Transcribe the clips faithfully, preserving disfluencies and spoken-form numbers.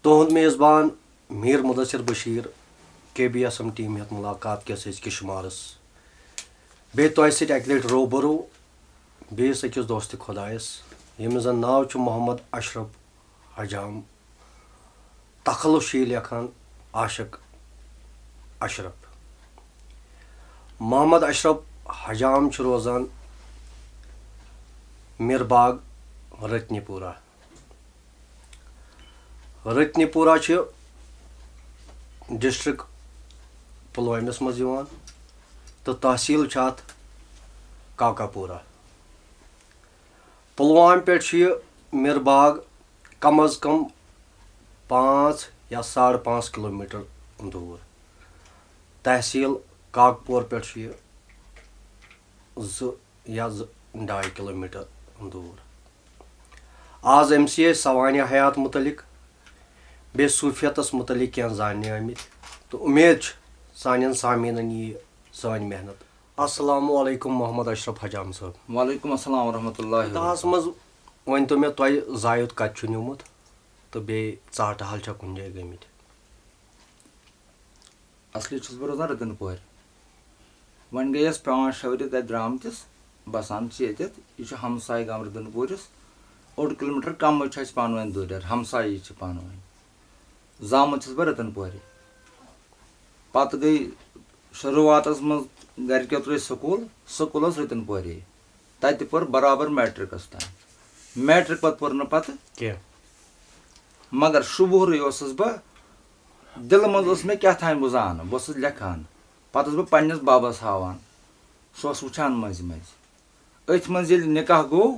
تُہُنٛد میزبان میٖر مُدثر بشیٖر، کے B S M team ہیٚتھ مُلاقات کِس أزکِس شُمارس۔ بیٚیہِ تۄہہِ سۭتۍ اَکہِ لَٹہِ روبرو بیٚیِس أکِس دوستِ خۄدایس، ییٚمِس زن ناو چھُ محمد اشرف حجام۔ تخلص چھُ یہِ لیکھان عاشق اشرف۔ محمد اشرف حجام چھُ روزان میر باغ، رتنی پورہ۔ رتنی پورہ چھِ ڈسٹرکٹ پلوٲمِس منٛز یِوان تہٕ تحصیٖل چھِ اَتھ کاکاپورہ۔ پلوامہِ پٮ۪ٹھ چھُ یہِ میر باغ کم از کم پانٛژھ یا ساڑٕ پانٛژھ کلوٗمیٹر دوٗر۔ تحصیٖل کاکپور پٮ۪ٹھ چھُ یہِ زٕ یا زٕ ڈاے کلوٗمیٹر دوٗر۔ آز أمۍ سٕے أسۍ سوانح حیات مُتعلِق، بیٚیہِ صوٗفیتس مُتعلِق کینٛہہ زاننہِ آمٕتۍ، تہٕ اُمید چھِ سانٮ۪ن سامعیٖنن یِیہِ سٲنۍ محنت۔ السلام علیکم محمد اشرف حجام صٲب۔ وعلیکم السلام ورحمۃ اللہ وبرکاتہ۔ دَہَس منٛز ؤنۍ تو مےٚ، تۄہہِ زایُد کتہِ چھُ نیوٗمُت تہٕ بیٚیہِ ژاٹہٕ حال چھا کُنہِ جایہِ گٔمٕتۍ؟ اصلی چھُس بہٕ روزان رتن پورِ۔ وۄنۍ گٔیَس پانٛژھ شےٚ ؤری تَتہِ درٛامتِس، بسان چھِ ییٚتٮ۪تھ۔ یہِ چھُ ہمسایہِ گام رتن پوٗرِس، اوٚڑ کلوٗمیٹر کمٕے چھُ اَسہِ پانہٕ ؤنۍ دوٗرٮ۪ر، ہمسایی چھِ پانہٕ ؤنۍ۔ زامُت چھُس بہٕ رتن پورِ۔ پتہٕ گٔے شروٗعاتس منٛز گرِکیو ترٲے سکوٗل، سکوٗل اوس رتن پورے۔ تتہِ پٔر برابر میٹرکس تام۔ میٹرک پتہٕ پوٚر نہٕ پتہٕ کینٛہہ۔ مگر شُبہُرٕے اوسُس بہٕ، دِلہٕ منٛز اوس مےٚ کیٛاہ تام بہٕ زانہٕ، بہٕ اوسُس لیکھان۔ پتہٕ اوسُس بہٕ پننِس ببس ہاوان، سُہ اوس وٕچھان مٔنٛزۍ مٔنٛزۍ۔ أتھۍ منٛز ییٚلہِ نکاح گوٚو،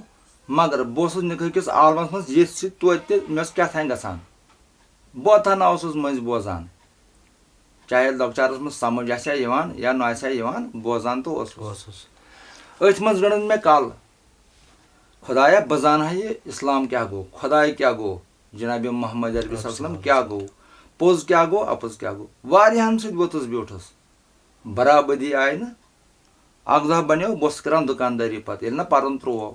مگر بہٕ اوسُس نکاح کِس عالمس منٛز ییٚتھۍ سۭتۍ توتہِ تہِ مےٚ اوس کیٛاہ تام گژھان۔ بہٕ اوتھا نہ اوسُس مٔنٛزۍ بوزان۔ چاہے لۄکچارس منٛز سمجھ آسہِ ہا یِوان یا نہ آسہِ ہا یِوان، بوزان تہٕ اوسُس۔ اوسُس۔ أتھۍ منٛز گٔنٛڈٕن مےٚ کل، خۄدایا، بہٕ زانہٕ ہا یہِ اسلام کیٛاہ گوٚو، خۄداے کیٛاہ گوٚو، جناب محمد عربی صلی اللہ علیہ وسلم کیٛاہ گوٚو، پوٚز کیٛاہ گوٚو، اپُز کیٛاہ گوٚو۔ واریاہن سۭتۍ ووٚتھُس بیوٗٹھُس، برابٔدی آیہِ نہٕ۔ اکھ دۄہ بنیو، بہٕ اوسُس کران دُکاندٲری پتہٕ، ییٚلہِ نہ پرُن ترٛوو۔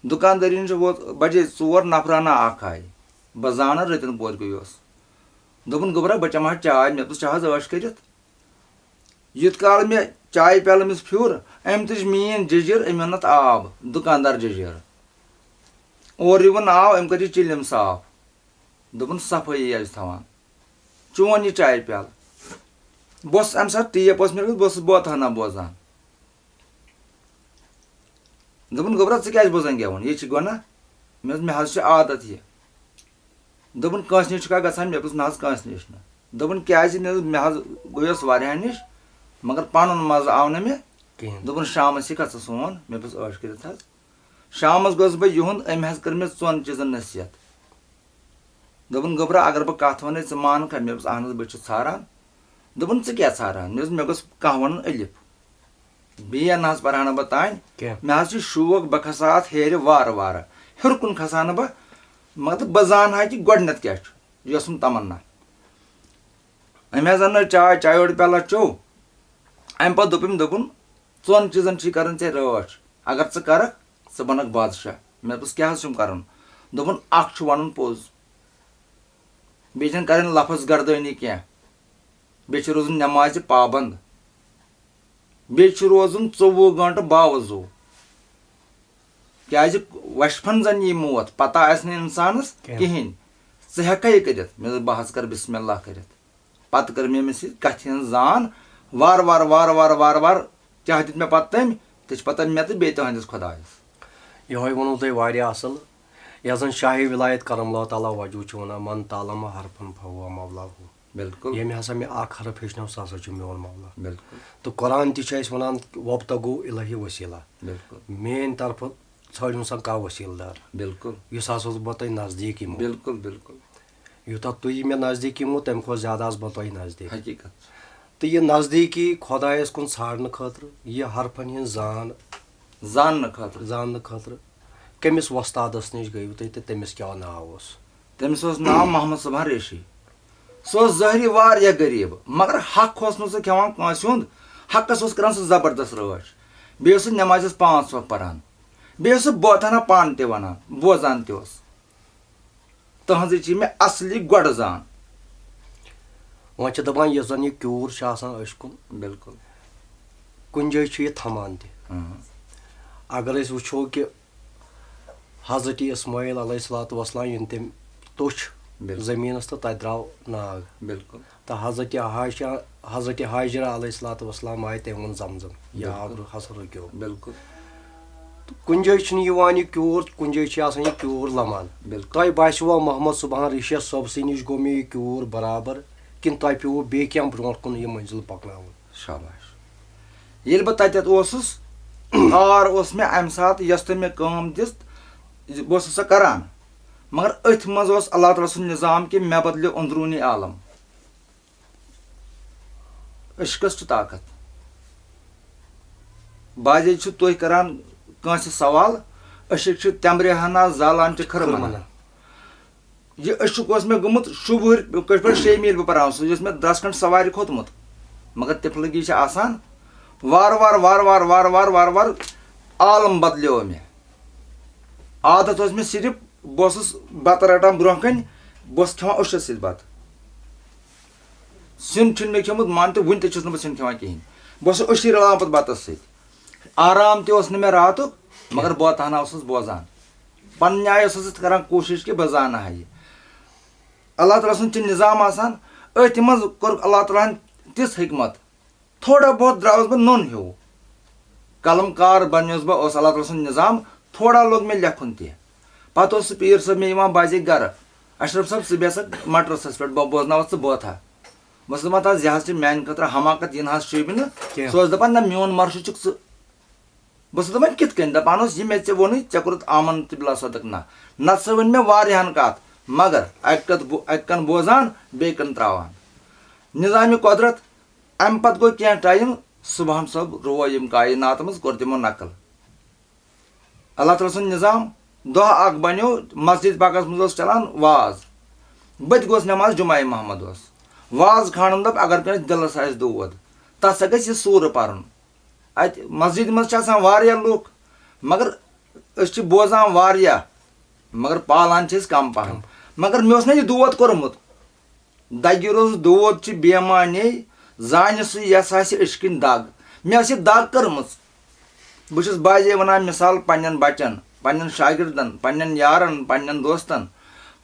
دُکاندٲری نِش ووت بجے ژور، نفرانہ اکھ آیہِ۔ بہٕ زانان رٔتِن پورِ گوٚو یہِ اوس۔ دوٚپُن، "گوٚبرا، بہٕ چمہٕ ہا چاے۔" مےٚ دوٚپُس، "چاے حظ عٲش کٔرِتھ۔" یُتھ کال مےٚ چایہِ پیالہٕ أمِس پھیُر، أمۍ تُج میٛٲنۍ جٔجیٖر، أمۍ اوٚنُتھ آب، دُکاندار جٔجیٖر۔ اورٕ یِوُن آو، أمۍ کٔر یہِ چِلِم صاف۔ دوٚپُن، "صفٲیی آسہِ تھاوان۔ چون یہِ چایہِ پیالہٕ۔" بہٕ اوسُس اَمہِ ساتہٕ ٹیپ ٲس مےٚ رٔٹمٕژ، بہٕ اوسُس بوتہٕ ہنا بوزان۔ دوٚپُن، "گوٚبرا، ژٕ کیٛازِ بوزان گٮ۪وُن؟ یہِ چھِ گۄناہ؟" مےٚ دوٚپ، "مےٚ حظ چھِ عادت یہِ۔" دوٚپُن، "کٲنٛسہِ نِش چھُکھا گژھان؟" مےٚ دوٚپُس، "نہ حظ، کٲنٛسہِ نِش نہٕ۔" دوٚپُن، "کیٛازِ؟" مےٚ دوٚپ، "مےٚ حظ گٔیوس واریاہَن نِش، مگر پَنُن مَزٕ آو نہٕ مےٚ کِہیٖنۍ۔ دوٚپُن، شامَس یِکھا ژٕ سون؟" مےٚ دوٚپُس، "عٲش کٔرِتھ حظ۔" شامَس گوٚژھ بہٕ یِہُنٛد، أمۍ حظ کٔر مےٚ ژۄن چیٖزَن نصیحت۔ دوٚپُن، "گوٚبرا، اگر بہٕ کَتھ وَنَے، ژٕ مانکھا؟" مےٚ دوٚپُس، "اہن حظ، بہٕ چھُس ژھاران۔" دوٚپُن، "ژٕ کیٛاہ ژھاران؟" مےٚ دوٚپُس، "مےٚ گوٚژھ کانٛہہ وَنُن الف۔ بی اے نہ حظ پَرٕ ہا نہٕ بہٕ تانۍ۔ کینٛہہ۔ مےٚ حظ چھُ شوق، بہٕ کھسہٕ ہا اَتھ ہیٚرِ وارٕ وارٕ۔ ہیوٚر کُن کھسہٕ ہا نہٕ بہٕ، مگر بہٕ زانہٕ ہا کہِ گۄڈٕنٮ۪تھ کیٛاہ چھُ، یہِ ٲسٕم تمنا۔" أمۍ حظ اَننٲو چاے، چایہِ یوٚڑ پیالہ چیوٚو۔ اَمہِ پَتہٕ دوٚپ أمۍ، دوٚپُن، "ژۄن چیٖزَن چھُے کَرٕنۍ ژےٚ رٲچھ۔ اگر ژٕ کَرَکھ، ژٕ بَنَکھ بادشاہ۔" مےٚ دوٚپُس، "کیٛاہ حظ چھُم کَرُن؟" دوٚپُن، "اَکھ چھُ وَنُن پوٚز، بیٚیہِ چھَنہٕ کَرٕنۍ لفظ گردٲنی کینٛہہ، بیٚیہِ چھِ روزُن نٮ۪مازِ پابنٛد۔" بیٚیہِ چھُ روزُن ژوٚوُہ گٲنٛٹہٕ باوضوٗ۔ کیٛازِ وَشفَن زَن یی موت، پَتہ آسہِ نہٕ اِنسانَس کینٛہہ۔ کِہیٖنۍ۔ ژٕ ہٮ۪کَکھا یہِ کٔرِتھ؟ مےٚ دوٚپ، "بہٕ حظ کَرٕ بسم اللہ کٔرِتھ۔" پَتہٕ کٔر مےٚ أمِس سۭتۍ کَتھِ ہٕنٛز زان، وارٕ وارٕ، وارٕ وارٕ، وارٕ وارٕ، کیٛاہ دیُت مےٚ پَتہٕ تٔمۍ، تہِ چھِ پَتہٕ مےٚ تہٕ بیٚیہِ تُہٕنٛدِس خۄدایَس۔ یِہوٚے ووٚنوُ تۄہہِ واریاہ اَصٕل، یَتھ زَن شاہی ولایت کرم اللہ تعالیٰ وجوٗ چھُ وَنان، "من تعلم حرفن فہو مولاہو۔" بِلکُل۔ ییٚمہِ ہسا مےٚ اکھ حرف ہیٚچھنو، سُہ ہسا چھُ میون مولا۔ بِلکُل۔ تہٕ قرآن تہِ چھُ اَسہِ وَنان، "وابتغوا الیہ وسیلہ۔" بِلکُل۔ میٲنۍ طرفہٕ ژھٲنٛڈِو سا کانٛہہ وسیلہٕ دار۔ بِلکُل۔ یُس ہسا بہٕ تۄہہِ نزدیٖک یِمو۔ بِلکُل، بِلکُل۔ یوٗتاہ تُہۍ مےٚ نزدیٖک یِمو، تَمہِ کھۄتہٕ زیادٕ آسہٕ بہٕ تۄہہِ نزدیٖک۔ حقیٖقت۔ تہٕ یہِ نزدیٖکی خۄدایَس کُن ژھانٛڈنہٕ خٲطرٕ، یہِ حرفن ہٕنٛز زان زاننہٕ خٲطرٕ۔ زاننہٕ خٲطرٕ کٔمِس وۄستادَس نِش گٔیوٕ تُہۍ تہٕ تٔمِس کیٛاہ ناو اوس؟ تٔمِس اوس ناو محمد صبحان ریشی۔ سُہ اوس ظٲہری واریاہ غریٖب، مگر حق اوس نہٕ سُہ کھٮ۪وان کٲنٛسہِ ہُنٛد۔ حقَس اوس کران سُہ زبردست رٲچھ۔ بیٚیہِ اوس سُہ نٮ۪مازِ پانٛژھ وقت پران۔ بیٚیہِ اوس سُہ بوتہنا پانہٕ تہِ وَنان، بوزان تہِ اوس۔ تہنٛزٕے چھِ مےٚ اصلی گۄڈٕ زان۔ وۄنۍ چھِ دَپان، یُس زَن یہِ کیوٗر چھُ آسان أچھ کُن، بِلکُل۔ کُنہِ جایہِ چھُ یہِ تھَمان تہِ۔ اۭں۔ اگر أسۍ وٕچھو کہِ حضرت اسماعیل علیہ الصلوۃ والسلام، ییٚلہِ تٔمۍ توٚچھ بِلکُل۔ زٔمیٖنَس تہٕ تَتہِ درٛاو ناگ، بِلکُل۔ تہٕ حضرت حاجہ حضرت حاجرہ علیہ الصلوۃ والسلام آیہِ، تٔمۍ ووٚن زمزم، یہِ آب بِلکُل۔ ہسا رُکیو۔ بِلکُل۔ تہٕ کُنہِ جایہِ چھُنہٕ یِوان یہِ کیوٗر، کُنہِ جایہِ چھُ آسان یہِ کیوٗر لمان۔ بِلکُل۔ تۄہہِ باسیوا محمد صبحان ریشیا صٲبسٕے نِش گوٚو مےٚ یہِ کیوٗر برابر، کِنہٕ تۄہہِ پیوٚوُ بیٚیہِ کینٛہہ برونٛٹھ کُن یہِ منزِل پکناوُن؟ شاباش۔ ییٚلہِ بہٕ تَتٮ۪تھ اوسُس، کار اوس مےٚ اَمہِ ساتہٕ، یۄس تہِ مےٚ کٲم دِژ، بہٕ اوسُس سۄ کران۔ مگر أتھۍ منٛز اوس اللہ تعالیٰ سُنٛد نظام کہِ مےٚ بدلیو أنٛدروٗنی عالم۔ عشقس چھُ طاقت۔ بعضے چھِ تُہۍ کران کٲنٛسہِ سوال، عشق چھُ تمبرِ ہنا زالان چھِ کھرمنہ۔ کھرمنہ۔ یہِ عشق اوس مےٚ گوٚمُت شُبہٕرۍ کٲشِر پٲٹھۍ شیٚیہِ میٖلہِ بہٕ پران اوسُس، یہِ اوس مےٚ دَس کھنٛڈ سوارِ کھوٚتمُت۔ مگر طفلگی چھِ آسان، وارٕ وارٕ، وارٕ وارٕ، وارٕ وارٕ، وارٕ وارٕ عالم بدلیو مےٚ۔ عادت اوس مےٚ صرف، بہٕ اوسُس بَتہٕ رَٹان برونٛہہ کَنہِ، بہٕ اوسُس کھٮ۪وان اوٚشَس سۭتۍ بَتہٕ۔ سیُن چھُنہٕ مےٚ کھیوٚمُت، مان تہٕ وُنہِ تہِ چھُس نہٕ بہٕ سیُن کھٮ۪وان کِہیٖنۍ۔ بہٕ اوسُس اوٚشُے رَلاوان پَتہٕ بَتَس سۭتۍ۔ آرام تہِ اوس نہٕ مےٚ راتُک، مگر بہٕ تہٕ ہنا اوسُس بوزان۔ پننہِ آیہِ اوسُس یِتھ کران کوٗشِش کہِ بہٕ زانہٕ ہا یہِ۔ اللہ تعالیٰ سُنٛد چھُ نظام آسان، أتھۍ منٛز کوٚر اللہ تعالیٰ ہن تِژھ حکمت، تھوڑا بہت درٛاوُس بہٕ نوٚن ہیوٗ۔ قلم کار بنیوس بہٕ، اوس اللہ تعالیٰ سُنٛد نظام، تھوڑا لوٚگ مےٚ لیکھُن تہِ۔ پتہٕ اوس سُہ پیٖر صٲب مےٚ یِوان بعضے گرٕ، "اشرف صٲب، ژٕ بیٚہہ سا مٹرسس پٮ۪ٹھ، بہٕ بوزناوتھ ژٕ بٲتھا۔" بہٕ اوسُس دپان، "تتھ زِ حظ چھِ میانہِ خٲطرٕ حماقت، یہِ نہ حظ شوٗبہِ نہٕ۔" کینٛہہ۔ سُہ اوس دپان، "نہ، میون مرشد چھُکھ ژٕ۔" بہٕ اوسُس دپان، "کِتھ کٔنۍ؟" دپان اوس، "یہِ مےٚ ژےٚ ووٚنُے، ژےٚ کوٚرُتھ آمنت باللہ صدق نہ۔" نتہٕ سا ؤنۍ مےٚ واریاہن کتھ، مگر اکہِ کتھ بو-، اکہِ کن بوزان، بیٚیہِ کن تراوان۔ نظامِ قۄدرت۔ امہِ پتہٕ گوٚو کینٛہہ ٹایم، صبحن صٲب روو یِم کائنات منٛز، کوٚر تِمو نقل۔ اللہ تعالیٰ سُنٛد نظام، دۄہ اکھ بنیو، مسجد پاکس منٛز اوس چلان واز۔ بہٕ تہِ گوس نماز جمعہ محمد اوس۔ واز خانن دوٚپ، اگر کٲنٛسہِ دِلس آسہِ دود، تتھ سا گژھِ یہِ سورٕ پرُن۔ اتہِ مسجد منٛز چھِ آسان واریاہ لُکھ، مگر أسۍ چھِ بوزان واریاہ، مگر پالان چھِ أسۍ کم پہم۔ مگر مےٚ اوس نہ یہِ دود کوٚرمُت۔ دگہِ روٚس دود چھِ بے معنی، زانہِ سُہ یَس آسہِ عشقٕنۍ دگ۔ مےٚ ٲس یہِ دگ کٔرمٕژ۔ بہٕ چھُس بعضے وَنان مثال پنٛنٮ۪ن بَچَن، پنٛنٮ۪ن شاگردَن، پنٛنٮ۪ن یارَن، پنٛنٮ۪ن دوستَن۔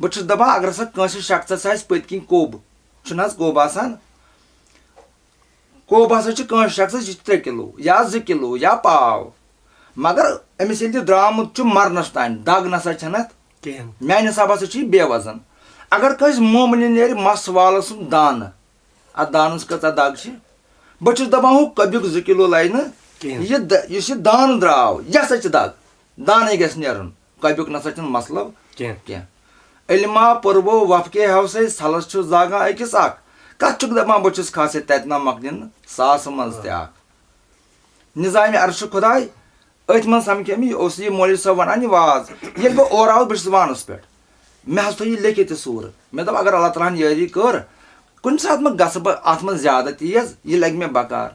بہٕ چھُس دَپان، اگر ہسا کٲنٛسہِ شخصَس آسہِ پٔتۍ کِنۍ کوٚب، چھُنہٕ حظ کوٚب آسان؟ کوٚب ہسا چھُ کٲنٛسہِ شخصَس، یہِ چھُ ترٛےٚ کِلوٗ یا زٕ کِلوٗ یا پاو۔ مگر أمِس ییٚلہِ یہِ درٛامُت چھُ مَرنَس تام، دَگ نہ سا چھَنہٕ اَتھ۔ کِہیٖنۍ۔ میٛانہِ حسابہٕ ہسا چھُ یہِ بے وزن۔ اگر کٲنٛسہِ مومنہِ نیرِ مَس والَس سُنٛد دانہٕ، اَتھ دانَس کۭژاہ دَگ چھِ؟ بہٕ چھُس دَپان، ہُہ کَبیُک زٕ کِلوٗ لَگہِ نہٕ۔ کِہیٖنۍ۔ یہِ د-، یُس یہِ دانہٕ درٛاو، یہِ ہسا چھِ دَگ۔ دانَے گژھِ نیرُن۔ کَبیُک نہ سا چھُنہٕ مطلب کینٛہہ۔ کینٛہہ۔ علما پوٚربو وفقے ہٮ۪و سَے، سَلَس چھُ زاگان أکِس اَکھ۔ کَتھ چھُکھ دَپان، بہٕ چھُس کھاسے تَتہِ نہ مۄکلِنہٕ ساسہٕ منٛز تہِ اَکھ۔ نظامِ عرشِ خداے، أتھۍ منٛز سمکھے مےٚ، یہِ اوس یہِ مولوی صٲب ونان یہِ واز۔ ییٚلہِ بہٕ اورٕ آوُس، بہٕ چھُس وانس پٮ۪ٹھ۔ مےٚ حظ تھوٚو یہِ لیکھِتھ یہِ سورٕ۔ مےٚ دوٚپ، اگر اللہ تعالیٰ ہن یٲری کٔر، کُنہِ ساتہٕ ما گژھٕ بہٕ اتھ منٛز زیادٕ تیز، یہِ لگہِ مےٚ بکار۔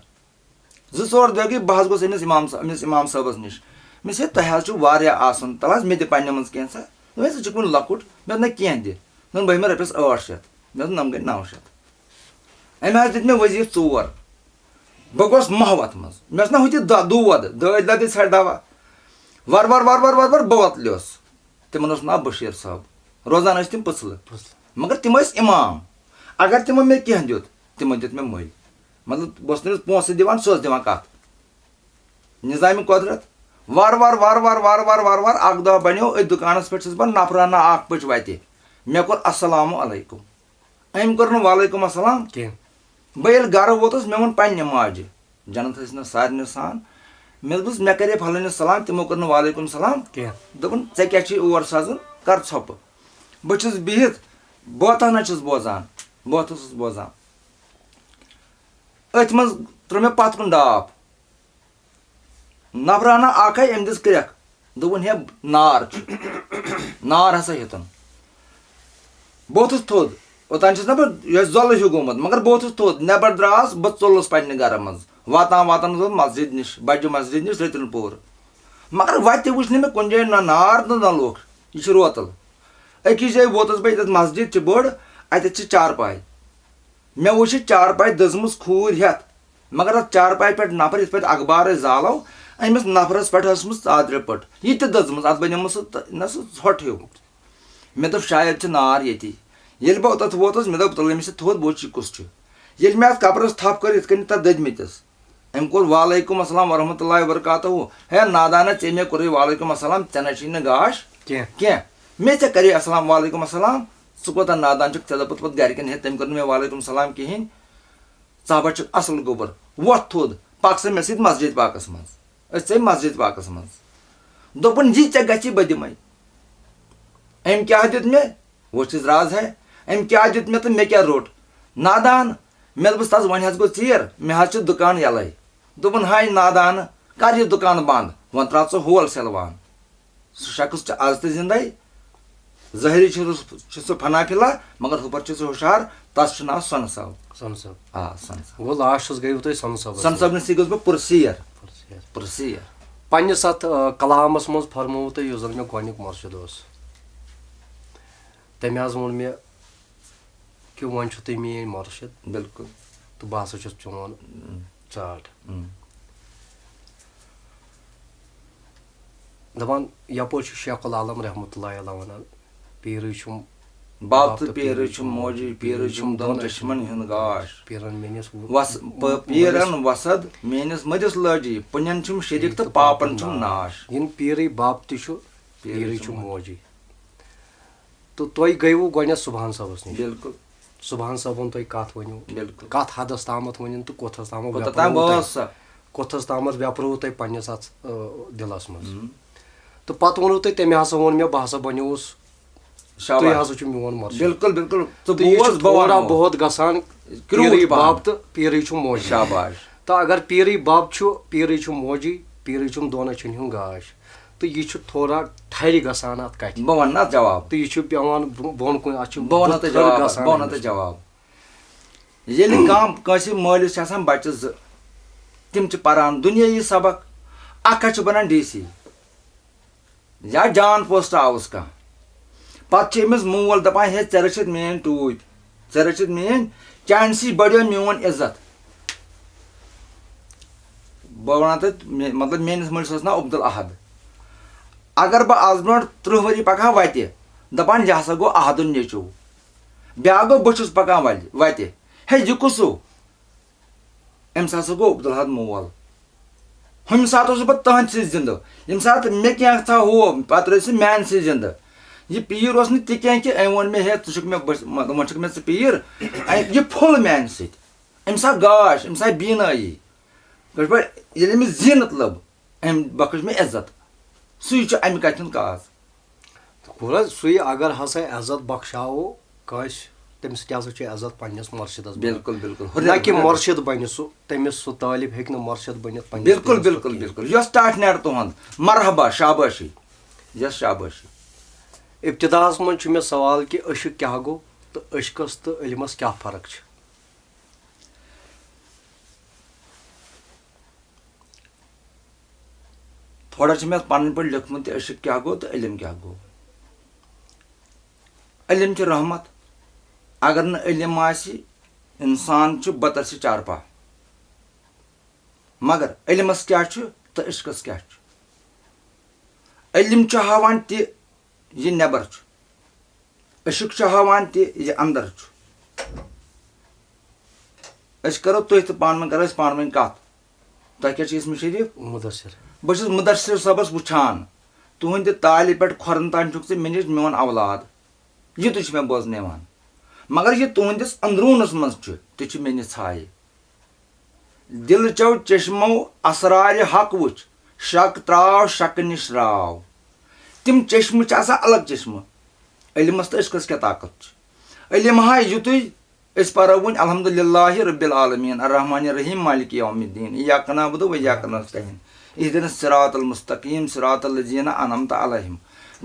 زٕ ژور دۄہ گٔے، بہٕ حظ گوس أمِس امام صٲب، أمِس امام صٲبس نِش۔ مےٚ دوٚپمس، ہے، تۄہہِ حظ چھُو واریاہ آسُن، تَلہٕ حظ مےٚ تہِ پننہِ منٛز کینٛژھا۔ دوٚپمس، ژٕ چھُکھ وُنہِ لۄکُٹ۔ مےٚ دوٚپ، نہ، کینٛہہ دِ۔ نہ، بہٕ ہٮ۪مہٕ رۄپیس ٲٹھ شیٚتھ۔ مےٚ دوٚپ، نہ، یِم گٔے نو شیٚتھ۔ أمۍ حظ دِتۍ مےٚ ؤزیٖر ژور۔ بہٕ گوس محو اتھ منٛز۔ مےٚ اوس نہ ہُتہِ دَ-، دود، دٲدۍ لدِ ژھرِ دوا۔ ور ور ور ور ور ور بہٕ وۄتلیوس۔ تِمن اوس ناو بشیٖر صٲب۔ روزان ٲسۍ تِم پٕژھلہٕ۔ پٕژھلہٕ۔ مگر تِم ٲسۍ امام۔ اگر تِمو مےٚ کینٛہہ دیُت، تِمو دیُت مےٚ مٔلۍ۔ مطلب، بہٕ اوسُس تٔمِس پونٛسہٕ دِوان، سُہ اوس دِوان کتھ۔ نظامِ قۄدرت۔ وار وار وار وار وار وار وار وار اکھ دۄہ بنیو، أتھۍ دُکانس پٮ۪ٹھ چھُس بہٕ نفرانہ اکھ پٔچ وتہِ۔ مےٚ کوٚر السلام علیکم۔ أمۍ کوٚر نہٕ وعلیکم السلام۔ کینٛہہ۔ بہٕ ییٚلہِ گرٕ ووتُس، مےٚ ووٚن پننہِ ماجہِ، جنت ٲسِن سارنٕے سان، مےٚ دوٚپُس، مےٚ کرے پھلٲنِس سلام، تِمو کوٚر نہٕ وعلیکم سلام۔ کینٛہہ۔ دوٚپُن، ژےٚ کیٛاہ چھُے اور سَزُن؟ کر ژھۄپہٕ۔ بہٕ چھُس بِہِتھ، بوتانہ چھُس بوزان، بوتھ اوسُس بوزان۔ أتھۍ منٛز ترٛوو مےٚ پتھ کُن ڈاپھ۔ نفرانہ اکھ آیہِ، أمۍ دِژ کرٛٮ۪کھ، دوٚپُن، ہے، نار چھُ، نار ہسا ہیوٚتُن۔ بہٕ ووٚتھُس تھوٚد، اوٚتام چھُس نہ بہٕ یۄس زۄلہٕ ہیوٗ گوٚمُت، مگر بہٕ ووٚتھُس تھوٚد، نٮ۪بر درٛاس، بہٕ ژوٚلُس پننہِ گرٕ منٛز، واتان واتان ووٚتھُس مسجد نِش، بجہِ مسجد نِش رٔتِن پوٗر۔ مگر وتہِ تہِ وٕچھ نہٕ مےٚ کُنہِ جایہِ نہ نار تہٕ نہ لُکھ، یہِ چھُ روتل۔ أکِس جایہِ ووتُس بہٕ، ییٚتٮ۪تھ مسجد چھِ بٔڑ، اَتٮ۪تھ چھِ چارپاے۔ مےٚ وٕچھ یہِ چارپاے دٔزمٕژ کھوٗرۍ ہٮ۪تھ، مگر اَتھ چارپاے پٮ۪ٹھ نفر یِتھ پٲٹھۍ اخبار أسۍ زالو، أمِس نفرَس پٮ۪ٹھ ٲسمٕژ ژادرِ پٔٹ، یہِ تہِ دٔزمٕژ، اَتھ بَنیومُت سُہ تہ-، نہ سُہ ژھۄٹھ ہیوٗ۔ مےٚ دوٚپ، "شاید چھِ نار ییٚتی۔" ییٚلہِ بہٕ اوٚتَتھ ووتُس، مےٚ دوٚپ، "تُل أمِس سۭتۍ تھوٚد، بہٕ وٕچھِ یہِ کُس چھُ۔" ییٚلہِ مےٚ اَتھ کپرَس تھپھ کٔر، یِتھ کٔنۍ تَتھ دٔدمٕتِس، أمۍ کوٚر، "وعلیکم السلام ورحمۃ اللہ وبرکاتہ۔" ہے نادانہ، ژےٚ مےٚ کوٚرُے وعلیکم السلام، ژےٚ نہ چھی نہٕ گاش کینٛہہ۔ کینٛہہ۔ مےٚ ژےٚ کَرے السلام وعلیکم السلام، ژٕ کوٗتاہ نادان چھُکھ، ژےٚ دوٚپُتھ پَتہٕ گَرِکٮ۪ن، "ہے، تٔمۍ کوٚر نہٕ مےٚ وعلیکم السلام کِہیٖنۍ، ژٕ ہا چھُکھ اَصٕل گوٚبُر، وۄتھ تھوٚد، پَک سا مےٚ سۭتۍ مسجد پاکَس منٛز، أسۍ ژَے مسجد پاکَس منٛز۔" دوٚپُن، "یہِ ژےٚ گژھی، بہٕ دِمَے۔" أمۍ کیٛاہ دیُت مےٚ؟ وٕچھ حظ راز ہے، أمۍ کیٛاہ دیُت مےٚ تہٕ مےٚ کیٛاہ روٚٹ؟ نادان۔ مےٚ دوٚپُس، "تَس وۄنۍ حظ گوٚو ژیر، مےٚ حظ چھُ دُکان یَلَے۔" دوٚپُن، "ہاے نادان، کَر یہِ دُکان بنٛد، وۄنۍ ترٛاو ژٕ ہول سیل وان۔" سُہ شخص چھُ آز تہِ زِندَے، ظٲہری چھُ سُہ، چھُ سُہ فنا فِلا، مگر ہُپٲرۍ چھُ سُہ ہُشار، تَس چھُ ناو سۄنہٕ صٲب۔ سۄنہٕ صٲب۔ آ، سۄنہٕ صٲب۔ گوٚو لاسٹَس گٔیوٕ تُہۍ سۄنہٕ صٲبَس سۄنہٕ نِش۔ صٲبنِسٕے گوٚژھ بہٕ پُرسیر۔ پُرسیر۔ پُرسیر۔ پنٛنِس اَتھ، آ، کلامَس منٛز فرمووُ تۄہہِ، یُس زَن مےٚ گۄڈٕنیُک مُرشِد اوس، تٔمۍ حظ ووٚن مےٚ کہِ وۄنۍ چھُ تُہۍ میٛٲنۍ مُرشِد۔ بِلکُل۔ تہٕ بہٕ ہسا چھُس چون اۭں۔ ژاٹھ۔ اۭں۔ دَپان، یَپٲرۍ چھُ شیخ العالم رحمتہ اللہ علیہ وَنان، "پیٖرٕے چھُم بَب تہٕ پیٖرٕے چھُم موجی، پیٖرٕے چھُم دۄن چشمن ہُنٛد گاش۔ پیٖرن میٛٲنِس وَس-، پ-، پیٖرن وَسَد میٛٲنِس مٔدِس لٲجی، پُنٮ۪ن چھُم شریٖک تہٕ پاپن چھُم ناش۔" یِم پیٖرٕے بَب تہِ چھُ، پیٖرٕے پیٖرٕے چھُم چھُم موجی۔ تہٕ تُہۍ گٔیوٕ گۄڈٕنٮ۪تھ سُبحان صٲبَس نِش۔ بِلکُل۔ سُبحان صٲبُن تُہۍ کَتھ ؤنِو۔ بِلکُل۔ کَتھ حدس تامَتھ ؤنِو تہٕ کوٚتھَس تامَتھ کوٚتَتھ وٮ۪پرووُ تام تۄہہِ، وٲژ سۄ؟ کوٚتھَس تامَتھ وٮ۪پرووُ تۄہہِ پنٛنِس اَتھ، آ، دِلَس منٛز؟ ہُم۔ تہٕ پَتہٕ ووٚنوُ تۄہہِ، تٔمۍ ہسا ووٚن مےٚ، بہٕ ہسا بَنیووُس، شاباش۔ تُہۍ ہسا چھِو میون مُرشِد۔ بِلکُل، بِلکُل۔ ژٕ تہٕ یہِ چھُ بوز، بہٕ تھوڑا وَنہٕ۔ بہت گژھان، کرٛوٗٹھ پیٖرٕے پَہَن۔ بَب تہٕ پیٖرٕے چھُ موجی۔ شاباش۔ تہٕ اگر پیٖرٕے بَب چھُ، پیٖرٕے چھُ موجی، پیٖرٕے چھُم دۄن أچھَن ہُنٛد گاش۔ تہٕ یہِ چھُ تھوڑا ٹھرِ گژھان اَتھ کَتھِ۔ بہٕ وَنہٕ نہ جواب۔ تہٕ یہِ چھُ پٮ۪وان بۄ-، بۄن کُن، اَتھ چھُ بہٕ وَنہٕ بُتھ تۄہہِ ٹھٔر جواب، گژھان بہٕ وَنہٕ أمِس۔ تۄہہِ جواب۔ ییٚلہِ کانٛہہ کٲنٛسہِ مٲلِس چھِ آسان بَچہِ زٕ، تِم چھِ پَران دُنیٲیی سبق، اَکھ ہا چھُ بَنان ڈی سی یا جان پوسٹ آوُس کانٛہہ، پَتہٕ چھُ أمِس مول دَپان، "ہے، ژےٚ رٔچھِتھ میٛٲنۍ ٹوٗپۍ، ژےٚ رٔچھِتھ میٛٲنۍ، چانہِ سۭتۍ بَڑیو میون عزت۔" بہٕ وَنان تۄہہِ، مے-، مطلب، میٛٲنِس مٲلِس اوس ناو عبدالاحد۔ اگر بہٕ آز برونٛٹھ تٕرٛہ ؤری پَکہٕ ہا وَتہِ، دَپان، "یہِ ہسا گوٚو احدُن نیٚچوٗ۔" بیٛاکھ گوٚو، "بہٕ چھُس پَکان وَلہِ، وَتہِ۔ ہے، یہِ کُس ہیوٗ؟" أمِس ہسا گوٚو عبدالاحد مول۔ ہُمہِ ساتہٕ اوسُس بہٕ تٔہنٛدِ سۭتۍ زِندٕ۔ ییٚمہِ ساتہٕ مےٚ کینٛژھا ہوو، پَتہٕ روزِ سُہ میٛانہِ سۭتۍ زِندٕ۔ یہِ پیٖر اوس نہٕ تہِ کینٛہہ کہِ أمۍ ووٚن مےٚ، "ہے، ژٕ چھُکھ مےٚ بٔس-، مطلب، وۄنۍ چھُکھ مےٚ ژٕ پیٖر۔" أمۍ، یہِ پھوٚل میٛانہِ سۭتۍ۔ أمِس آو گاش، أمِس آے بیٖنٲیی۔ یِتھ پٲٹھۍ ییٚلہِ أمِس زیٖنت لٔب، أمۍ بخش مےٚ عزت۔ سُے چھُ اَمہِ کَتھِ ہُنٛد کاز۔ تہٕ گوٚو حظ سُے، اگر ہسا عزت بخشاوو کٲنٛسہِ، تٔمِس تہِ ہسا چھُ عزت پنٛنِس مُرشِدَس بنان۔ بِلکُل، بِلکُل۔ نہ کہِ مُرشِد بَنہِ سُہ، تٔمِس سُہ طٲلب ہیٚکہِ نہٕ مُرشِد بٔنِتھ پنٛنِس بِلکُل، دِلَس بِلکُل، پٮ۪ٹھ کِہیٖنۍ۔ بِلکُل۔ یۄس ٹاٹھۍ نیرِ تُہُنٛد، مرحبا، شابٲشی، یۄس شابٲشی۔ ابتداہَس منٛز چھُ مےٚ سوال کہِ عشق کیٛاہ گوٚو تہٕ عشقَس تہٕ علمَس کیٛاہ فرق چھِ؟ تھوڑا چھُ مےٚ پَنٕنۍ پٲٹھۍ لیوٚکھمُت تہِ، عشق کیٛاہ گوٚو تہٕ علم کیٛاہ گوٚو۔ علم چھُ رحمت۔ اگر نہٕ علم آسہِ، اِنسان چھُ بترسہِ چارپاہ۔ مگر علمس کیٛاہ چھُ تہٕ عشقس کیٛاہ چھُ؟ علم چھُ ہاوان تہِ، یہِ نٮ۪بر چھُ۔ عشق چھُ ہاوان تہِ، یہِ اندر چھُ۔ أسۍ کرو، تُہۍ تہٕ پانہٕ ؤنۍ کرو أسۍ پانہٕ ؤنۍ کتھ۔ تۄہہِ کیٛاہ چھُ اسمِ شریف؟ مُدثر۔ بہٕ چھُس مُدثر صٲبس وٕچھان، تُہنٛدِ تالہِ پٮ۪ٹھ کھۄرن تام چھُکھ ژٕ مےٚ نِش میون اولاد۔ یہِ تہِ چھُ مےٚ بوزنہٕ یِوان۔ مگر یہِ تُہنٛدِس اندروٗنس منٛز چھُ، تہِ چھُ مےٚ نِژھایہِ۔ دِلہٕ چو چشمو اسرارِ حق وٕچھ، شک تراو، شکہٕ نِش راو۔ تِم چشمہٕ چھِ آسان الگ چشمہٕ۔ علمس تہٕ عشقس کیٛاہ طاقت چھِ؟ علم ہا یُتُے، أسۍ پرو وۄنۍ الحمدللہ رب العالمین، الرحمن الرحیم، مالک یوم الدین، ایاک نعبد و ایاک نستعین، اہدنا الصراط المستقیم، صراط الذین انعمت علیہم،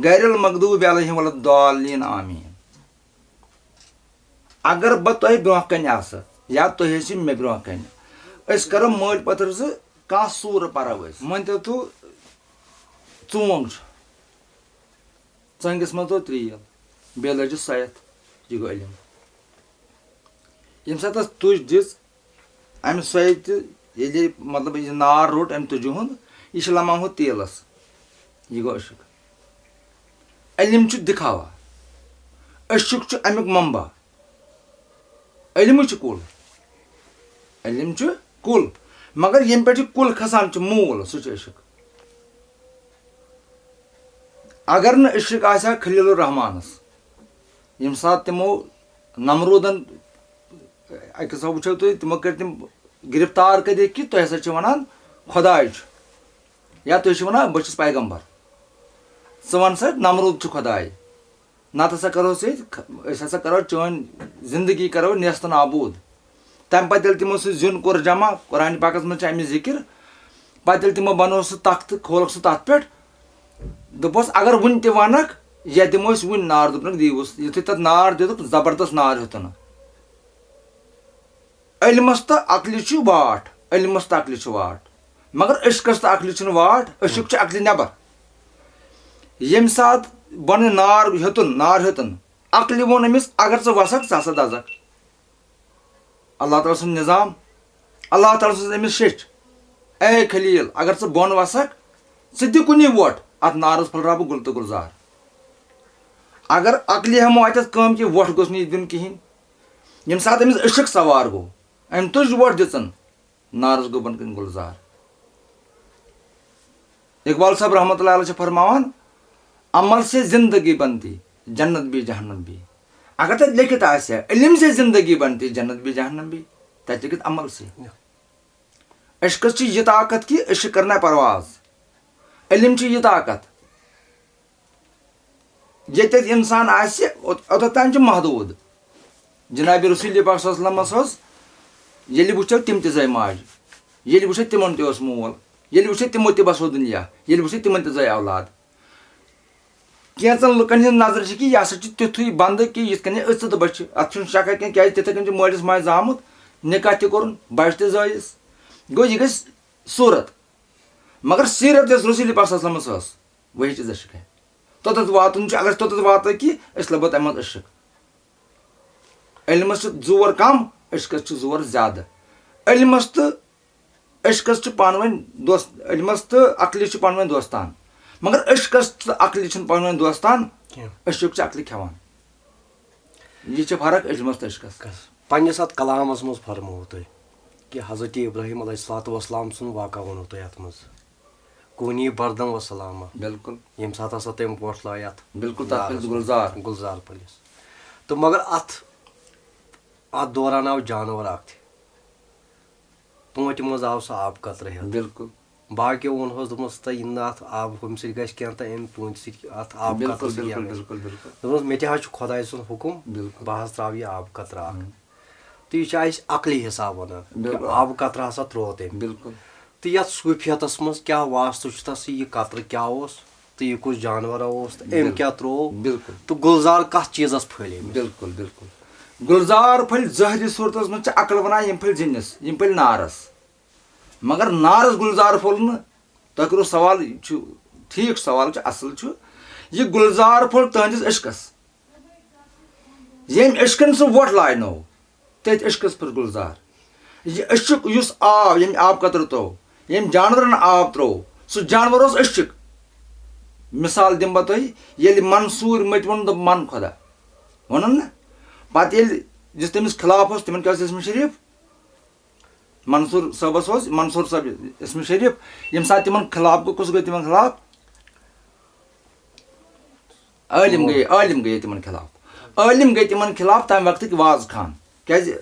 غیر المغضوب علیہم ولا الضالین، آمین۔ اگر بہٕ تۄہہِ برونٛہہ کنہِ آسہٕ یا تُہۍ ٲسِو مےٚ برونٛہہ کنہِ، أسۍ کرو مٲلۍ پٔتھر زٕ، کانٛہہ سوٗرٕ پرو أسۍ۔ مٲنۍ تو تُہۍ، ژونٛگ چھُ، ژٔنٛگِس منٛز تو تریل، بیٚیہِ لٔجِس سۄ یَتھ، یہِ گوٚو علم۔ ییٚمہِ ساتہٕ اَتھ تُج دِژ، اَمہِ سۄیہِ تہِ ییٚلہِ، مطلب، یہِ نار روٚٹ اَمہِ تُجہِ ہُنٛد، یہِ چھِ لَمان ہُہ تیٖلَس۔ یہِ گوٚو عشق۔ علم چھُ دِکھاوا، عشق چھُ اَمیُک منبع۔ علمٕے چھُ کُل۔ علم چھُ کُل، مگر ییٚمہِ پٮ۪ٹھ یہِ کُل کھسان چھُ، موٗل، سُہ چھُ عشق۔ اگر نہٕ عشق آسہِ ہا خلیل الرحمانس، ییٚمہِ ساتہٕ تِمو نمروٗدن، اَکہِ حسابہٕ وٕچھو تُہۍ، تِمو کٔرۍ تِم گرفتار کٔرِتھ کہِ تُہۍ ہسا چھِو وَنان خۄداے چھُ، یا تُہۍ چھِو وَنان بہٕ چھُس پیغمبر، ژٕ وَن سا نمروٗد چھُ خۄداے۔ نتہٕ ہسا کرو أسۍ ییٚتہِ، أسۍ ہسا کرو چٲنۍ زندگی کرو نیست نابوٗد۔ تَمہِ پتہٕ ییٚلہِ تِمو سُہ زیُن کوٚر جمع، قرآن پاکس منٛز چھِ اَمِچ ذِکِر، پتہٕ ییٚلہِ تِمو بنوو سُہ تختہٕ، کھولُکھ سُہ تَتھ پٮ۪ٹھ، دوٚپُس، "اگر وُنہِ تہِ وَنکھ، یا دِمو أسۍ وُنہِ نار۔" دوٚپنَکھ، "دِیٖوُس۔" یُتھُے تَتھ نار دیُتُکھ، زبردست نار ہیوٚتُن۔ علمس تہٕ عقلہِ چھُ واٹھ، علمس تہٕ عقلہِ چھُ واٹھ، مگر عشقس تہٕ عقلہِ چھُنہٕ واٹھ، عشق چھُ عقلہِ نٮ۪بر۔ ییٚمہِ ساتہٕ بۄنہٕ نار ہیوٚتُن، نار ہیوٚتُن، عقلہِ ووٚن أمِس، "اگر ژٕ وسکھ، ژٕ ہسا دزکھ۔" اللہ تعالیٰ سُنٛد نظام، اللہ تعالیٰ سٕنٛز أمِس شیٚچھ، "اے خلیل، اگر ژٕ بۄن وسکھ، ژٕ دِ کُنی وۄٹھ، اتھ نارس پھُلراو بہٕ گُل تہٕ گُلزار۔" اگر عقلہِ ہٮ۪مو اتٮ۪تھ کٲم کہِ وۄٹھ گوٚژھ نہٕ یہِ دیُن کِہینۍ، ییٚمہِ ساتہٕ أمِس عشق سوار گوٚو، أمۍ تُج وۄٹھ دِژٕن، نارس گوٚو بۄن کَنہِ گُلزار۔ اقبال صٲب رحمتہ اللہ علیہ چھِ فرماوان، "عمل سے زندگی بنتی، جنت بھی جہنم بھی۔" اگر تَتہِ لیکھِتھ آسہِ ہا، "علم سے زندگی بنتی، جنت بھی جہنم بھی"، تَتہِ لیکھِتھ عمل سے۔ عشقس چھِ یہِ طاقت کہِ أسۍ چھِ کرناے پرواز۔ علم چھِ یہِ طاقت، ییٚتٮ۪تھ انسان آسہِ، اوٚت-، اوٚتتھ تام چھُ محدوٗد۔ جناب رسول پاک صلی اللہ علیہ وسلمس اوس، ییٚلہِ وٕچھو تِم تہِ زاے ماجہِ، ییٚلہِ وٕچھو تِمن تہِ اوس مول، ییٚلہِ وٕچھو تِمو تہِ بسو دُنیا، ییٚلہِ وٕچھو تِمن تہِ زاے اولاد۔ کینٛژن لُکن ہٕنٛز نظر چھِ کہِ یہِ ہسا چھُ تیُتھُے بندٕ کہِ یِتھ کٔنۍ أژٕ تہٕ بٔچھِ۔ اتھ چھُنہٕ شکا کینٛہہ، کیازِ تِتھے کٔنۍ چھُ مٲلِس ماجہِ زامُت، نکاح تہِ کوٚرُن، بچہِ تہِ زٲیِس۔ گوٚو، یہِ گژھِ صوٗرت۔ مگر سیٖرت یۄس رسول پاک صلی اللہ علیہ وسلمس ٲس، وہی چیٖز چھِ کینٛہہ۔ توٚتتھ واتُن چھُ، اگر توٚتتھ واتو کہِ أسۍ لبو تَمہِ منٛز عشق۔ علمس چھُ زور کم، عشقس چھُ زور زیادٕ۔ علمس تہٕ عشقس چھُ پانہٕ ؤنۍ دوست، علمس تہٕ عقلہِ چھُ پانہٕ ؤنۍ دوستان، مگر عشقس تہٕ عقلہِ چھُنہٕ پانہٕ ؤنۍ دوستان۔ کینٛہہ۔ عشق چھُ عقلہِ کھٮ۪وان۔ یہِ چھِ فرق علمس تہٕ عشقس۔ پننِس اتھ کلامس منٛز فرموو تُہۍ کہِ حضرت ابراہیم علیہ الصلوۃ والسلام سُنٛد واقعہ ووٚنوٕ تۄہہِ اتھ منٛز، کونی بردم و سلامہ۔ بِلکُل۔ ییٚمہِ ساتہٕ ہسا تٔمۍ وۄٹھ لٲے اتھ بِلکُل، تتھ نارس پٮ۪ٹھ منٛز، گُلزار۔ گُلزار پھٔلِس۔ تہٕ مگر اتھ، اتھ دوران آو جانور اکھ تہِ۔ پونٛتہِ منٛز آو سُہ آبہٕ قطرٕ ہٮ۪تھ۔ بِلکُل۔ باقیو ووٚنہوس، دوٚپمَس، "تہٕ یہِ نہٕ اَتھ آبہٕ ہُمہِ سۭتۍ گژھِ کینٛہہ تہٕ اَمہِ پونٛتہِ سۭتۍ، اَتھ آبہٕ بِلکُل، قطرٕ سۭتۍ کیٛاہ بِلکُل، گژھِ؟" بِلکُل، بِلکُل۔ دوٚپمَس، "مےٚ تہِ حظ چھُ خۄداے سُنٛد حُکُم، بِلکُل۔ بہٕ حظ ترٛاوٕ یہِ آبہٕ قطرٕ اَکھ۔" ہُم۔ تہٕ یہِ چھُ اَسہِ عقلی حِساب وَنان کہِ بِلکُل۔ آبہٕ قطرٕ ہسا ترٛوو تٔمۍ۔ بِلکُل۔ تہٕ یَتھ صوٗفیتَس منٛز کیٛاہ واسطہٕ چھُ تَتھ، یہِ قطرٕ کیٛاہ اوس تہٕ یہِ کُس جانوَرا اوس تہٕ أمۍ بِلکُل۔ کیٛاہ ترٛوو بِلکُل۔ تہٕ گُلزار کَتھ چیٖزَس پھٔلۍ أمِس؟ بِلکُل، بِلکُل۔ گُلزار پھٔلۍ ظٲہری صوٗرتَس منٛز چھِ عقل وَنان، یِم پھٔلۍ جِنِس، یِم پھٔلۍ نارَس۔ مگر نارس گُلزار پھوٚل نہٕ۔ تۄہہِ کوٚروٕ سوال، یہِ چھُ ٹھیٖک سوال چھُ، اصل چھُ۔ یہِ گُلزار پھوٚل تُہنٛدِس عشقس۔ ییٚمۍ عشقن سُہ وۄٹھ لاینوو، تٔتھۍ عشقس پھٔل گُلزار۔ یہِ عشق یُس آو، ییٚمۍ آب قطرٕ ترٛوو، ییٚمۍ جانورن آب ترٛوو، سُہ جانور اوس عشق۔ مثال دِمہٕ بہٕ تۄہہِ، ییٚلہِ منصوٗر مٔتۍ ووٚن، دوٚپ، "من خدا"، ووٚنُن نہ؟ پتہٕ ییٚلہِ یُس تٔمِس خلاف اوس، تِمن کیٛاہ اوس اسمِ شریف؟ منصور صٲبس اوس، منصور صٲب اسمِ شریف، ییٚمہِ ساتہٕ تِمن خلاف گوٚو، کُس گوٚو تِمن خلاف؟ عٲلِم گٔے، عٲلِم گٔے تِمن خلاف۔ عٲلِم گٔے تِمن خلاف تَمہِ وقتٕکۍ واز خان۔ کیٛازِ؟ ژٕ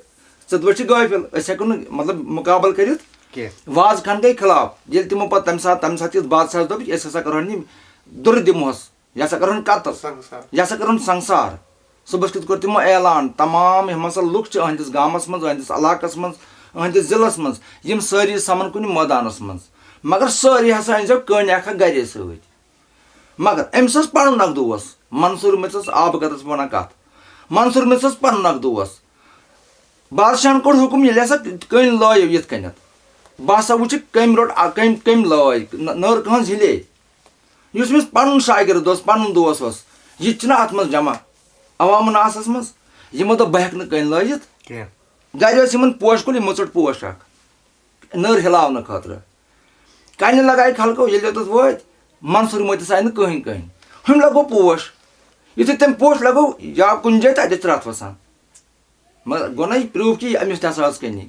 تہٕ بہٕ چھِ غٲفِل، أسۍ ہٮ۪کو نہٕ، مطلب، مُقابلہٕ کٔرِتھ۔ کینٛہہ۔ واز خان گٔے خلاف۔ ییٚلہِ تِمو پتہٕ تَمہِ ساتہٕ، تَمہِ ساتہٕ یُس بادشاہس دوٚپ، أسۍ ہسا کرہون یِم دُرٕ دِمہوس۔ یہِ ہسا کرہون قتل۔ سنگسار۔ یہِ ہسا کرہون سنگسار۔ صُبحس کیُتھ کوٚر تِمو اعلان، تمام یِم ہسا لُکھ چھِ أہنٛدِس گامس منٛز، أہنٛدِس علاقس منٛز، أہنٛدِس ضلعس منٛز، یِم سٲری سمن کُنہِ مٲدانس منٛز۔ مگر سٲری ہسا أنۍزیو کٔنۍ اکھ اکھ گرے سۭتۍ۔ مگر أمِس اوس پنُن اکھ دوس، منصور مِرزس آبہٕ قطرس وَنان کتھ۔ منصور مِرزس پنُن اکھ دوس۔ بادشاہن کوٚر حُکُم، ییٚلہِ ہسا کٔمۍ لٲیِو یِتھ کٔنٮ۪تھ، بہٕ ہسا وٕچھِ کٔمۍ روٚٹ، آ، کٔمۍ، کٔمۍ لٲے، نٔر کٕہٕنٛز ہِلے۔ یُس أمِس پنُن شاگرد اوس، پنُن دوس اوس، یہِ تہِ چھُنہ اتھ منٛز جمع۔ عوام الناسَس منٛز، یِمو دوٚپ، "بہٕ ہٮ۪کہٕ نہٕ کٔنۍ لٲگِتھ۔" کینٛہہ۔ گَرِ ٲسۍ یِمَن پوشہِ کُلۍ، یِمو ژٔٹ پوش اَکھ، نٔر ہِلاونہٕ خٲطرٕ۔ کَنہِ لَگایہِ خلقو، ییٚلہِ یوٚتَتھ وٲتۍ، منصوٗر مٲتِس آیہِ نہٕ کٕہٕنۍ کٕہٕنۍ۔ ہُمۍ لَگوو پوش۔ یُتھُے تٔمۍ پوش لَگوو یا کُنہِ جایہِ، تَتہِ ٲسۍ رَتھ وَسان۔ مگر گوٚو نہ یہِ proof کہِ أمِس تہِ ہسا ٲس کٔمی۔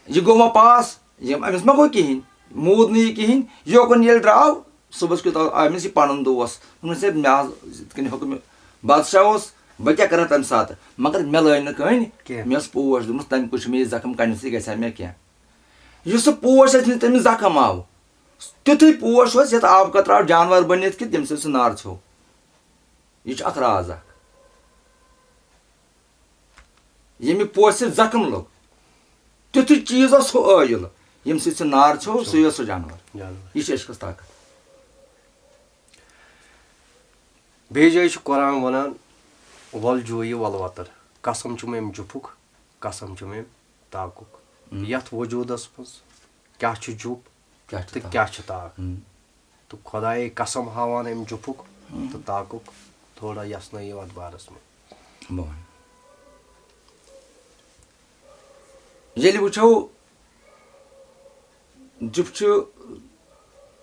یہِ گوٚو وۄنۍ پاس، یِم، أمِس ما گوٚو کِہیٖنۍ، موٗد نہٕ یہِ کِہیٖنۍ۔ یوکُن ییٚلہِ درٛاو، صُبحَس کیُتھ آو أمِس یہِ پَنُن دوس۔ دوٚپنَس، "ہے، مےٚ حظ یِتھ کٔنۍ حُکمِ بادشاہ اوس، بہٕ کیٛاہ کَرٕ ہا تَمہِ ساتہٕ؟" مگر مےٚ لٲج نہٕ کٕہٕنۍ، کینٛہہ۔ مےٚ اوس پوش دیُتمُت، تَمہِ کُے چھُ مےٚ یہِ زخم، کَنہِ سۭتۍ گژھِ ہا مےٚ کینٛہہ۔ یُس سُہ پوش اَسہِ نِش تٔمِس زخم آو، تیُتھُے پوش اوس، یَتھ آب قطرٕ آو جانوَر بٔنِتھ کہِ تَمہِ سۭتۍ سُہ نار ژھیوٚو۔ یہِ چھُ اکھ راز اکھ۔ ییٚمہِ پوشہِ سۭتۍ زخم لوٚگ، تیُتھُے چیٖز اوس ہُہ ٲیُل، ییٚمہِ سۭتۍ سُہ نار ژھیوٚو، سُے اوس سُہ جانور۔ جانور۔ یہِ چھِ عشقس طاقت۔ بیٚیہِ جایہِ چھُ قرآن وَنان، "وَل جویہِ وَل وَتٕر"، قسم چھُم اَمہِ جُپھُک، قسم چھُم اَمہِ تاکُک۔ ہم۔ یَتھ وجوٗدس منٛز کیٛاہ چھُ جُپ کیٛاہ چھُ تہٕ تاکھ؟ کیٛاہ چھُ تاکھ؟ ہم۔ تہٕ خۄدایے قسم ہاوان اَمہِ جُپھُک ہم۔ تہٕ تاکُک تھوڑا یَژھنٲیِو اَتھ بارَس منٛز۔ بہٕ وَنہٕ۔ ییٚلہِ وٕچھو، جُپ چھُ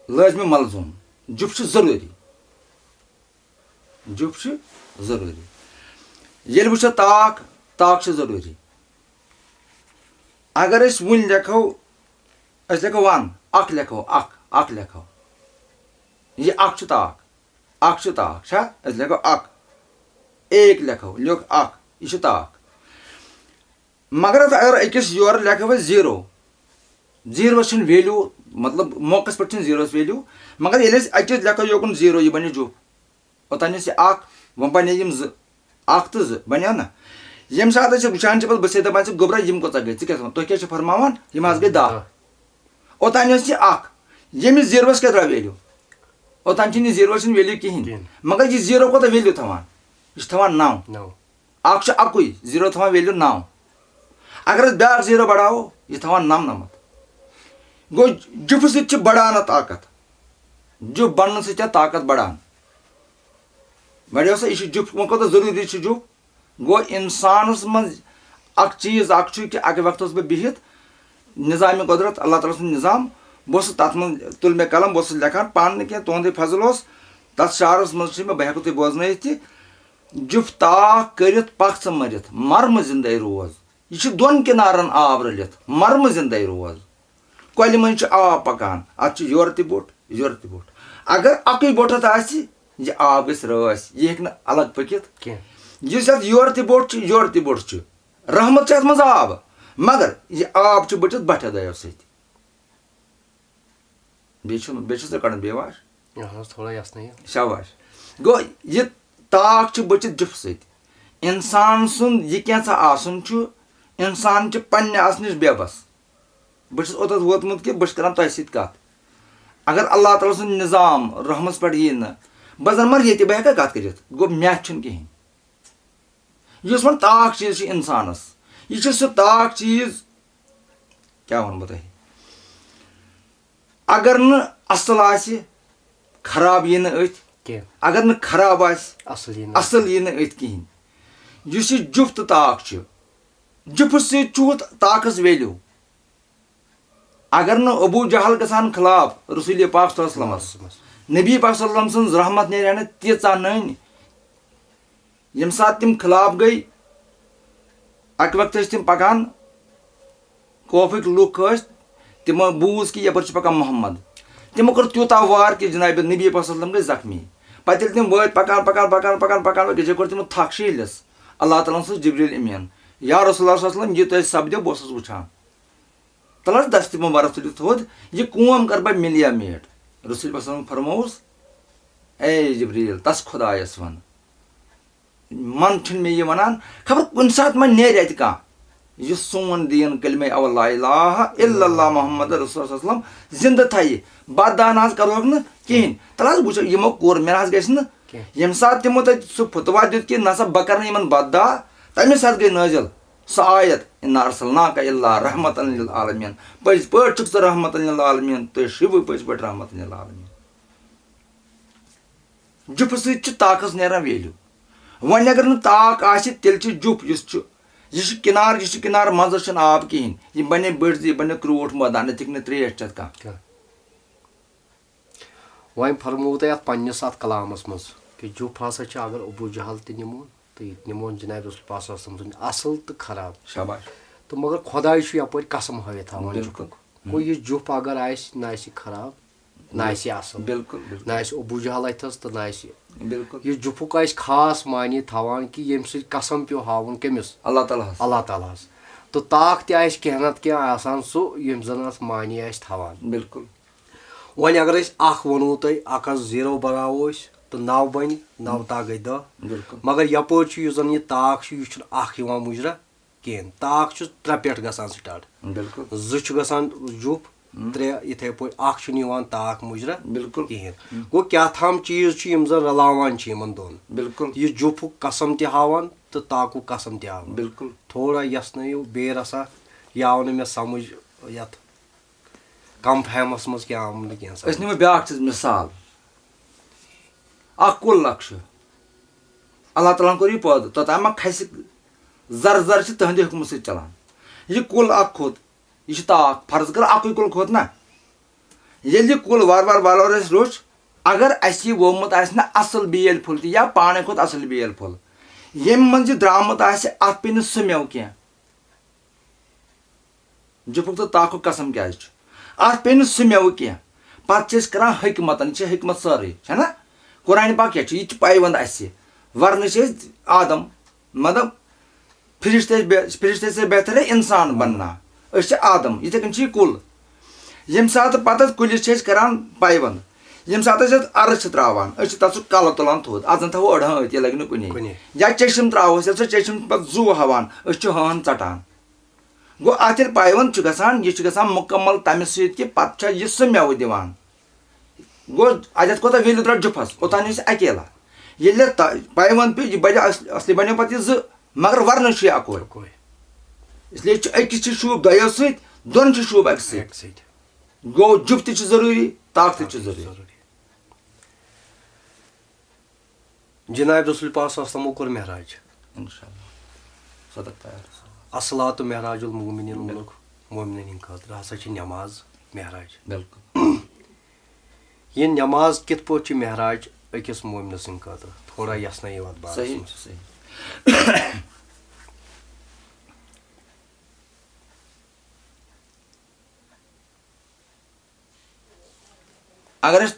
لٲزمِ ملزوٗم، جُپ چھُ ضروٗری۔ جُپ چھُ ضروٗری۔ ییٚلہِ وٕچھو تاکھ، تاکھ چھُ ضروٗری۔ اگر أسۍ وُنۍ لیکھو، أسۍ لیکھو one، اکھ لیکھو، اکھ، اکھ لیکھو۔ یہِ اکھ چھُ تاکھ، اکھ چھُ تاکھ، چھا؟ أسۍ لیکھو اکھ، ایک لیکھو، لیوٚکھ اکھ، یہِ چھُ تاکھ۔ مگر اَتھ اگر أکِس یورٕ لیکھو أسۍ zero، zeroس چھُنہٕ value، مطلب موقعس پٮ۪ٹھ چھُنہٕ zeroس value، مگر ییٚلہِ أسۍ اَکِس لیکھو یوکُن zero، یہِ بَنہِ جُپ۔ اوٚتام ٲسۍ یہِ اکھ، وۄنۍ بَنے یِم زٕ، اکھ تہٕ زٕ بَنیو نہ؟ ییٚمہِ ساتہٕ أسۍ وٕچھان چھِ، پَتہٕ بہٕ چھُسے دَپان، "ژٕ گوٚبرا، یِم کۭژاہ گٔے؟ ژٕ کیٛاہ چھُکھ وَنان؟ تُہۍ کیٛاہ چھِو فرماوان؟ یِم حظ گٔے دَہ۔" دَہ۔ اوٚتام ٲس یہِ اکھ، ییٚمِس zeroس کیٛاہ درٛاو value؟ اوٚتام چھِنہٕ یہِ zeroس چھِنہٕ value کِہیٖنۍ۔ کِہیٖنۍ۔ مگر یہِ zero کوٗتاہ value تھاوان؟ یہِ چھُ تھاوان نَو۔ نَو۔ اکھ چھُ اَکُے، zero تھاوان value نَو۔ اگر أسۍ بیٛاکھ zero بَڑاوو، یہِ تھاوان نَمنَمَتھ۔ گوٚو، جُپھٕ سۭتۍ چھِ بَڑان اَتھ طاقت۔ جُپھ بَننہٕ سۭتۍ چھےٚ طاقت بَڑان۔ بَڑیو سا، یہِ چھُ جُپھ، وۄنۍ کوٗتاہ ضروٗری چھُ جُپھ؟ گوٚو، اِنسانَس منٛز اَکھ چیٖز اَکھ چھُ کہِ اَکہِ وقتہٕ اوسُس بہٕ بِہِتھ، نظامِ قۄدرت، اللہ تعالیٰ سُنٛد نظام، بہٕ اوسُس تَتھ منٛز، تُل مےٚ قلم، بہٕ اوسُس لیکھان پانہٕ نہٕ کینٛہہ، تُہُنٛدُے فضل اوس۔ تَتھ شعرَس منٛز چھُ مےٚ، بہٕ ہٮ۪کہٕ تۄہہِ بوزنٲیِتھ تہِ، جُپھ تاکھ کٔرِتھ پکھ ژٕ مٔرِتھ، مر مہٕ زِندَے روز۔ یہِ چھُ دۄن کِنارَن آب رٔلِتھ، مر مہٕ زِندَے روز۔ کۄلہِ منٛز چھُ آب پَکان، اَتھ چھُ یورٕ تہِ بوٚٹھ، یورٕ تہِ بوٚٹھ۔ اگر اَکُے بوٚٹھ اَتھ آسہِ، یہِ آب گژھِ رٲسۍ، یہِ ہیٚکہِ نہٕ الگ پٔکِتھ۔ کینٛہہ۔ یُس اَتھ یورٕ تہِ بوٚٹھ چھُ، یورٕ تہِ بوٚٹھ چھُ، رحمت چھِ اَتھ منٛز آب، مگر یہِ آب چھُ بٔٹِتھ بَٹھِ دۄیو سۭتۍ۔ بیٚیہِ چھُ، بیٚیہِ چھُ ژےٚ کَڑُن بیٚیہِ واش۔ اہن حظ، تھوڑا یَژھ نہٕ یہِ۔ شاباش۔ گوٚو، یہِ تاکھ چھُ بٔچِتھ جُپھ سۭتۍ۔ اِنسان سُنٛد یہِ کینٛژھا آسُن چھُ، اِنسان چھُ پنٛنہِ آسنہٕ نِش بے بس۔ بہٕ چھُس اوٚتَتھ ووتمُت کہِ بہٕ چھُس کَران تۄہہِ سۭتۍ کَتھ۔ اگر اللہ تعالیٰ سُنٛد نظام رحمَس پٮ۪ٹھ یی نہٕ، بہٕ زَن مَرٕ ییٚتہِ، بہٕ ہٮ۪کا کَتھ کٔرِتھ؟ گوٚو، مےٚ چھُنہٕ کِہیٖنۍ۔ یُس وۄنۍ تاکھ چیٖز چھُ اِنسانَس، یہِ چھُ سُہ تاکھ چیٖز، کیٛاہ وَنہٕ بہٕ تۄہہِ؟ اگر نہٕ اَصٕل آسہِ، خراب یی نہٕ أتھۍ۔ کینٛہہ۔ اگر نہٕ خراب آسہِ، اَصٕل یی نہٕ۔ اَصٕل یی نہٕ أتھۍ کِہیٖنۍ۔ یُس یہِ جُپھ تہٕ تاکھ چھُ، جُپھٕ سۭتۍ چھُ ہُتھ تاکَس value۔ اگر نہٕ ابو جہل گژھان خلاف رسول پاک صلی اللہ علیہ وسلمس، نبی پاک صلی اللہ علیہ وسلم سٕنٛز رحمت نیرِ ہا نہٕ تیٖژاہ نٔنۍ۔ ییٚمہِ ساتہٕ تِم خلاف گٔے، اَکہِ وقتہٕ ٲسۍ تِم پَکان، کوفٕکۍ لُکھ ٲسۍ، تِمو بوٗز کہِ یَپٲرۍ چھُ پَکان محمد۔ تِمو کوٚر تیوٗتاہ وار کہِ جناب نبی پاک صلی اللہ علیہ وسلم گٔے زخمی۔ پَتہٕ ییٚلہِ تِم وٲتۍ پَکان، پَکان، پَکان، پَکان، پَکان، گٔے کوٚر تِمو تھَکھ شیٖلِس۔ اللہ تعالیٰ ہَن سوٗز جبریٖل امیٖن، یا رسول اللہ صلی اللہ علیہ وسلم، یہِ تۄہہِ سَپدیو، بہٕ اوسُس وٕچھان۔ تَلہٕ حظ دَستہِ مُبارک تُلِتھ تھوٚد، یہِ کٲم کَرٕ بہٕ مِلیا میٹ۔ رسول پاک صلی اللہ علیہ وسلم فرمووُس، اے جبریٖل، تَس خۄدایَس وَن، من چھُنہٕ مےٚ یہِ وَنان، خبر کُنہِ ساتہٕ ما نیرِ اَتہِ کانٛہہ، یُس سون دیٖن کلمہ اول لا الہ الا اللہ محمد رسول اللہ صلی اللہ علیہ وسلم زِندٕ تھایہِ۔ بد دعا نہ حظ کَرہوکھ نہٕ کِہیٖنۍ۔ تَلہٕ حظ وٕچھو، یِمو کوٚر، مےٚ نہ حظ گژھِ نہٕ۔ کینٛہہ۔ ییٚمہِ ساتہٕ تِمو تَتہِ سُہ فتوا دیُت کہِ نہ سا بہٕ کَرٕ نہٕ یِمَن بد دعا، تَمے ساتہٕ گٔے نٲزِل سۄ آیت، "انا ارسلناک الا رحمتاً للعالمین"، پٔزۍ پٲٹھۍ چھُکھ ژٕ رحمتاً للعالمین، تُہۍ چھِوٕ پٔزۍ پٲٹھۍ رحمتاً للعالمین۔ جُپھٕ سۭتۍ چھِ تاکَس نیران value۔ وۄنۍ اگر نہٕ تاک آسہِ، تیٚلہِ چھُ جُپھ یُس چھُ، یہِ چھُ کِنار، یہِ چھُ کِنار، منٛزس چھُنہٕ آب کِہیٖنۍ۔ یہِ بَنے بٔڑۍ زِ، یہِ بَنے کرٛوٗٹھ مٲدان، اَتہِ ہیٚکہِ نہٕ ترٛیش چٮ۪تھ کانٛہہ۔ کیٛاہ؟ وۄنۍ فرموو تۄہہِ اَتھ پنٛنِس اَتھ کلامَس منٛز کہِ جُپھ ہسا چھُ، اگر ابوٗ جہل تہِ نِمون تہٕ یہِ تہِ نِمون جناب رسول پاک صلی اللہ علیہ وسلم سُنٛد اَصٕل تہٕ خراب۔ شاباش۔ تہٕ مگر خۄداے چھُ یَپٲرۍ قسم ہٲوِتھ تھاوان بِلکُل۔ جُپھُک۔ گوٚو یہِ جُپھ اگر آسہِ، نہ آسہِ یہِ خراب، نہ آسہِ یہِ اَصٕل۔ بِلکُل، بِلکُل۔ نہ آسہِ ابوٗ جہل اَتھَس تہٕ نہ آسہِ یہِ۔ بِلکُل۔ یہِ جُپھُک آسہِ خاص معنی تھاوان کہِ ییٚمہِ سۭتۍ قسم پیوٚو ہاوُن کٔمِس؟ اللہ تعالیٰ ہَس۔ اللہ تعالیٰ ہَس۔ تہٕ تاکھ تہِ آسہِ کینٛہہ نَتہٕ کینٛہہ آسان سُہ، ییٚمہِ زَن اَتھ معنی آسہِ تھاوان۔ بِلکُل۔ وۄنۍ اگر أسۍ اَکھ وَنو تۄہہِ، اَکھ ہَس زیٖرو بَناوو أسۍ تہٕ نَو بَنہِ، نَو تاکھ گٔے دَہ۔ بِلکُل۔ مگر یَپٲرۍ چھُ یُس زَن یہِ تاکھ چھُ، یہِ چھُنہٕ اَکھ یِوان مُجرا کِہیٖنۍ۔ تاکھ چھُ ترٛےٚ پٮ۪ٹھ گژھان start۔ بِلکُل۔ زٕ چھُ گژھان جُپھ، ہم۔ ترٛےٚ یِتھَے پٲٹھۍ، اَکھ چھُنہٕ یِوان تاکھ مُجرا بِلکُل۔ کِہیٖنۍ۔ ہم۔ گوٚو کیٛاہ تھام چیٖز چھُ یِم زَن رَلاوان چھِ یِمَن دۄن۔ بِلکُل۔ یہِ جُپھُک قسم تہِ ہاوان تہٕ تاکُک قسم تہِ ہاوان۔ بِلکُل۔ تھوڑا یَژھنٲیِو بیٚیہِ رَژھا، یہِ آو نہٕ مےٚ سَمٕجھ یَتھ کَم فہمَس منٛز کینٛہہ، آو نہٕ کینٛہہ سَمٕجھ۔ أسۍ نِمو بیٛاکھ چیٖز مِثال۔ اَکھ کُل اَکھ چھُ، اللہ تعالیٰ ہَن کوٚر یہِ پٲدٕ، توٚتام ما کھسہِ، زَر زَر چھِ تٕہٕنٛدِ حُکمہٕ سۭتۍ چَلان۔ یہِ کُل اَکھ کھوٚت، یہِ چھُ تاکھ، فرض کر اَکُے کُل کھوٚت نا۔ ییٚلہِ یہِ کُل وارٕ وارٕ وارٕ وارٕ اَسہِ روٚچھ، اگر اَسہِ یہِ ووٚمُت آسہِ نا اَصٕل بیل پھوٚل تہِ یا پانَے کھوٚت اَصٕل بیل پھوٚل، ییٚمہِ منٛز یہِ درٛامُت آسہِ، اَتھ پیٚیہِ نہٕ سُہ مٮ۪وٕ کینٛہہ۔ جُپھُک تہٕ تاکُک قسم کیٛازِ چھُ؟ اَتھ پیٚیہِ نہٕ سُہ مٮ۪وٕ کینٛہہ۔ پَتہٕ چھِ أسۍ کَران حکمتَن، یہِ چھِ حکمت سٲرٕے، چھَنا؟ قرآنِ پاک کیٛاہ چھُ؟ یہِ تہِ چھُ پَے وَنٛد اَسہِ۔ وَرنہٕ چھِ أسۍ آدم، مطلب، فرشتے بے-، فرشتے سے بہتر ہے انسان بننا۔ أسۍ چھِ آدم، یِتھَے کٔنۍ چھُ یہِ کُل۔ ییٚمہِ ساتہٕ پَتہٕ اَتھ کُلِس چھِ أسۍ کَران پَے وَنٛد، ییٚمہِ ساتہٕ أسۍ اَتھ اَرٕ چھِ ترٛاوان، أسۍ چھِ تَتھ سُہ کَلہٕ تُلان تھوٚد، اَتھ زَن تھاوو أڑہَن أتھۍ، یہِ لَگہِ نہٕ کُنے۔ کُنے۔ یا چیٚشِم ترٛاووس، ییٚلہِ سُہ چیٚشِم پَتہٕ زُو ہٮ۪وان، أسۍ چھِ ہٲن ژَٹان۔ گوٚو، اَتھ ییٚلہِ پَے وَنٛد چھُ گژھان، یہِ چھُ گژھان مُکمل تَمہِ سۭتۍ کہِ پَتہٕ چھا یہِ سُہ مٮ۪وٕ دِوان۔ گوٚو، اَتٮ۪تھ کوٗتاہ value درٛاو جُپھَس، اوٚتام یُس اَکیلا۔ ییٚلہِ تَ-، پَے وَنٛد پیٚو، یہِ بَنیو اَصلی، اَصلی بَنیو پَتہٕ یہِ زٕ، مگر وَرنہٕ چھُ یہِ اَکوے۔ اَکوے۔ اس لیے چھُ أکِس چھِ شوٗب دۄیو سۭتۍ، دۄن چھِ شوٗب اَکہِ سۭتۍ۔ اَکہِ سۭتۍ۔ گوٚو، جُپھ تہِ چھُ ضروٗری، تاکھ تہِ چھُ ضروٗری۔ جناب رسول پاک صلی اللہ علیہ وسلمو کوٚر معراج۔ انشاءاللہ۔ صدق تیار۔ الصلاۃ معراج المومنین ووٚنُکھ مومنن ہٕنٛدِ خٲطرٕ ہسا چھِ نماز معراج۔ بِلکُل۔ یہِ نماز کِتھ پٲٹھۍ چھِ معراج أکِس مومنہٕ سٕنٛدِ خٲطرٕ؟ تھوڑا یژھنٲیِو اَتھ بارس صحیح، منٛز۔ صحیح۔ اگر أسۍ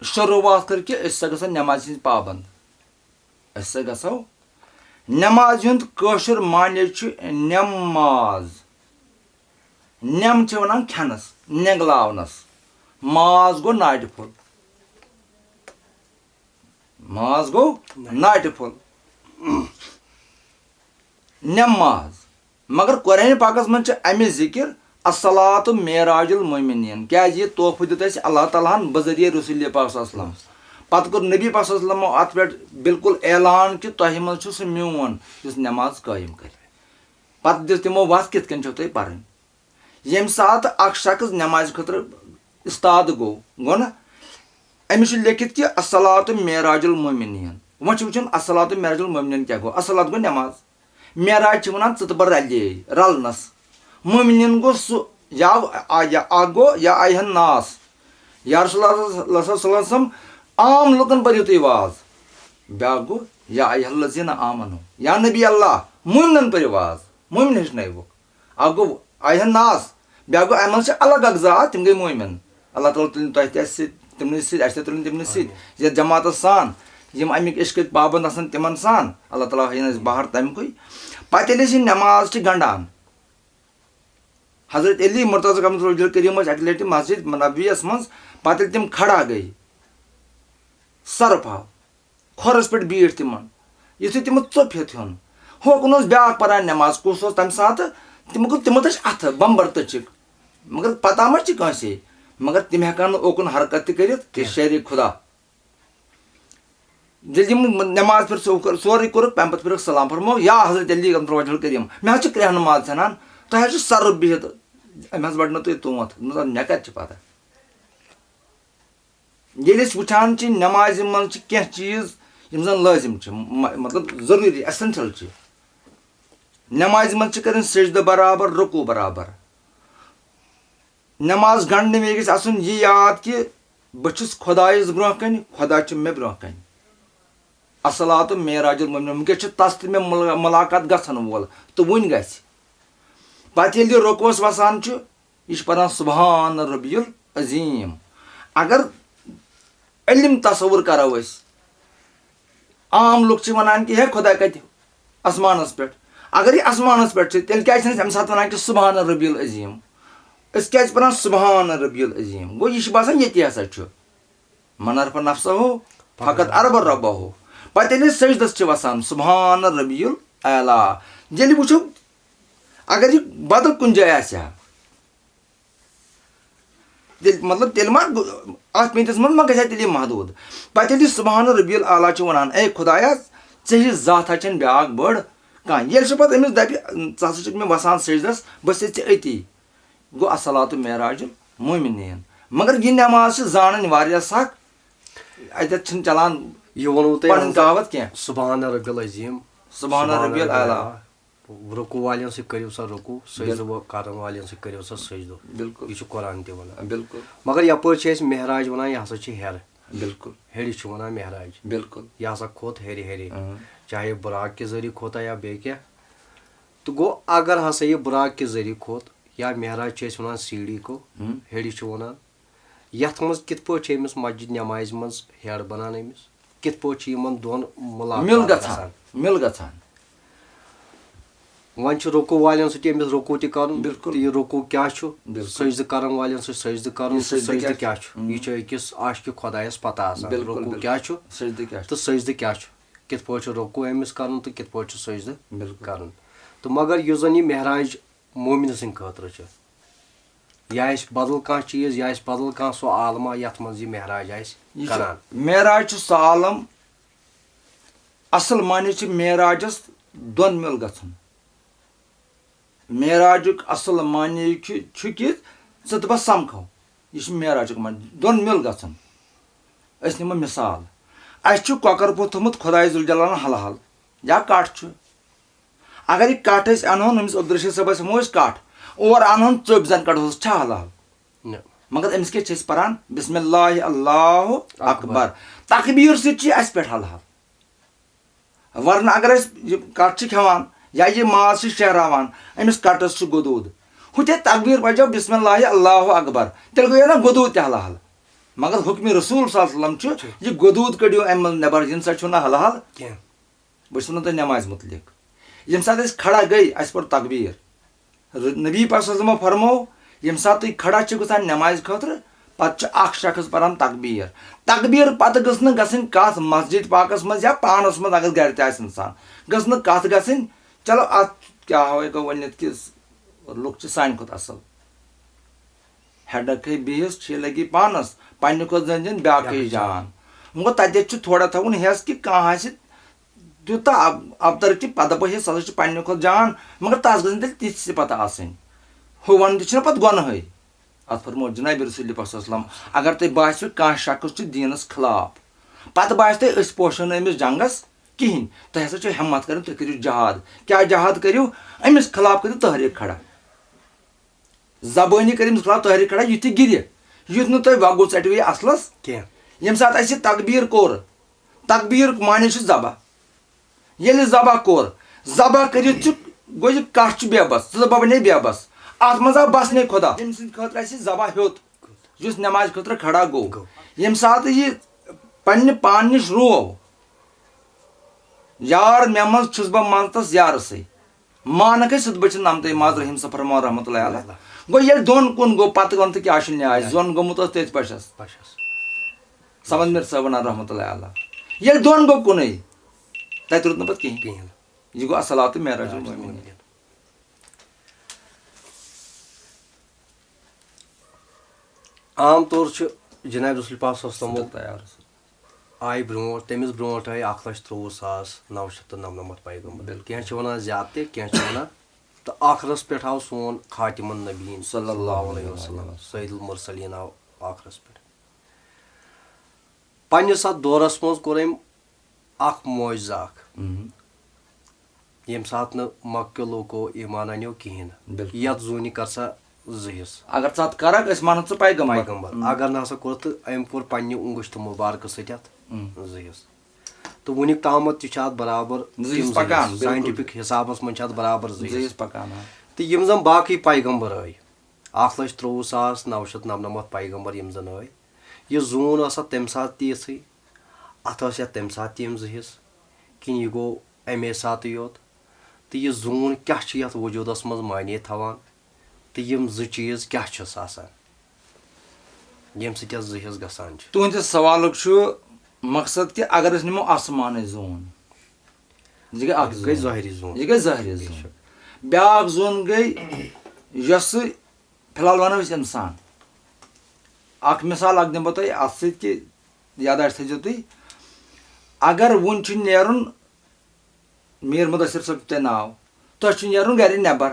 شروٗعات کٔر کہِ أسۍ ہسا گژھو نٮ۪مازِ ہٕنٛدۍ پابنٛد، أسۍ ہسا گژھو۔ نٮ۪مازِ ہُنٛد کٲشُر معنی چھُ نٮ۪ماز۔ نٮ۪م چھِ وَنان کھٮ۪نَس، نٮ۪نٛگلاونَس۔ ماز گوٚو ناٹہِ پھوٚل۔ ماز گوٚو ناٹہِ پھوٚل۔ نٮ۪ماز۔ مگر قرآنِ پاکس منٛز چھِ اَمِچ ذِکِر، "الصلاۃ معراج المومنین"، کیٛازِ یہِ تحفہٕ دیُت اَسہِ اللہ تعالیٰ ہن بذریعہ رسول پاک صلی اللہ علیہ وسلم۔ پتہٕ کوٚر نبی پاک صلی اللہ علیہ وسلمو اَتھ پٮ۪ٹھ بالکل اعلان کہِ تۄہہِ منٛز چھُ سُہ میون یُس نٮ۪ماز قٲیِم کرِ۔ پتہٕ دِژ تِمو وَتھ کِتھ کٔنۍ چھو تۄہہِ پَرٕنۍ۔ ییٚمہِ ساتہٕ اکھ شخص نٮ۪مازِ خٲطرٕ استاد گوٚو، گوٚو نا؟ أمِس چھُ لیٚکھِتھ کہِ "الصلاۃ معراج المومنین"۔ وۄنۍ چھُ وٕچھُن الصلاۃ معراج المومنین کیٛاہ گوٚو۔ الصلاۃ گوٚو نٮ۪ماز۔ معراج چھِ وَنان ژٕ تہٕ بہٕ رَلے، رَلنَس۔ مومنین گوٚو سُہ، یا آ-، یا اَکھ گوٚو یا ایہا الناس۔ یا رسول اللہ صلی اللہ علیہ وسلم، عام لُکَن پٔرِو تُہۍ واز۔ بیٛاکھ گوٚو یا ایہا الذین آمنو۔ یا نبی اللہ، مومنَن پٔرِو واز۔ مومن ہیٚچھنٲیوُکھ۔ اَکھ گوٚو ایہا الناس، بیٛاکھ گوٚو اَمہِ منٛز چھِ الگ اکھ ذات، تِم گٔے مومن۔ اللہ تعالیٰ تُلِن تۄہہِ تہِ اَسہِ سۭتۍ، تِمنٕے سۭتۍ، اَسہِ تہِ تُلِن تِمنٕے سۭتۍ، یَتھ جماعتس سان، یِم اَمِکۍ عشقٕکۍ پابنٛد آسَن تِمن سان، اللہ تعالیٰ ہٲیِن اَسہِ بہار تَمہِ کُے۔ پَتہٕ ییٚلہِ أسۍ یہِ نٮ۪ماز چھِ گنٛڈان، حضرت علی مرتضیٰ کرم اللہ وجہہ الکریم ٲسۍ اَکہِ لَٹہِ مسجد نبویَس منٛز، پَتہٕ ییٚلہِ تِم کھڑا گٔے، سَرُپھ آو، کھۄرَس پٮ۪ٹھ بیٖٹھ تِمن۔ یُتھُے تِمو ژوٚپ ہیوٚت ہیوٚن، ہوکُن اوس بیٛاکھ پَران نٮ۪ماز، کُس اوس تَمہِ ساتہٕ؟ تِمو کوٚر، تِمو تٔچھ اَتھٕ، بمبر تٔچھِکھ۔ مگر پَتہ ما چھِ کٲنٛسے؟ مگر تِم ہٮ۪کان نہٕ اوکُن حرکت تہِ کٔرِتھ کہِ کینٛہہ۔ شیرِ خدا۔ ییٚلہِ یِم نٮ۪ماز پٔر سو-، سورُے کوٚرُکھ، تَمہِ پَتہٕ پٔرٕکھ سلام، فرموو، "یا حضرت علی کرم اللہ وجہہ الکریم، مےٚ حظ چھِ کرٛٮ۪ہنہٕ ماز ژھٮ۪نان، تۄہہِ حظ چھُ سَرُپھ بِہِتھ، أمۍ حظ وَڑنو تُہۍ تونٛتھ۔" دوٚپمَس، "اَدٕ مےٚ کَتہِ چھِ پَتہ؟" ییٚلہِ أسۍ وٕچھان چھِ، نٮ۪مازِ منٛز چھِ کینٛہہ چیٖز، یِم زَن لٲزِم چھِ، م-، مطلب ضروٗری، essential چھِ۔ نٮ۪مازِ منٛز چھِ کَرٕنۍ سجدٕ برابر، رکوع برابر۔ نٮ۪ماز گنٛڈنہٕ وِزِ گژھِ آسُن یہِ یاد کہِ بہٕ چھُس خۄدایَس برٛونٛہہ کَنہِ، خۄدا چھُ مےٚ برٛونٛہہ کَنہِ۔ الصلاۃ معراج المومنین، وٕنکیٚس چھُ تَس تہٕ مےٚ مُلا-، مُلاقات گژھن وول تہٕ وُنہِ گژھِ۔ پَتہٕ ییٚلہِ یہِ رکوعس وَسان چھُ، یہِ چھُ پَران سبحان ربی العظیم۔ اگر علم تصور کرو أسۍ، عام لُکھ چھِ وَنان کہِ ہے خۄدا کَتہِ؟ آسمانَس پٮ۪ٹھ۔ اگر یہِ آسمانَس پٮ۪ٹھ چھِ، تیٚلہِ کیٛازِ چھِنہٕ أسۍ اَمہِ ساتہٕ وَنان کہِ سبحان ربی العظیم؟ أسۍ کیٛازِ پَران سبحان ربی العظیم؟ گوٚو یہِ چھُ باسان ییٚتی ہسا چھُ۔ من عرف نفسہ فقط عرف ربہ۔ پَتہٕ ییٚلہِ أسۍ سجدَس چھِ وَسان، سبحان ربی الاعلیٰ۔ ییٚلہِ وٕچھو، اگر یہِ بدل کُنہِ جایہِ آسہِ ہا، تیٚلہِ، مطلب، تیٚلہِ ما گو-، اَتھ مِنٹَس منٛز ما گژھِ ہا تیٚلہِ یہِ محدوٗد؟ پَتہٕ ییٚلہِ سبحان ربی الاعلیٰ چھُ وَنان، اے خۄدایا، ژےٚ ہِش ذاتھا چھَنہٕ بیٛاکھ بٔڑ کانٛہہ۔ ییٚلہِ سُہ پَتہٕ أمِس دَپہِ، ژٕ ہسا چھُکھ مےٚ وَسان سجدَس، بہٕ چھُسے ژےٚ أتی۔ گوٚو الصلاۃ معراج المومنین۔ مگر یہِ نٮ۪ماز چھِ زانٕنۍ واریاہ سخ۔ اَتٮ۪تھ چھِنہٕ چلان یہِ ووٚنوُ تۄہہِ پَنٕنۍ حضرت کہاوت کینٛہہ۔ سبحان ربی الاعلیٰ۔ سبحان ربی الاعلیٰ۔ رکوع والٮ۪ن سۭتۍ کٔرِو سا رکوع، سجدٕ بالکل۔ و-، کرن والٮ۪ن سۭتۍ کٔرِو سا سجدٕ۔ بالکل۔ یہِ چھُ قرآن تہِ وَنان۔ بالکل۔ مگر یَپٲرۍ چھِ أسۍ معراج وَنان، یہِ ہسا چھِ ہیٚرٕ۔ بالکل۔ ہیٚرِ چھِ وَنان معراج۔ بالکل۔ یہِ ہسا کھوٚت ہیٚرِ ہیٚرِ۔ اۭں۔ چاہے براق کہِ ذٔریعہٕ کھوٚتا یا بیٚیہِ کینٛہہ۔ تہٕ گوٚو، اگر ہسا یہِ براق کہِ ذٔریعہٕ کھوٚت، یا معراج چھِ أسۍ وَنان سیٖڑھی کو، اۭں۔ ہیٚرِ چھِ وَنان، یَتھ منٛز کِتھ پٲٹھۍ چھِ أمِس مسجد نمازِ منٛز ہیڈ بَنان أمِس؟ کِتھ پٲٹھۍ چھِ یِمَن دۄن مُلاقات مِل گژھان، گژھان؟ مِل گژھان۔ وۄنۍ چھُ رکوع والٮ۪ن سۭتۍ أمِس رکوع تہِ کَرُن، بالکل۔ تہٕ یہِ رکوع کیٛاہ چھُ؟ بالکل۔ سجدٕ کَرَن والٮ۪ن سۭتۍ سجدٕ کَرُن، یہِ تہٕ سجدٕ سجدٕ کیٛاہ کیٛاہ چھُ؟ چھُ؟ یہِ چھُ أکِس عاشقِ خۄدایَس پَتہ آسان، بالکل، رکوع بالکل۔ کیٛاہ چھُ؟ سجدٕ کیٛاہ چھُ؟ تہٕ سجدٕ کیٛاہ چھُ؟ کِتھ پٲٹھۍ چھُ رکوع أمِس کَرُن تہٕ کِتھ پٲٹھۍ چھُ سجدٕ بالکل۔ کَرُن؟ تہٕ مگر یُس زَن یہِ معراج مومنہٕ سٕنٛدِ خٲطرٕ چھُ۔ یا آسہِ بدل کانٛہہ چیٖز، یا آسہِ بدل کانٛہہ سُہ عالما یَتھ منٛز یہِ معراج آسہِ یہِ چھُ، کران۔ معراج چھُ سُہ عالم، اصل معنی چھُ معراجس دۄن مِل گژھُن۔ معراجُک اصل معنی چھُ، چھُ کہِ ژٕ تہٕ بہٕ سمکھو۔ یہِ چھُ معراجُک معنی، دۄن مِل گژھُن۔ أسۍ نِمو مثال، اَسہِ چھُ کۄکر پوٚت تھوٚمُت خۄداے ذوالجلالن حلحل یا کٹھ چھُ۔ اگر یہِ کٹھ أسۍ اَنہون، أمِس عبدالرشید صٲبَس ہٮ۪مو أسۍ کٹھ، اور اَنہون ژوٚپۍ زَن کَڑہوس، چھا حلال؟ نہ۔ مگر أمِس کیٛاہ چھِ أسۍ پَران؟ بسم اللہ، اللہ اکبر۔ اکبر۔ تکبیٖر سۭتۍ چھِ یہِ اَسہِ پٮ۪ٹھ حلال۔ ورنہ اگر أسۍ یہِ کٹھ چھِ کھٮ۪وان یا یہِ ماز چھِ شہراوان، أمِس کٹس چھُ گۄدوٗد۔ ہُتھے تکبیٖر پَجو بسم اللہ، اللہ اکبر، تیٚلہِ گوٚو یہِ نا گۄدوٗد تہِ حلال۔ مگر حُکمِ رسول صلی اللہ علیہ وسلم چھُ، یہِ گۄدوٗد کٔڑِو اَمہِ منٛز نٮ۪بر، یہِ نسا چھُنہٕ حلال۔ کینٛہہ۔ بہٕ چھُس وَنان تۄہہِ نٮ۪مازِ مُتعلِق۔ ییٚمہِ ساتہٕ أسۍ کھڑا گٔے، اَسہِ پوٚر تکبیٖر۔ ر-، نبی پاک صلی اللہ علیہ وسلم فرموو، ییٚمہِ ساتہٕ تُہۍ کھڑا چھِو گژھان نٮ۪مازِ خٲطرٕ، پَتہٕ چھُ اکھ شخص پَران تکبیٖر۔ تکبیٖر پَتہٕ گٔژھ نہٕ گژھٕنۍ کَتھ مسجد پاکَس منٛز یا پانَس منٛز، اگر گرِ تہِ آسہِ اِنسان، گٔژھ نہٕ کَتھ گژھٕنۍ، چلو، اَتھ کیٛاہ ہاوے گوٚو ؤنِتھ کہِ لُکھ چھِ سانہِ کھۄتہٕ اَصٕل۔ ہیٚڈک ہے بیٚیِس چھے لگی پانس، پننہِ کھۄتہٕ زٲنۍ زن بیٛاکھٕے بیٛاکھٕے جان۔ وۄنۍ گوٚو، تتٮ۪تھ چھُ تھوڑا تھاوُن ہٮ۪س کہِ کانٛہہ آسہِ تیوٗتاہ اب-، ابتر کہِ پتہٕ دپو ہے، سُہ ہسا چھُ پننہِ کھۄتہٕ جان، مگر تس گژھِ نہٕ تیٚلہِ تِژھ صفت آسٕنۍ۔ ہُہ ونُن تہِ چھُنہ پتہٕ گۄنہٕے۔ اتھ فرموو جناب رسول پاک صلی اللہ علیہ وسلم، اگر تۄہہِ باسیو کانٛہہ شخص چھُ دیٖنس خلاف، پتہٕ باسہِ تۄہہِ أسۍ پوشو نہٕ أمِس جنگس کِہینۍ، تۄہہِ ہسا چھو ہمت کرٕنۍ، تُہۍ کٔرِو جہاد۔ کیٛاہ جہاد کٔرِو؟ أمِس خلاف کٔرِو تحریک کھڑا۔ زبٲنی کٔرۍ أمِس خلاف تحریک کھڑا، یُتھ یہِ گِرِ، یُتھ نہٕ تۄہہِ وۄگُل ژَٹِو یہِ اَصلَس کینٛہہ۔ ییٚمہِ ساتہٕ اَسہِ یہِ تکبیٖر کوٚر، تکبیٖرُک معنی چھُ ذبح۔ ییٚلہِ ذبح کوٚر، ذبح کٔرِتھ چھُ، گوٚو یہِ کَٹھ چھُ بے بس، ژٕ بَنے بے بس۔ اَتھ منٛز آو بسنے خۄدا۔ تٔمۍ سٕنٛدِ خٲطرٕ اَسہِ یہِ ذبح ہیوٚت، یُس نٮ۪مازِ خٲطرٕ کھڑا گوٚو۔ گوٚو۔ ییٚمہِ ساتہٕ یہِ پننہِ پانہٕ نِش روو، یار مےٚ منٛز چھُس بہٕ منٛز تس یارسٕے۔ مانکھ أسۍ سیوٚد بٔچھِ نمتٕے منٛز رحیم صٲب فرماوان رحمتہ اللہ علیہ۔ گوٚو ییٚلہِ دۄن کُن گوٚو، پتہٕ ووٚن تہٕ کیٛاہ چھُ نیاے؟ زوٚن گوٚمُت اوس تٔتھۍ پشس۔ پشس۔ صمد میر صٲبن رحمتہ اللہ علیہ۔ ییٚلہِ دۄن گوٚو کُنُے، تتہِ روٗد نہٕ پتہٕ کِہیٖنۍ۔ کِہیٖنۍ۔ یہِ گوٚو الصلاۃ معراج المومنین۔ عام طور چھُ جناب رسول پاک صلی اللہ علیہ وسلم تیار۔ آیہِ برونٛٹھ، تٔمِس برونٛٹھ آیہِ اکھ لچھ ترٛۆوُہ ساس نَو شیٚتھ تہٕ نَمنَمَتھ پیغمبر۔ بِلکُل۔ کینٛہہ چھِ وَنان زیادٕ تہِ، کینٛہہ چھِ وَنان، تہٕ ٲخرس پٮ۪ٹھ آو سون خاتم النبیین صلی اللہ علیہ وسلم، سید المرسلین آو ٲخرس پٮ۪ٹھ۔ پننِس اَتھ دورس منٛز کوٚر أمۍ اکھ معجزٕ اکھ۔ ییٚمہِ ساتہٕ نہٕ مکہٕ کیو لوٗکو ایمان انیو کِہیٖنۍ نہٕ۔ بِلکُل۔ یَتھ زوٗنہِ کر سا زٕ حِصہٕ۔ اگر ژٕ اَتھ کرکھ، أسۍ مانو ژٕ پیغمبر۔ پیغمبر۔ اگر نہ ہسا کوٚر تہٕ أمۍ کوٚر پننہِ اُنٛگُج تہٕ مُبارکہٕ سۭتۍ اَتھ زٕ حِصہٕ۔ تہٕ وُنیُک تامَتھ تہِ چھِ اَتھ برابر زٕ حِصہٕ تِم زٕ پکان، حِصہٕ۔ بِلکُل۔ Scientific حِسابَس منٛز چھِ اَتھ برابر زٕ زٕ حِصہٕ۔ حِصہٕ پکان، آ۔ تہٕ یِم زَن باقٕے پیغمبر ٲے، اَکھ لَچھ ترٛۆوُہ ساس نَو شَتھ نَمنَمَتھ پیغمبر یِم زَن ٲے، یہِ زوٗن ٲس اَتھ تَمہِ ساتہٕ تہِ یِژھٕے، اَتھ ٲس یَتھ تَمہِ ساتہٕ تہِ یِم زٕ حِصہٕ، کِنہٕ یہِ گوٚو اَمے ساتٕے یوت؟ تہٕ یہِ زوٗن کیٛاہ چھُ یَتھ وجوٗدَس منٛز معنی تھاوان؟ تہٕ یِم زٕ چیٖز کیٛاہ چھِس آسان، ییٚمہِ سۭتۍ یَتھ زٕ حِصہٕ گژھان چھِ؟ تُہٕنٛدِس سوالُک چھُ مقصد کہِ اگر أسۍ نِمو آسمانٕچ زوٗن، یہِ گٔے اَکھ یہِ گٔے زوٗن۔ ظٲہری زوٗن۔ یہِ گٔے ظٲہری بے زوٗن۔ شک۔ بیٛاکھ زوٗن گٔے، یۄس سُہ فی الحال وَنو أسۍ اِنسان۔ اَکھ مِثال اَکھ دِمہٕ بہٕ تۄہہِ اَتھ سۭتۍ کہِ یادداشت تھٲیزیو تُہۍ۔ اگر وُنہِ چھُ نیرُن، میٖر مُدثر صٲب چھُ تۄہہِ ناو، تۄہہِ چھُ نیرُن گَرِ نٮ۪بر،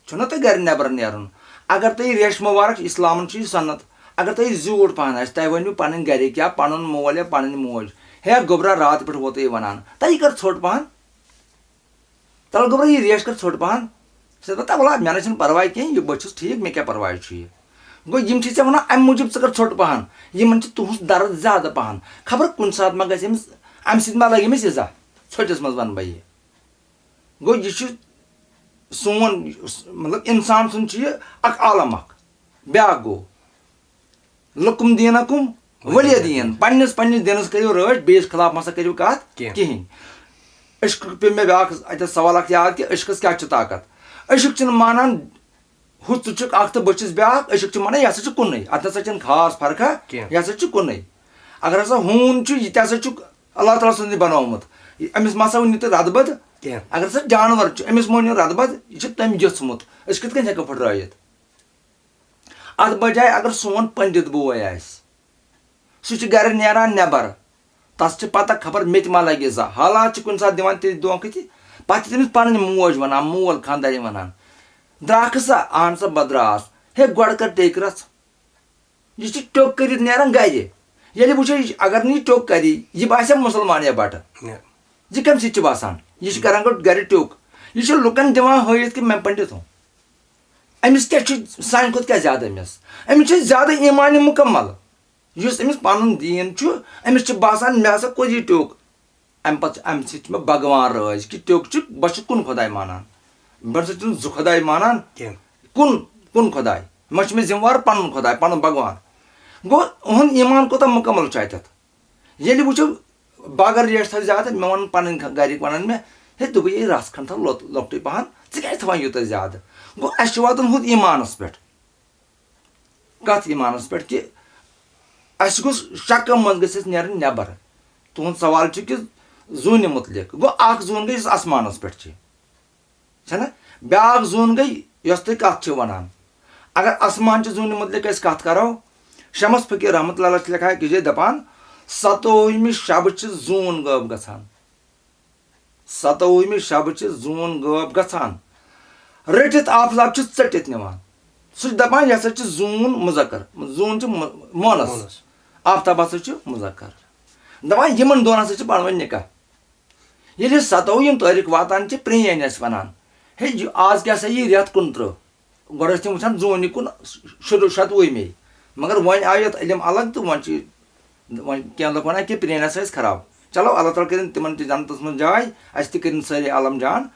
چھُنہ تۄہہِ گَرِ نٮ۪بر نیرُن۔ اگر تۄہہِ ریشہِ مُبارک، اِسلامَن چھُ یہِ سُنت، اگر تۄہہِ زیوٗٹھ پَہَن آسہِ، تۄہہِ ؤنِو پَنٕنۍ گَرِکۍ یا پَنُن مول یا پَنٕنۍ موج، "ہے گوٚبرا، راتہٕ پٮ۪ٹھ ووتُے وَنان، تَلہٕ یہِ کَر ژھوٚٹ پَہَن، تَلہٕ گوٚبرا، یہِ ریش کَر ژھوٚٹ پَہَن۔" سُہ دَپہِ، "تَلہٕ وَلہٕ، مےٚ نہ چھُنہٕ پَرواے کینٛہہ، یہِ بٔچھِس ٹھیٖک، مےٚ کیٛاہ پَرواے چھُ یہِ؟" گوٚو، یِم چھِ ژےٚ وَنان اَمہِ موٗجوٗب ژٕ کَر ژھوٚٹ پَہَن، یِمَن چھِ تُہٕنٛز دَرد زیادٕ پَہَن۔ خبر کُنہِ ساتہٕ ما گژھِ أمِس، اَمہِ سۭتۍ ما لَگہِ أمِس اِزا، ژھوٚٹِس منٛز وَنہٕ بہٕ یہِ۔ گوٚو، یہِ چھُ سون، مطلب، اِنسان سُنٛد چھُ یہِ اَکھ عالم اَکھ۔ بیٛاکھ گوٚو، "لکم دینکم ولی دین"، پننِس، پننِس دینس کٔرِو رٲچھ، بیٚیِس خلاف مہ سا کٔرِو کتھ کینٛہہ۔ کِہیٖنۍ۔ عشقُک پیوٚو مےٚ بیٛاکھ اَتٮ۪تھ سوال اکھ یاد کہِ عشقس کیٛاہ چھُ طاقت؟ عشق چھُنہٕ مانان ہُہ ژٕ چھُکھ اکھ تہٕ بہٕ چھُس بیٛاکھ، عشق چھُ وَنان، یہِ ہسا چھُ کُنُے، اَتھ نسا چھَنہٕ خاص فرقہ، کینٛہہ۔ یہِ ہسا چھُ کُنُے۔ اگر ہسا ہوٗن چھُ، یہِ تہِ ہسا چھُ اللہ تعالیٰ سُنٛدُے بنومُت۔ یہِ، أمِس ما ہسا ؤنِو تُہۍ رَدبَد؟ کینٛہہ۔ اگر ہسا جانور چھُ، أمِس مٲنِو رَدبَد، یہِ چھُ تَمہِ جِسمُت۔ أسۍ کِتھ کٔنۍ ہٮ۪کو پھٕٹرٲیِتھ؟ اَتھ بجایہِ اگر سون پنڈت بوے آسہِ، سُہ چھُ گرِ نیران نٮ۪بر، تس چھِ پتہ خبر مےٚ تہِ ما لگہِ زا۔ حالات چھِ کُنہِ ساتہٕ دِوان تیٚلہِ دھوکہٕ تہِ، پتہٕ چھِ تٔمِس پنٕنۍ موج ونان، مول خانٛدارِ ونان، "درٛاکھ سا؟" "اہن سا، بہٕ درٛاس۔" "ہے، گۄڈٕ کر ٹیٚکۍ رژھ۔" یہِ چھُ ٹیوٚک کٔرِتھ نیران گرِ۔ ییٚلہِ وٕچھو، یہِ چھُ، اگر نہٕ یہِ ٹیوٚک کرِ، یہِ باسہِ مُسلمان یا بٹہٕ۔ یہِ کَمہِ سۭتۍ چھُ باسان؟ یہِ چھُ کران گۄڈٕ گرِ ٹیوٚک۔ یہِ چھُ لُکن دِوان ہٲیِتھ کہِ مےٚ پنڈت ہو۔ أمِس کیٛاہ چھُ، سانہِ کھۄتہٕ کیٛاہ زیادٕ أمِس؟ أمِس چھُ زیادٕ ایٖمانِ مُکمل۔ یُس أمِس پَنُن دیٖن چھُ، أمِس چھُ باسان، مےٚ ہسا کوٚر یہِ ٹیوٚک۔ اَمہِ پَتہٕ چھُ، اَمہِ سۭتۍ چھُ مےٚ بھگوان رٲضۍ کہِ ٹیوٚک چھُ، بہٕ چھُس کُن خۄداے مانان۔ بہٕ نہ سا چھُس زٕ خۄداے مانان۔ کینٛہہ۔ کُن، کُن خۄداے۔ مےٚ چھُ مےٚ ذِمہٕ وار پَنُن خۄداے، پَنُن بھگوان۔ گوٚو، اُہُنٛد ایٖمان کوٗتاہ مُکمل چھُ اَتٮ۪تھ؟ ییٚلہِ وٕچھو، بہٕ اگر ریٹھ تھاوٕ زیادٕ، مےٚ وَنَن پَنٕنۍ گَ-، گَرِکۍ وَنَن مےٚ، "ہے، دوٚپُے، یہِ رَژھ کھنٛڈ تھاو لۄت-، لۄکٹُے پَہَن، ژٕ کیٛازِ تھاوان یوٗتاہ زیادٕ؟" گوٚو، اَسہِ چھُ واتُن ہُتھ ایٖمانَس پٮ۪ٹھ۔ کَتھ ایٖمانَس پٮ۪ٹھ؟ کہِ اَسہِ گوٚژھ شَکہٕ منٛز گٔژھِتھ نیرٕنۍ نٮ۪بَر۔ تُہُنٛد سوال چھُ کہِ زوٗنہِ مُتعلِق۔ گوٚو، اَکھ زوٗن گٔے یُس آسمانَس پٮ۪ٹھ چھِ۔ چھَنہ؟ بیٛاکھ زوٗن گٔے یۄس تُہۍ کَتھ چھِو وَنان۔ اگر آسمان چہِ زوٗنہِ مُتعلِق أسۍ کَتھ کَرو، شمس فقیٖر رحمتہ اللہ چھِ لیکھان أکِس جایہِ دَپان، "ستووُہمہِ شبہٕ چھِ زوٗن غٲب گژھان۔" ستووُہمہِ شبہٕ چھِ زوٗن غٲب گژھان۔ رٔٹِتھ آفتاب چھِ ژٔٹِتھ نِوان۔ سُہ چھُ دَپان، یہِ ہسا چھِ زوٗن مُذکر، زوٗن چھِ مُ-، مونس۔ مونس۔ آفتاب ہسا چھُ مُذکر۔ دَپان، یِمن دۄن ہسا چھِ پانہٕ ؤنۍ نِکاح۔ ییٚلہِ ستووُہ یِم تٲریٖخ واتان چھِ، پرٛٲنۍ ٲسۍ وَنان، "ہے، یہِ آز کیٛاہ سا یی رٮ۪تھ کُنترٕہ؟" گۄڈٕ ٲسۍ تِم وٕچھان زوٗنہِ کُن شُروٗع شَتوُہمے۔ مگر وۄنۍ آو یَتھ علم الگ تہٕ وۄنۍ چھِ، وۄنۍ کینٛہہ لُکھ وَنان کہِ پرٛٲنۍ ہسا ٲسۍ خراب۔ چلو، اللہ تعالیٰ کٔرِن تِمَن تہِ جنتَس منٛز جاے، اَسہِ تہِ کٔرِن سٲری عالم جان۔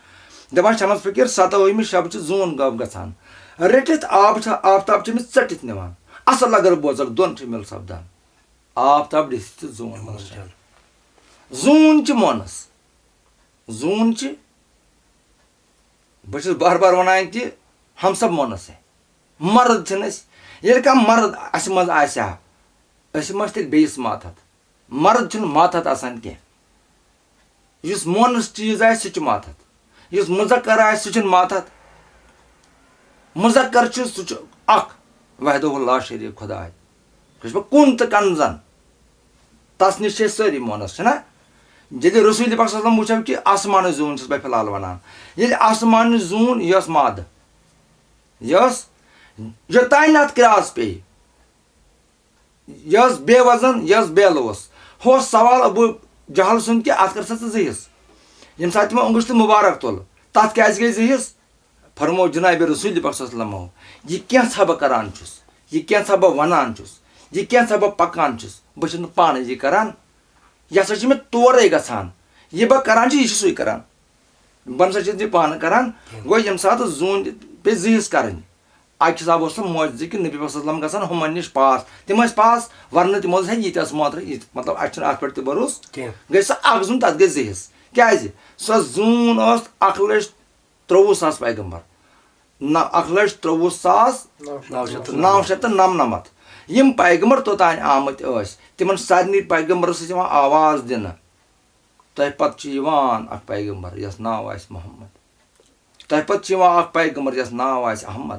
دَپان شمس فقیٖر، ستووُہمہِ شَب چھِ زوٗن غٲب گژھان۔ رٔٹِتھ آب چھِ، آفتاب چھِ أمِس ژٔٹِتھ نِوان۔ اَصٕل اگر بوزَکھ، دۄن چھِ مِل سَپدان۔ آفتاب ڈٔسِتھ چھِ زوٗن مونس۔ زوٗن چھِ مونس۔ زوٗن چھِ، بہٕ چھُس بار بار وَنان کہِ ہم سب مونس ہے۔ مرد چھِنہٕ أسۍ۔ ییٚلہِ کانٛہہ مرد اَسہِ منٛز آسہِ ہا، أسۍ ما چھِ تیٚلہِ بیٚیِس ماتحت؟ مرد چھُنہٕ ماتحت آسان کینٛہہ۔ یُس مونس چیٖز آسہِ، سُہ چھُ ماتحت۔ یُس مُذکر آسہِ، سُہ چھُنہٕ ماتحت۔ مُذکر چھُ، سُہ چھُ اکھ وحدہ لا شریٖک خۄداے۔ سُہ چھُ پَتہٕ کُن تہٕ کَن زَن۔ تَس نِش چھِ أسۍ سٲری مونس، چھِنہ؟ ییٚلہِ رسول پاک صلی اللہ علیہ وسلم وٕچھو کہِ آسمانٕچ زوٗن چھُس بہٕ فی الحال وَنان۔ ییٚلہِ آسمانٕچ زوٗن یۄس مادٕ، یۄس، یوٚتانۍ نہٕ اَتھ کراس پیٚیہِ، یۄس بے وزن، یۄس بے لوس۔ ہُہ اوس سوال ابو جہل سُنٛد کہِ اَتھ کر سا ژٕ زٕ حصہٕ۔ ییٚمہِ ساتہٕ تِمو انگُشت مُبارک تُل، تَتھ کیٛازِ گٔے زٕ حصہٕ؟ فرموو جناب رسول پاک صلی اللہ علیہ وسلمو، یہِ کینٛژھا بہٕ کران چھُس، یہِ کینٛژھا بہٕ وَنان چھُس، یہِ کینٛژھا بہٕ پَکان چھُس، بہٕ چھُس نہٕ پانَے یہِ کران۔ یہِ ہسا چھُ مےٚ تورَے گژھان۔ یہِ بہٕ کران چھُس، یہِ چھُ سُے کران۔ بہٕ نہ سا چھُس یہِ پانہٕ کران۔ گوٚو، ییٚمہِ ساتہٕ زوٗن پیٚیہِ زٕ حصہٕ کرٕنۍ، اَکہِ حسابہٕ اوس سُہ معجزٕ کہِ نبی پاک صلی اللہ علیہ وسلم گژھان ہُمَن نِش پاس۔ تِم ٲسۍ پاس، ورنہٕ تِمو اوس ہے ییٖتیٛاہ مٲترٕ، یہِ، مطلب، اَسہِ چھُنہٕ اَتھ پٮ۪ٹھ تہِ بروسہٕ۔ کینٛہہ۔ گٔے سۄ اَکھ زوٗن، تَتھ گٔے زٕ حصہٕ۔ کیٛازِ؟ سۄ زوٗن ٲس اَکھ لَچھ ترٛۆوُہ ساس پیغمبر۔ نہ، اَکھ لَچھ ترٛۆوُہ ساس نَو شیٚتھ تہٕ نَو شیٚتھ تہٕ نَمنَمَتھ۔ یِم پیغمبر توٚتام آمٕتۍ ٲسۍ، تِمن سارنٕے پیغمبرس ٲس یِوان آواز دِنہٕ، تۄہہِ پتہٕ چھُ یِوان اکھ پیغمبر یَس ناو آسہِ محمد۔ تۄہہِ پتہٕ چھُ یِوان اکھ پیغمبر یَس ناو آسہِ احمد۔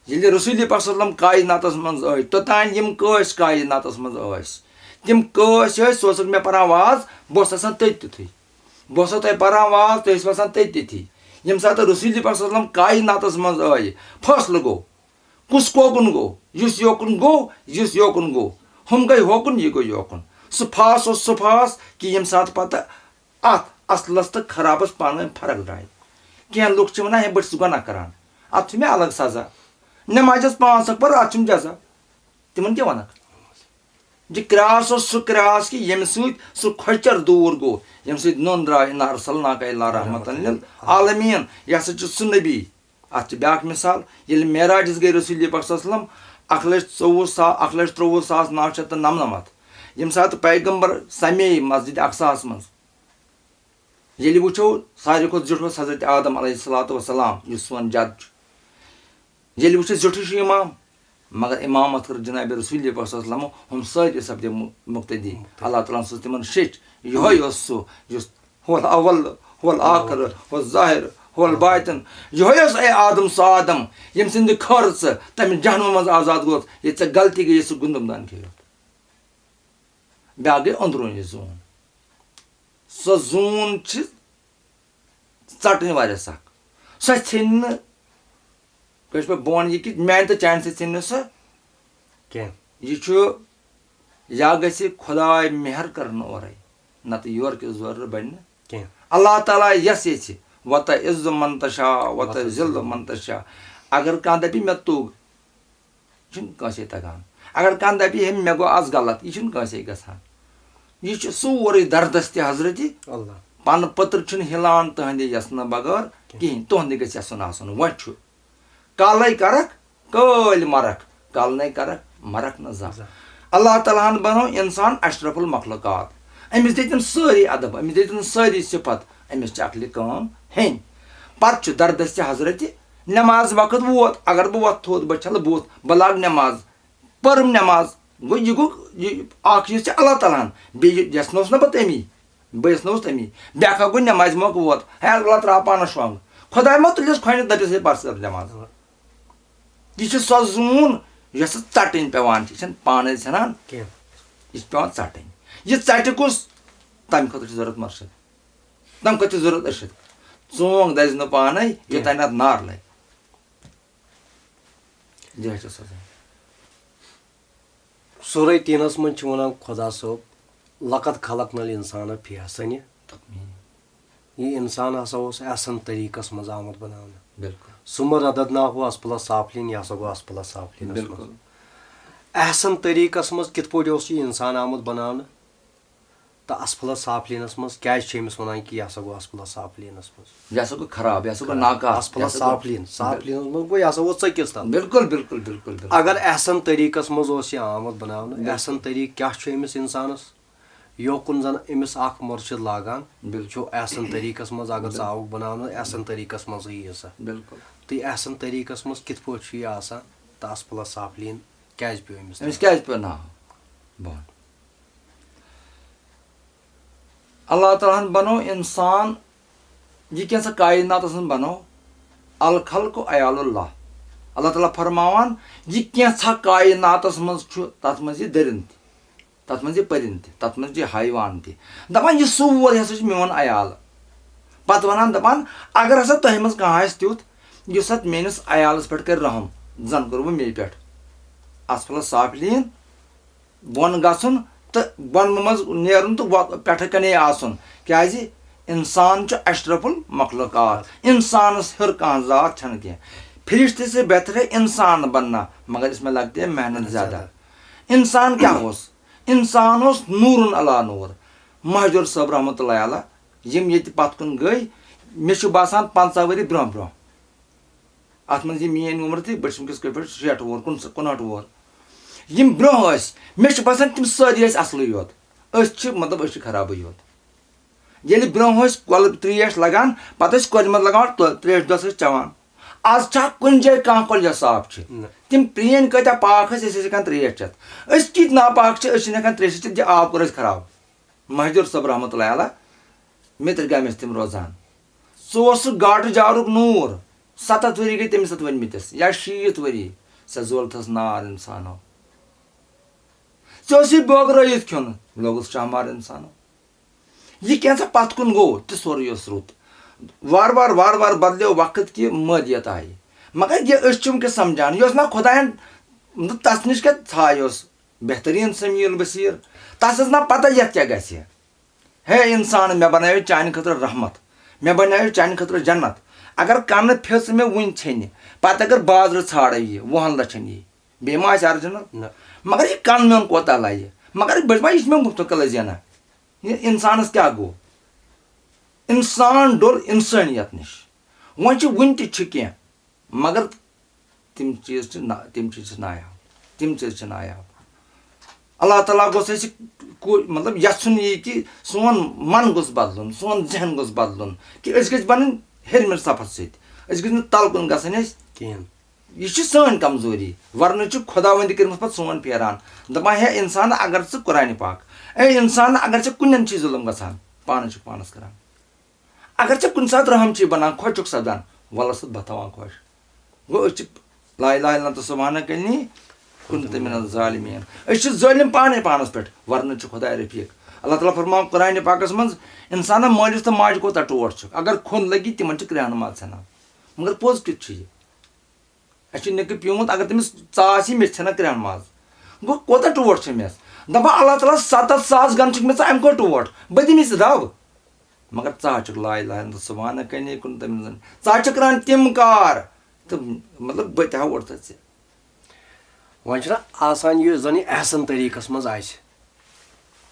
ییٚلہِ رسول پاک صلی اللہ علیہ وسلم کائناتس منٛز ٲسۍ، توٚتام یِم کٲنٛسہِ کائناتس منٛز ٲسۍ، تِم کٲنٛسہِ ٲسۍ، سُہ اوسُکھ مےٚ پران واز، بہٕ اوسُس آسان تٔتۍ تیُتھُے۔ بہٕ اوسُس تۄہہِ پران واز، تُہۍ ٲسِو آسان تٔتۍ تیُتھُے۔ ییٚمہِ ساتہٕ رسول پاک صلی اللہ علیہ وسلم کائناتس منٛز ٲے، فٲصلہٕ گوٚو، کُس کوکُن گوٚو؟ یُس یوکُن گوٚو، یُس یوکُن گوٚو۔ ہُم گٔے ہوکُن، یہِ گوٚو یوکُن۔ سُہ فاس اوس سُہ فاس کہِ ییٚمہِ ساتہٕ پتہٕ اتھ اصلس تہٕ خرابس پانہٕ ؤنۍ فرق درٛاے۔ کینٛہہ لُکھ چھِ ونان، ہے، بہٕ چھُس گۄناہ کران، اتھ چھُ مےٚ الگ سزا۔ نمازِ ٲس پانٛژھ اکھ پٔر، اتھ چھُم جزا۔ تِمن کیٛاہ ونکھ؟ یہِ کراس اوس سُہ کراس کہِ ییٚمہِ سۭتۍ سُہ کھۄچر دوٗر گوٚو، ییٚمہِ سۭتۍ نوٚن درٛاو، اِنا ارسلناک الا رحمتاً للعالمین۔ یہِ ہسا چھُ سُہ نبی۔ اتھ چھِ بیٛاکھ مثال، ییٚلہِ معراجس گٔے رسول پاک صلی اللہ علیہ وسلم، اکھ لچھ ژوٚوُہ سا-، اکھ لچھ ترٛۆوُہ ساس نَو شیٚتھ تہٕ نَمنَمَتھ، ییٚمہِ ساتہٕ پیغمبر سمے مسجد اقصاہس منٛز۔ ییٚلہِ وٕچھو، ساروی کھۄتہٕ زیوٗٹھ اوس حضرت آدم علیہ الصلوۃ والسلام، یُس سون جد چھُ۔ ییٚلہِ وٕچھو، زیوٗٹھٕے چھُ امام، مگر امامت کٔر جناب رسول پاک صلی اللہ علیہ وسلم، ہُم سٲری سپدے مُ-، مُقتدی۔ مُقتدی۔ اللہ تعالیٰ ہن سوٗز تِمن شیٚچھ۔ یِہوٚے اوس سُہ، یُس هو الأول، هو الآخر، هو الظاهر، هو الباطن۔ یِہوٚے اوس اے آدم سُہ آدم، ییٚمہِ سٕنٛدِ خٲرٕ ژٕ تَمہِ جہنمہٕ منٛز آزاد گوٚوُتھ، ییٚتہِ ژےٚ غلطی گٔیے، سُہ گُندُم دان کھیٚیوتھ۔ بیٛاکھ گٔے أنٛدروٗنی زوٗن۔ سۄ زوٗن چھِ ژَٹٕنۍ واریاہ سخ۔ سۄ ژھیٚنہِ نہٕ، کٲشِر پٲٹھۍ بہٕ وَنہٕ یہِ کہِ میٛانہِ تہٕ چانہِ سۭتۍ ژھیٚنہِ نہٕ سۄ کینٛہہ۔ یہِ چھُ، یا گژھِ خۄداے مہر کرنہٕ اورَے، نَتہٕ یورٕ کِس زورٕ بَنہِ نہٕ کینٛہہ۔ اللہ تعالیٰ یَس یَژھِ، وَتَعِزُّ مَن تَشاءُ وَتُذِلُّ مَن تَشاءُ۔ اگر کانٛہہ دَپہِ، مےٚ توٚگ، یہِ چھُنہٕ کٲنٛسے تَگان۔ اگر کانٛہہ دَپہِ، ہے، مےٚ گوٚو آز غلط، یہِ چھُنہٕ کٲنٛسے گژھان۔ یہِ چھُ سورُے دردست حضرت اللہ۔ پَنہٕ پٔتٕر چھُنہٕ ہِلان تُہٕنٛدِ یَژنہٕ بغٲر کینٛہہ۔ کِہیٖنۍ، تُہُنٛدِ گژھِ یَژھُن آسُن۔ وۄنۍ چھُ کالے کرکھ، کٲلۍ مرکھ، کالنے کرکھ، مرکھ نہٕ زانٛہہ۔ زانٛہہ۔ اللہ تعالیٰ ہن بنوو انسان اشرف المخلوقات۔ أمِس دِتِن سٲری ادب، أمِس دِتِن سٲری صفت، أمِس چھِ عقلہِ کٲم ہیٚنۍ۔ پتہٕ چھُ دردست حضرت نماز وقت ووت، اگر بہٕ وۄتھٕ تھوٚد، بہٕ چھلہٕ بُتھ، بہٕ لاگہٕ نماز، پٔرٕم نماز، گوٚو یہِ گوٚو یہِ اکھ یُس چھِ اللہ تعالیٰ ہن، بیٚیہِ یژھنوس نہ بہٕ تٔمی۔ بہٕ یژھنوس تٔمی۔ بیٛاکھ اکھ گوٚو نٮ۪مازِ موقعہٕ ووت۔ ہے، اللہ ترٛاو پانس شۄنٛگ۔ خۄداے ما تُلٮ۪س کھۄنہِ، دَپٮ۪س، ہے، پَر ژٕ نٮ۪ماز۔ یہِ چھِ سۄ زوٗن یۄس ژَٹٕنۍ پٮ۪وان چھِ۔ یہِ چھَنہٕ پانَے ژھٮ۪نان۔ کینٛہہ۔ یہِ چھِ پٮ۪وان ژَٹٕنۍ۔ یہِ ژَٹہِ کُس؟ تَمہِ خٲطرٕ چھِ ضوٚرَتھ مُرشِد۔ تَمہِ خٲطرٕ چھِ ضوٚرَتھ اِرشِد۔ ژونٛگ دَزِ نہٕ پانَے، کینٛہہ۔ یوٚتام اَتھ نار لَگہِ۔ یہِ حظ چھِ سۄ زوٗن۔ سورہ تینس منٛز چھِ وَنان خۄدا صٲب، "لقد خلقنا الانسان فی احسن تقویم۔" یہِ اِنسان ہسا اوس احسن طریٖقس منٛز آمُت بناونہٕ۔ بِلکُل۔ ثم رددناہ اسفل سافلین، یہِ ہسا گوٚو اسفل سافلینس منٛز۔ بِلکُل۔ احسن طریٖقس منٛز کِتھ پٲٹھۍ اوس یہِ اِنسان آمُت بناونہٕ؟ تہٕ اسفل سافلینس منٛز کیازِ چھِ أمِس وَنان کہِ یہِ ہسا گوٚو اسفل سافلینس منٛز؟ یہِ ہسا گوٚو خراب، یہِ ہسا گوٚو ناکار، اسفل یہِ ہسا گوٚو سافلین، سافلینس منٛز گوٚو، یہِ ہسا ووت ژٔکِس تل۔ بِلکُل، بِلکُل، بِلکُل، بِلکُل۔ اگر احسن طریٖقس منٛز اوس یہِ آمُت بناونہٕ، بِلکُل۔ احسن طریٖقہٕ کیاہ چھُ أمِس اِنسانس؟ یوکُن زن أمِس اکھ مُرشِد لاگان بِلکُل۔ چھُ احسن طریٖقس منٛز، اگر ژٕ بِلکُل۔ آوُکھ بناونہٕ، احسن طریٖقس منٛزٕے یہِ سا۔ بِلکُل۔ تہٕ احسن طریٖقس منٛز کِتھ پٲٹھۍ چھُ یہِ آسان؟ تہٕ اسفل سافلین کیازِ پیوٚو أمِس؟ أمِس کیازِ پیوٚو ناو؟ بہٕ وَنہٕ۔ اللہ تعالیٰ ہن بنوو انسان، یہِ کینٛژھا کائناتس منٛز بنوو، الخلق عیال اللہ۔ اللہ تعالیٰ فرماوان، یہِ کینٛژھا کائناتس منٛز چھُ، تتھ منٛز یہِ دٔرِنٛد تہِ، تتھ منٛز یہِ پٔرِنٛد تہِ، تتھ منٛز یہِ حیوان تہِ۔ دپان، یہِ سورُے ہسا چھُ میون عیال۔ پتہٕ ونان، دپان، اگر ہسا تۄہہِ منٛز کانٛہہ آسہِ تیُتھ، یُس اتھ میٲنِس عیالس پٮ۪ٹھ کرِ رحم، زن کوٚروٕ مے پٮ۪ٹھ۔ اسفل سافلین، بۄن گژھُن، تہٕ بۄنہٕ منٛز نیرُن تہٕ وۄ-، پٮ۪ٹھٕ کَنے آسُن۔ کیٛازِ؟ اِنسان چھُ اشرف المخلوقات۔ اِنسانَس ہیوٚر کانٛہہ ذات چھَنہٕ کینٛہہ۔ فرشتہٕ سے بہتر ہے انسان بننا، مگر اس میں لگتی ہے محنت زیادہ۔ انسان کیٛاہ اوس؟ انسان اوس نورن علی نور۔ مہجور صٲب رحمتہ اللہ علیہ، یِم ییٚتہِ پَتھ کُن گٔے، مےٚ چھُ باسان پنٛژاہ ؤری برٛونٛہہ برٛونٛہہ۔ اَتھ منٛز یہِ میٛٲنۍ عُمر تہِ، بہٕ چھُس وٕنکیٚس کٔرۍ پٲٹھۍ شیٹھ وُہُر، کُنہٕ کُنہٲٹھ وُہُر۔ یِم برٛونٛہہ ٲسۍ، مےٚ چھُ باسان تِم سٲری ٲسۍ اَصلٕے یوت۔ أسۍ چھِ، مطلب، أسۍ چھِ خرابٕے یوت۔ ییٚلہِ برٛونٛہہ ٲسۍ کۄلہٕ ترٛیش لَگان، پَتہٕ ٲسۍ کۄلہِ منٛز لَگان تہٕ ترٛیش دۄس ٲسۍ چٮ۪وان۔ آز چھا کُنہِ جایہِ کانٛہہ کۄلہِ یۄس صاف چھِ؟ نہ۔ تِم پرٛٲنۍ کۭتیٛاہ پاک ٲسۍ، أسۍ ٲسۍ ہٮ۪کان ترٛیش چٮ۪تھ۔ أسۍ کِتھۍ ناپاک چھِ، أسۍ چھِنہٕ ہٮ۪کان ترٛیش چٮ۪تھ، یہِ آب کوٚر اَسہِ خراب۔ مہجور صٲب رحمتہ اللہ علیہ، مےٚ تہِ گامہِ ٲسۍ تِم روزان۔ ژٕ اوسُکھ گاٹہٕ جارُک نوٗر، سَتَتھ ؤری گٔے تٔمِس اَتھ ؤنمٕتِس، یا شیٖتھ ؤری، ژےٚ زولتھَس نار اِنسانو۔ ژےٚ اوسُے بٲگرٲیِتھ کھیوٚن، لوگُس چہمار اِنسانو۔ یہِ کینٛژھا پَتھ کُن گوٚو تہٕ سورُے اوس رُت۔ وارٕ وارٕ، وارٕ وارٕ بدلیو وقت کہِ مٲدیت آیہِ۔ مگر یہِ أسۍ چھِ وٕنکیٚس سَمجھان، یہِ اوس نہ خۄدایَن، مطلب، تَس نِش کیٛاہ ژھاے اوس بہتریٖن سمیٖع البصیٖر۔ تَس ٲس نہ پَتہ یَتھ کیٛاہ گژھِ۔ ہے اِنسان، مےٚ بناوے چانہِ خٲطرٕ رحمت، مےٚ بناوے چانہِ خٲطرٕ جنت۔ اگر کَنہٕ پھِرِ ژٕ مےٚ وُنہِ ژھیٚنہِ، پَتہٕ اگر بازرٕ ژھانٛڈے یہِ وُہَن لَچھَن یی، بیٚیہِ ما آسہِ اَرجِنَل؟ نہ۔ مگر یہِ کَن میون کوتاہ لَیہِ؟ مگر بہٕ، یہِ چھُ مےٚ مُفتُک کَلَے زینان۔ یہِ اِنسانَس کیٛاہ گوٚو؟ اِنسان ڈوٚل اِنسٲنیت نِش۔ وۄنۍ چھِ، وُنہِ تہِ چھِ کینٛہہ، مگر تِم چیٖز چھِ نا-، تِم چیٖز چھِ نایاب، تِم چیٖز چھِ نایاب۔ اللہ تعالیٰ گوٚژھ اَسہِ کو-، مطلب، یَژھُن یی کہِ سون من گوٚژھ بدلُن، سون ذہن گوٚژھ بدلُن، کہِ أسۍ گٔژھۍ بَنٕنۍ ہیٚرمہِ صفس سۭتۍ، أسۍ گٔژھۍ نہٕ تَل کُن گژھٕنۍ أسۍ۔ کِہیٖنۍ۔ یہِ چھِ سٲنۍ کمزوری، ورنہٕ چھُ خۄداوندِ کٔرمٕژ پَتہٕ سون پھیران۔ دَپان، ہے اِنسان، اگر ژٕ قرآنِ پاک، اے اِنسان، اگر ژےٚ کُنٮ۪ن چھی ظُلم گژھان، پانَس چھُکھ پانَس کران۔ اگر ژےٚ کُنہِ ساتہٕ رحم چھی بنان، خۄش چھُکھ سپدان، وَلہٕ سا بہٕ تھاوان خۄش۔ گوٚو، أسۍ چھِ لا الہ الا انت سبحانک انی کنت من الظالمین۔ أسۍ چھِ ظٲلِم پانَے پانَس پٮ۪ٹھ، ورنہٕ چھُ خۄداے رفیق۔ اللہ تعالیٰ فرماوان قرآنِ پاکَس منٛز، اِنسانہ، مٲلِس تہٕ ماجہِ کوٗتاہ ٹوٹھ چھُکھ، اگر کھوٚن لگی، تِمن چھِ کرٛہُن ماز ژھٮ۪نان۔ مگر پوٚز کیُتھ چھُ یہِ؟ اَسہِ چھُ نِکہٕ پیوٗنت، اگر تٔمِس ژاس یی، مےٚ چھِ ژھٮ۪نان کرٛہُن ماز۔ گوٚو، کوٗتاہ ٹوٹھ چھُ مےٚ؟ دَپان، اللہ تعالیٰ، سَتَتھ ساس گَن چھُکھ مےٚ ژٕ اَمہِ کھۄتہٕ ٹوٹھ، بہٕ دِمے ژٕ دَب۔ مگر ژٕ ہا چھُکھ لا الہ الا انت سبحانک انی کنت من الظالمین۔ ژٕ ہا چھُکھ کران تِم کار، تہٕ، مطلب، بہٕ تہِ ہا ووٚٹھ ژےٚ ژےٚ۔ وۄنۍ چھُنہ آسان، یُس زَن یہِ احسن طریٖقَس منٛز آسہِ،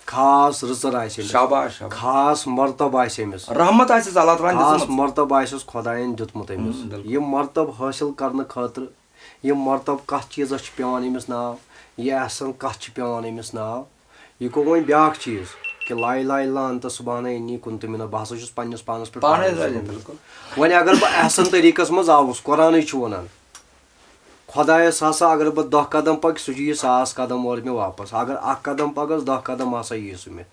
خاص رٕژر آسہِ أمِس، شاباش، شاباش۔ خاص مرتبہٕ آسہِ أمِس، رحمت آسٮ۪س اللہ تعالیٰ ہن خاص دِژمٕژ۔ مرتبہٕ آسٮ۪س خۄدایَن دیُتمُت أمِس۔ اۭں، بِلکُل۔ یہِ مرتبہٕ حٲصِل کرنہٕ خٲطرٕ، یہِ مرتبہٕ کَتھ چیٖزَس چھُ پٮ۪وان أمِس ناو، یہِ احسن کَتھ چھُ پٮ۪وان أمِس ناو، یہِ گوٚو وۄنۍ بیٛاکھ چیٖز کہِ لا الہ الا انت سبحانہ انی کنت من، بہٕ ہسا چھُس پننِس پانَس پٮ۪ٹھ پانَے پانَے ظٲلِم، ظٲلِم۔ بِلکُل۔ وۄنۍ اگر بہٕ احسن طریٖقَس منٛز آوُس، قرآنٕے چھُ وَنان، خۄدایَس ہسا اگر بہٕ دَہ قدم پَکہٕ، سُہ چھُ یہِ ساس قدم اورٕ مےٚ واپَس۔ اگر اَکھ قدم پَکَس، دَہ قدم ہسا یِیہِ سُہ مےٚ۔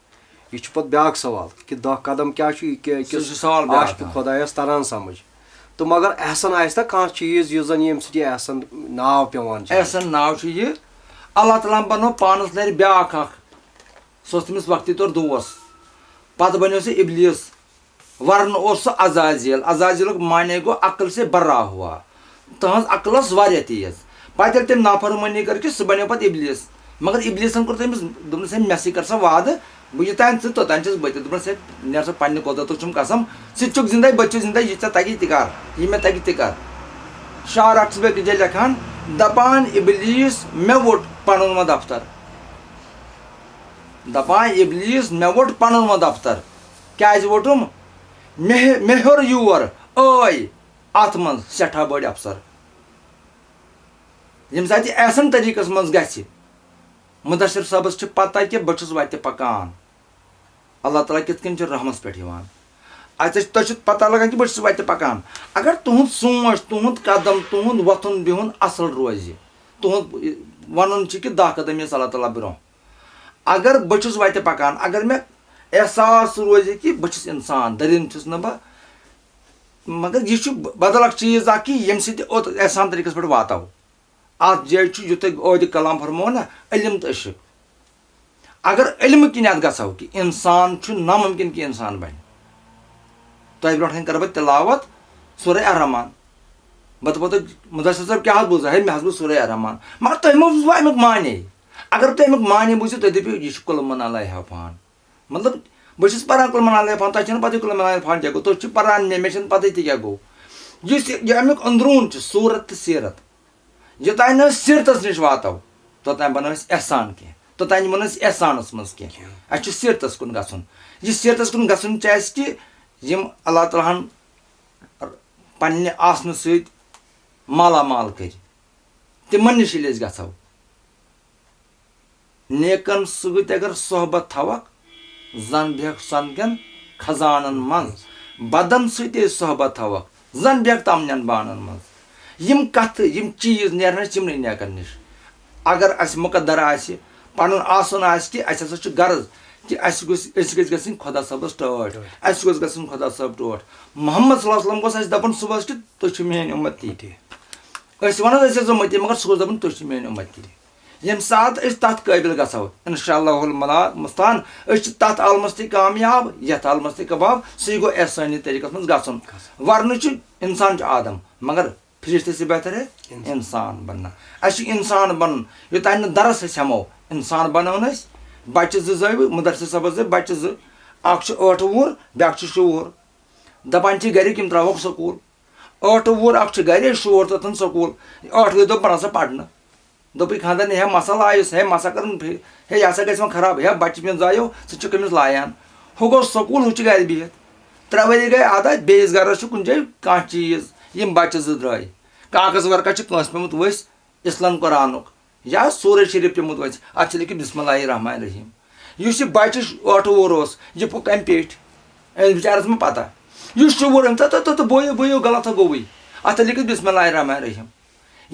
یہِ چھُ پَتہٕ بیٛاکھ سوال کہِ دَہ قدم کیٛاہ چھُ، یہِ کیٛاہ، سُہ کِس چھُ سوال بیٛاکھ، آسہِ نہٕ آ۔ خۄدایَس تَران سَمٕجھ۔ تہٕ مگر احسن آسہِ نہ کانٛہہ چیٖز، یُس زَن ییٚمہِ سۭتۍ یہِ احسن ناو پٮ۪وان چھُ۔ احسن ناو چھُ یہِ، اللہ تعالیٰ ہَن بَنوو پانَس لَرِ بیٛاکھ اَکھ۔ سُہ اوس تٔمِس وقتی طور دوس۔ پَتہٕ بَنیو سُہ اِبلیٖس۔ ورنہٕ اوس سُہ عزازیل۔ عزازیلُک معنی گوٚو عقل سے برا ہوا۔ تہنٛز عقل ٲس واریاہ تیز۔ پتہٕ ییٚلہِ تٔمۍ نافرمٲنی کٔر کہِ سُہ بنیو پتہٕ ابلیس۔ مگر ابلیسن کوٚر تٔمِس، دوٚپنس، "ہے، مےٚ سۭتۍ کر سا وعدٕ، بہٕ یوٚتام ژٕ توٚتام چھَس بہٕ تہِ۔" دوٚپنس، "ہے، نیر سا پننہِ قۄدرتُک چھُم قسم، ژٕ تہِ چھُکھ زندے، بہٕ تہِ چھُس زندے، یہِ ژےٚ تگی تہِ کر، یہِ مےٚ تگہِ تہِ کر۔" شاہ رخ چھُس بہٕ أکِس جایہِ لیکھان، دپان، "ابلیس، مےٚ ووٚٹ پنُن وۄنۍ دفتر۔" دپان، "ابلیس، مےٚ ووٚٹ پنُن وۄنۍ دفتر۔" کیازِ ووٚٹُم؟ مےٚ، مےٚ ہیوٚر یور، ٲے اتھ منٛز سٮ۪ٹھاہ بٔڑۍ افسر۔ ییٚمہِ ساتہٕ یہِ احسن طریٖقس منٛز گژھِ، مُدثر صٲبس چھِ پتہ کہِ بہٕ چھُس وتہِ پکان۔ اللہ تعالیٰ کِتھ کٔنۍ چھُ رحمس پٮ۪ٹھ یِوان۔ اَتہِ چھِ، تۄہہِ چھُ پتہ لگان کہِ بہٕ چھُس وتہِ پکان۔ اگر تُہُنٛد سونٛچ، تُہُنٛد قدم، تُہُنٛد وۄتھُن بِہُن اصل روزِ، تُہُنٛد ونُن چھُ کہِ دَہ قدم یِیَس اللہ تعالیٰ برونٛہہ۔ اگر بہٕ چھُس وتہِ پکان، اگر مےٚ احساس روزِ کہِ بہٕ چھُس انسان، دٔرِنٛد چھُس نہٕ بہٕ، مگر یہِ چھُ بدل اکھ چیٖز اکھ کہِ ییٚمہِ سۭتۍ اوٚت احسان طریٖقس پٮ۪ٹھ واتو۔ اتھ جایہِ چھُ یُتھُے عہدِ کلام فرموو نہ، علم تہٕ عشق۔ اگر علمہٕ کِنۍ اتھ گژھو کہِ انسان چھُ ناممکن کہِ انسان بنہِ۔ تۄہہِ برونٛٹھ کنہِ کرٕ بہٕ تلاوت سورہ الرحمان۔ بہٕ دپو تۄہہِ، مُدثر صٲب، کیٛاہ حظ بوٗزو؟ ہے، مےٚ حظ بوٗز سورہ الرحمان۔ مگر تۄہہِ ما بوٗزوٕ امیُک معنی؟ اگر تُہۍ اَمیُک معنی بوٗزِو، تُہۍ دٔپِو، یہِ چھُ قُل من علیہا فان۔ مطلب، بہٕ چھُس پَران قُل من علیہا فان، تۄہہِ چھَنہٕ پَتہٕ قُل من علیہا فان کیٛاہ گوٚو، تُہۍ چھِو پَران مےٚ، مےٚ چھَنہٕ پَتہٕ تہِ کیٛاہ گوٚو۔ یُس یہِ، یہِ اَمیُک أنٛدروٗن چھُ، صوٗرت تہٕ سیٖرت، یوٚتام نہٕ أسۍ سیٖرتَس نِش واتو، توٚتام بَنو أسۍ احسان کینٛہہ، توٚتام یِمو نہٕ أسۍ احسانَس منٛز کینٛہہ۔ اَسہِ چھُ سیٖرتَس کُن گژھُن۔ یہِ سیٖرتَس کُن گژھُن چھُ اَسہِ کہِ یِم اللہ تعالیٰ ہَن پننہِ آسنہٕ سۭتۍ مالا مال کٔرۍ، تِمن نِش ییٚلہِ أسۍ گژھو، نیکن سۭتۍ اگر صحبت تھاوکھ، زن بیہکھ سۄنہٕ کٮ۪ن خزانن منٛز۔ بدن سۭتۍ أسۍ صحبت تھاوکھ، زن بیہکھ تمنٮ۪ن بانن منٛز۔ یِم کتھٕ، یِم چیٖز نیرن اَسہِ یِمنٕے نیکن نِش۔ اگر اَسہِ مُقدر آسہِ، پنُن آسُن آسہِ کہِ اَسہِ ہسا چھُ غرض کہِ اَسہِ گوٚژھ، أسۍ گٔژھۍ گژھٕنۍ خۄدا صٲبس ٹٲٹھۍ، اَسہِ گوٚژھ گژھُن خۄدا صٲب ٹوٹھ۔ محمد صلی اللہ علیہ وسلم گوٚژھ اَسہِ دَپُن صُبحس کہِ تُہۍ چھِو میٲنۍ اُمتی۔ أسۍ وَنو أسۍ ٲسۍ اُمتی، مگر سُہ گوٚژھ دَپُن تُہۍ چھِو میٲنۍ اُمتی۔ ییٚمہِ ساتہٕ أسۍ تَتھ قٲبِل گژھو، انشاء اللہ المستعان، أسۍ چھِ تَتھ عالمَس تہِ کامیاب، یَتھ عالمَس تہِ کباب، سُے گوٚو احسٲنی طریٖقَس منٛز گژھُن۔ ورنہٕ چھُ اِنسان چھُ آدم، مگر فرشتے سے بہتر ہے انسان۔ انسان بننا۔ اَسہِ چھُ انسان بنُن۔ یوٚتام نہٕ درس أسۍ ہٮ۪مو، انسان بنو نہٕ أسۍ۔ بچہِ زٕ زٲوۍ، مُدثر صٲبس زٲوۍ بچہِ زٕ۔ اکھ چھُ ٲٹھٕ وُہُر، بیٛاکھ چھُ شُوُہُر۔ دپان چھِ گرِکۍ یِم ترٛاوہوکھ سکوٗل۔ ٲٹھٕ وُہُر اکھ چھُ گرے، شُوُہُر توٚتن سکوٗل۔ ٲٹھٕ وُہُر دوٚپ بہٕ نسا پرنہٕ۔ دوٚپُکھ خانٛدر نہٕ، ہے مسا لایُس، ہے مسا کٔرٕن فے-، ہے یہِ ہسا گژھِ وۄنۍ خراب، ہے بچہِ میون زایو، ژٕ چھُکھ أمِس لایان۔ ہُہ گوٚو سکوٗل، ہُہ چھُ گرِ بِہِتھ۔ ترٛےٚ ؤری گٔے عادت، بیٚیِس گرس چھُ کُنہِ جایہِ کانٛہہ چیٖز، یِم بچہِ زٕ درٛاے۔ کاغذ ورقہ چھُ کٲنٛسہِ پیوٚمُت ؤسۍ اصلن قرآنُک یا سورہ شریف پیوٚمُت ؤسۍ، اتھ چھُ لیکھِتھ بسم اللہ الرحمن الرحیم۔ یُس یہِ بچہِ ٲٹھٕ وُہُر اوس، یہِ پوٚک امہِ پیٹھۍ، أمِس بچارس ما پتہ۔ یُس شُوُر أمۍ تہٕ، تہٕ، تہٕ، تہٕ بویو، بویو غلط ہا گوٚوٕے۔ اتھ لیکھِتھ بسم اللہ الرحمن الرحیم۔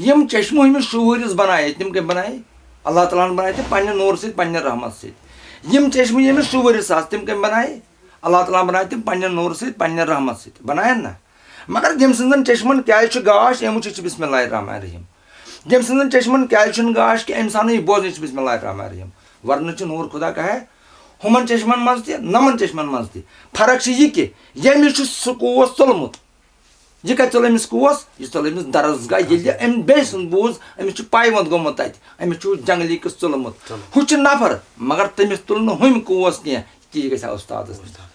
یِم چشمہٕ أمِس شُوُرِس بنایے، تِم کٔمۍ بنایے؟ اللہ تعالیٰ ہن بنایے تِم پننہِ نوٗرٕ سۭتۍ، پننہِ رحمت سۭتۍ۔ یِم چشمہٕ ییٚمِس شُوُرِس آسہٕ، تِم کٔمۍ بنایے؟ اللہ تعالیٰ ہن بنایے تِم پننہِ نوٗرٕ سۭتۍ، پننہِ رحمت سۭتۍ۔ بنایَن نہ؟ مگر ییٚمۍ سٕنٛزن چشمن کیٛازِ چھُ گاش، اَمہِ وٕچھِتھ چھُ بسم اللہ الرحمن الرحیم۔ ییٚمۍ سٕنٛزن چشمن کیٛازِ چھُنہٕ گاش کہِ اِنسانٕے یہِ بوزنٕچ چھِ بسم اللہ الرحمن الرحیم۔ ورنہٕ چھُ نوٗر خدا کا ہے، ہُمن چشمن منٛز تہِ، نَمن چشمن منٛز تہِ۔ فرق چھِ یہِ کہِ ییٚمِس چھُ سُہ کوس ژوٚلمُت۔ یہِ کَتہِ ژوٚل أمِس کوس؟ یہِ ژوٚل أمِس درسگاہ، ییٚلہِ أمۍ بیٚیہِ سُنٛد بوٗز، أمِس چھُ پَے وۄنٛد گوٚمُت تَتہِ، أمِس چھُ جنٛگلی کِس ژوٚلمُت۔ ژوٚلمُت۔ ہُہ چھُ نفر، مگر تٔمِس تُل نہٕ ہُمۍ کوس کینٛہہ کہِ یہِ گژھِ ہا اُستادَس نِش۔ اُستاد۔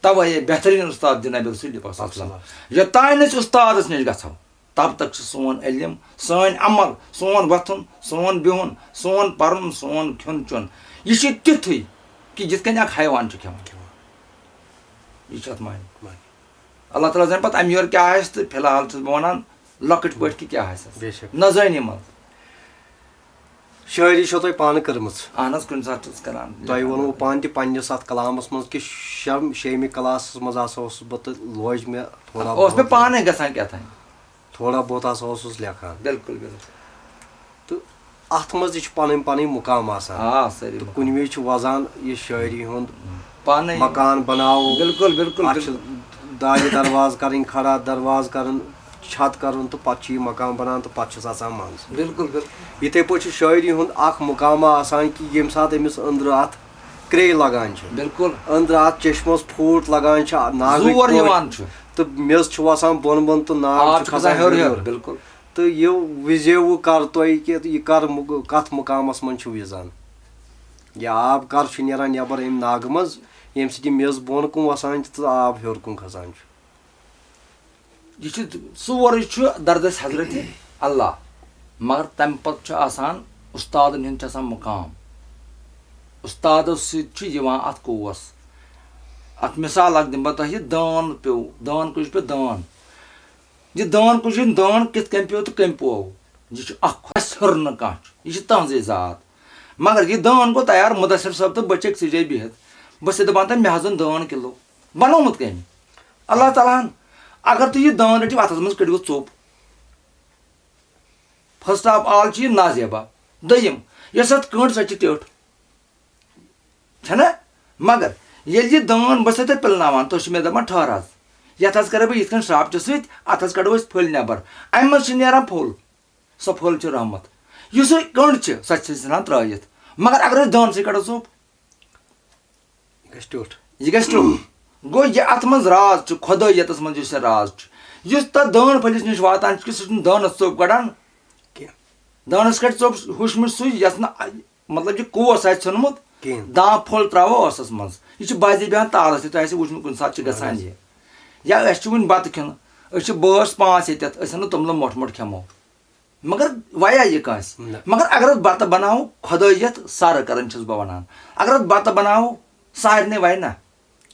توے بہترین استاد جناب رسول پاک صلی اللہ علیہ وسلم۔ یوٚتام نہٕ أسۍ استادس نِش گژھو، تب تک چھُ سون علم، سٲنۍ عمل، سون وۄتھُن، سون بِہُن، سون پرُن، سون کھیوٚن چیوٚن، یہِ چھُ تیُتھُے کہِ یِتھ کٔنۍ اکھ حیوان چھُ کھٮ۪وان۔ یہِ چھُ اتھ معنی۔ معنی۔ اللہ تعالیٰ زانہِ پتہٕ امہِ یورٕ کیٛاہ آسہِ، تہٕ فی الحال چھُس بہٕ ونان لۄکٕٹۍ پٲٹھۍ کہِ کیٛاہ آسٮ۪س۔ بے شک۔ نہ زٲنی منٛز۔ شٲعری چھو تۄہہِ پانہٕ کٔرمٕژ۔ اہن حظ، کُنہِ ساتہٕ چھُس کران۔ تۄہہِ ووٚنوُ پانہٕ تہِ پننِس اتھ کلامس منٛز کہِ شم-، شیمہِ کلاسس منٛز ہسا اوسُس بہٕ تہٕ لوج مےٚ تھوڑا اوس مےٚ بہت، پانے گژھان کیٛاہ تام۔ تھوڑا بہت ہسا اوسُس لیکھان۔ بِلکُل، بِلکُل۔ تہٕ اتھ منٛز تہِ چھِ پنٕنۍ پنٕنۍ مقام آسان۔ آ، سٲری تہٕ مقام۔ کُنہِ وِزِ چھُ وۄزان یہِ شٲعری ہُنٛد پانے۔ مکان بناوو۔ بِلکُل، بِلکُل، اتھ چھِ بِلکُل۔ دارِ دروازٕ کرٕنۍ کھڑا، دروازٕ کرُن، چھت کرُن تہٕ پتہٕ چھُ یہِ مکان بنان تہٕ پتہٕ چھُس اژان منٛز۔ بِلکُل، بِلکُل۔ یِتھے پٲٹھۍ چھُ شٲعری ہُنٛد اکھ مقامہ آسان کہِ ییٚمہِ ساتہٕ أمِس أنٛدرٕ اتھ کرٛے لگان چھِ۔ بِلکُل۔ أنٛدرٕ اتھ چشمس پھوٗٹ لگان چھِ، ناگٕکۍ زور پٲٹھۍ یِوان چھُ۔ تہٕ میٚژ چھُ وسان بۄن بۄن تہٕ ناگ آب چھُ چھُ کھسان کھسان ہیوٚر ہیوٚر، ہیوٚر۔ بِلکُل۔ تہٕ یہِ وِزیوٕ کر تۄہہِ کہِ یہِ کر مُ-، کتھ مُقامس منٛز چھُ وِزان؟ یہِ آب کر چھُ نیران نٮ۪بر امہِ ناگہٕ منٛز، ییٚمہِ سۭتۍ یہِ میٚژ بۄن کُن وسان چھِ تہٕ آب ہیوٚر کُن کھسان چھُ؟ یہِ چھُ، سورُے چھُ دردس حضرت اللہ، مگر تمہِ پتہٕ چھُ آسان، استادن ہُنٛد چھُ آسان مُقام۔ استادس سۭتۍ چھُ یِوان اتھ قوس۔ اتھ مثال اکھ دِمہٕ بہٕ تۄہہِ، دٲن پیوٚو، دٲن کُج پیوٚو دٲن۔ یہِ دٲن کُج، یہِ دٲن کِتھ کٔنۍ پیوٚو تہٕ کٔمۍ پوو؟ یہِ چھُ اکھ خۄدا، اَسہِ ہیوٚر نہٕ کانٛہہ چھُ، یہِ چھِ تہنٛزٕے ذات۔ مگر یہِ دٲن گوٚو تیار، مُدثر صٲب تہٕ بہٕ چھِ أکسٕے جایہِ بِہِتھ۔ بہٕ چھُسے دَپان تۄہہِ، مےٚ حظ اوٚن دٲن کِلوٗ۔ بنوومُت کٔمۍ؟ اللہ تعالیٰ ہن۔ اگر تُہۍ یہِ دٲن رٔٹِو، اَتھ حظ منٛز کٔڑِو ژوٚپ۔ First of all چھِ یہِ نازیبا۔ دوٚیِم، یۄس اَتھ کٔنٛڈ، سۄ چھِ ٹیوٚٹھ۔ چھَنا؟ مگر ییٚلہِ یہِ دٲن بہٕ چھُسو تۄہہِ پِلناوان، تُہۍ چھِو مےٚ دَپان ٹھٔہر حظ، یَتھ حظ کَرٕ بہٕ یِتھ کٔنۍ شرٛاپچہِ سۭتۍ، اَتھ حظ کَڑو أسۍ پھٔلۍ نٮ۪بر۔ اَمہِ منٛز چھِ نیران پھوٚل، سۄ پھٔل چھِ رحمت۔ یُس یہِ کٔنٛڈ چھِ، سۄ چھِ أسۍ ژھٕنان ترٛٲیِتھ۔ مگر اگر أسۍ دٲنسٕے کَڑو ژوٚپ، یہِ گژھِ ٹیوٚٹھ۔ یہِ گژھِ ٹیوٚٹھ۔ گوٚو، یہِ اَتھ منٛز راز چھُ، خۄدٲییتَس منٛز یُس یہِ راز چھُ، یُس تَتھ دٲن پھٔلِس نِش واتان چھُ، سُہ چھُنہٕ دٲنَس ژوٚپ کَڑان کینٛہہ۔ دانَس کَٹہِ ژوٚپ ہُشمٕچ سُے، یَس نہٕ، مطلب، یہِ کوس آسہِ ژھیوٚنمُت، کِہیٖنۍ۔ دانٛپ پھوٚل ترٛاوو ٲسَس منٛز۔ یہِ چھِ بازے بیٚہان تالَس تہِ، تۄہہِ آسہِ وٕچھمُت کُنہِ ساتہٕ چھِ گژھان یہِ۔ یا أسۍ چھِ وٕنہِ بَتہٕ کھیوٚن، أسۍ چھِ بٲژ پانٛژھ ییٚتٮ۪تھ، أسۍ اَنو توٚملہٕ مۄٹھ مۄٹھ کھٮ۪مو۔ مگر وَیا یہِ کٲنٛسہِ؟ نہ۔ مگر اگر اَتھ بَتہٕ بَناوو، خۄدٲیَتھ سَرٕ کَران چھُس بہٕ وَنان، اگر اَتھ بَتہٕ بَناوو، سارنٕے وَیہِ نہ۔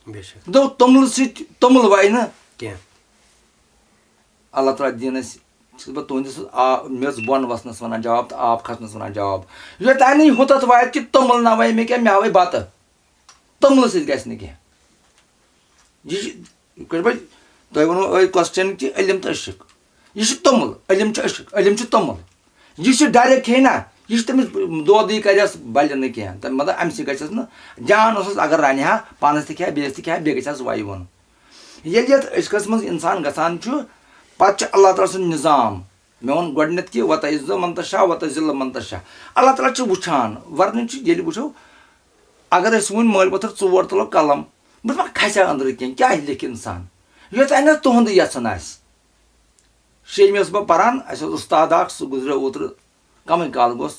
بے شک۔ دوٚپ، توٚملہٕ سۭتۍ توٚمُل وَیہِ نہٕ۔ کینٛہہ۔ اللہ تعالیٰ دِیِن اَسہِ، چھُس بہٕ تُہٕنٛدِس آ-، میٚژ بۄن وَسنَس وَنان جواب تہٕ آب کھَسنَس وَنان جواب۔ یوٚتام نہٕ یہِ ہُتَتھ واتہِ کہِ توٚمُل نہ وَیہِ مےٚ کینٛہہ، مےٚ ہاوَے بَتہٕ۔ توٚملہٕ سۭتۍ گژھِ نہٕ کینٛہہ۔ یہِ چھِ، یِتھ کٲٹھۍ بہٕ تۄہہِ ووٚنوُ أتھۍ question کہِ علم تہٕ عشق۔ یہِ چھُ توٚمُل، علم چھُ عشق، علم چھُ توٚمُل۔ یُس یہِ direct کھیٚیہِ نا، یہِ چھُ تٔمِس دودٕے کَرٮ۪س، بَلہِ نہٕ کینٛہہ۔ تہٕ مطلب، اَمہِ سۭتۍ گژھٮ۪س نہٕ جان اوسُس، اگر رَنہِ ہا، پانَس تہِ کھیٚیہِ ہا، بیٚیِس تہِ کھیٚیہِ ہا، بیٚیہِ گژھِ ہا سُہ وَیہِ وُن۔ ییٚلہِ یَتھ عشقَس منٛز اِنسان گژھان چھُ، پَتہٕ چھُ اللہ تعالیٰ سُنٛد نظام۔ مےٚ ووٚن گۄڈٕنٮ۪تھ کہِ وَتَعِزُّ مَن تَشاءُ وَتُذِلُّ مَن تَشاءُ۔ اللہ تعالیٰ چھُ وٕچھان، وَرنہٕ چھُ ییٚلہِ وٕچھو، اگر أسۍ وۄنۍ مٲلۍ پوٚتھر ژور تُلو قلم، بہٕ دَپہٕ، کھسہِ ہا أنٛدرٕ کِنۍ، کیٛاہ لیکھِ اِنسان؟ یوٚت أنٮ۪س تُہُنٛدُے یَژھُن آسہِ۔ شیٚیِمہِ ٲسٕس بہٕ پَران، اَسہِ اوس اُستاد اَکھ، سُہ گُزریو اوترٕ کَمٕے کال گوٚژھ،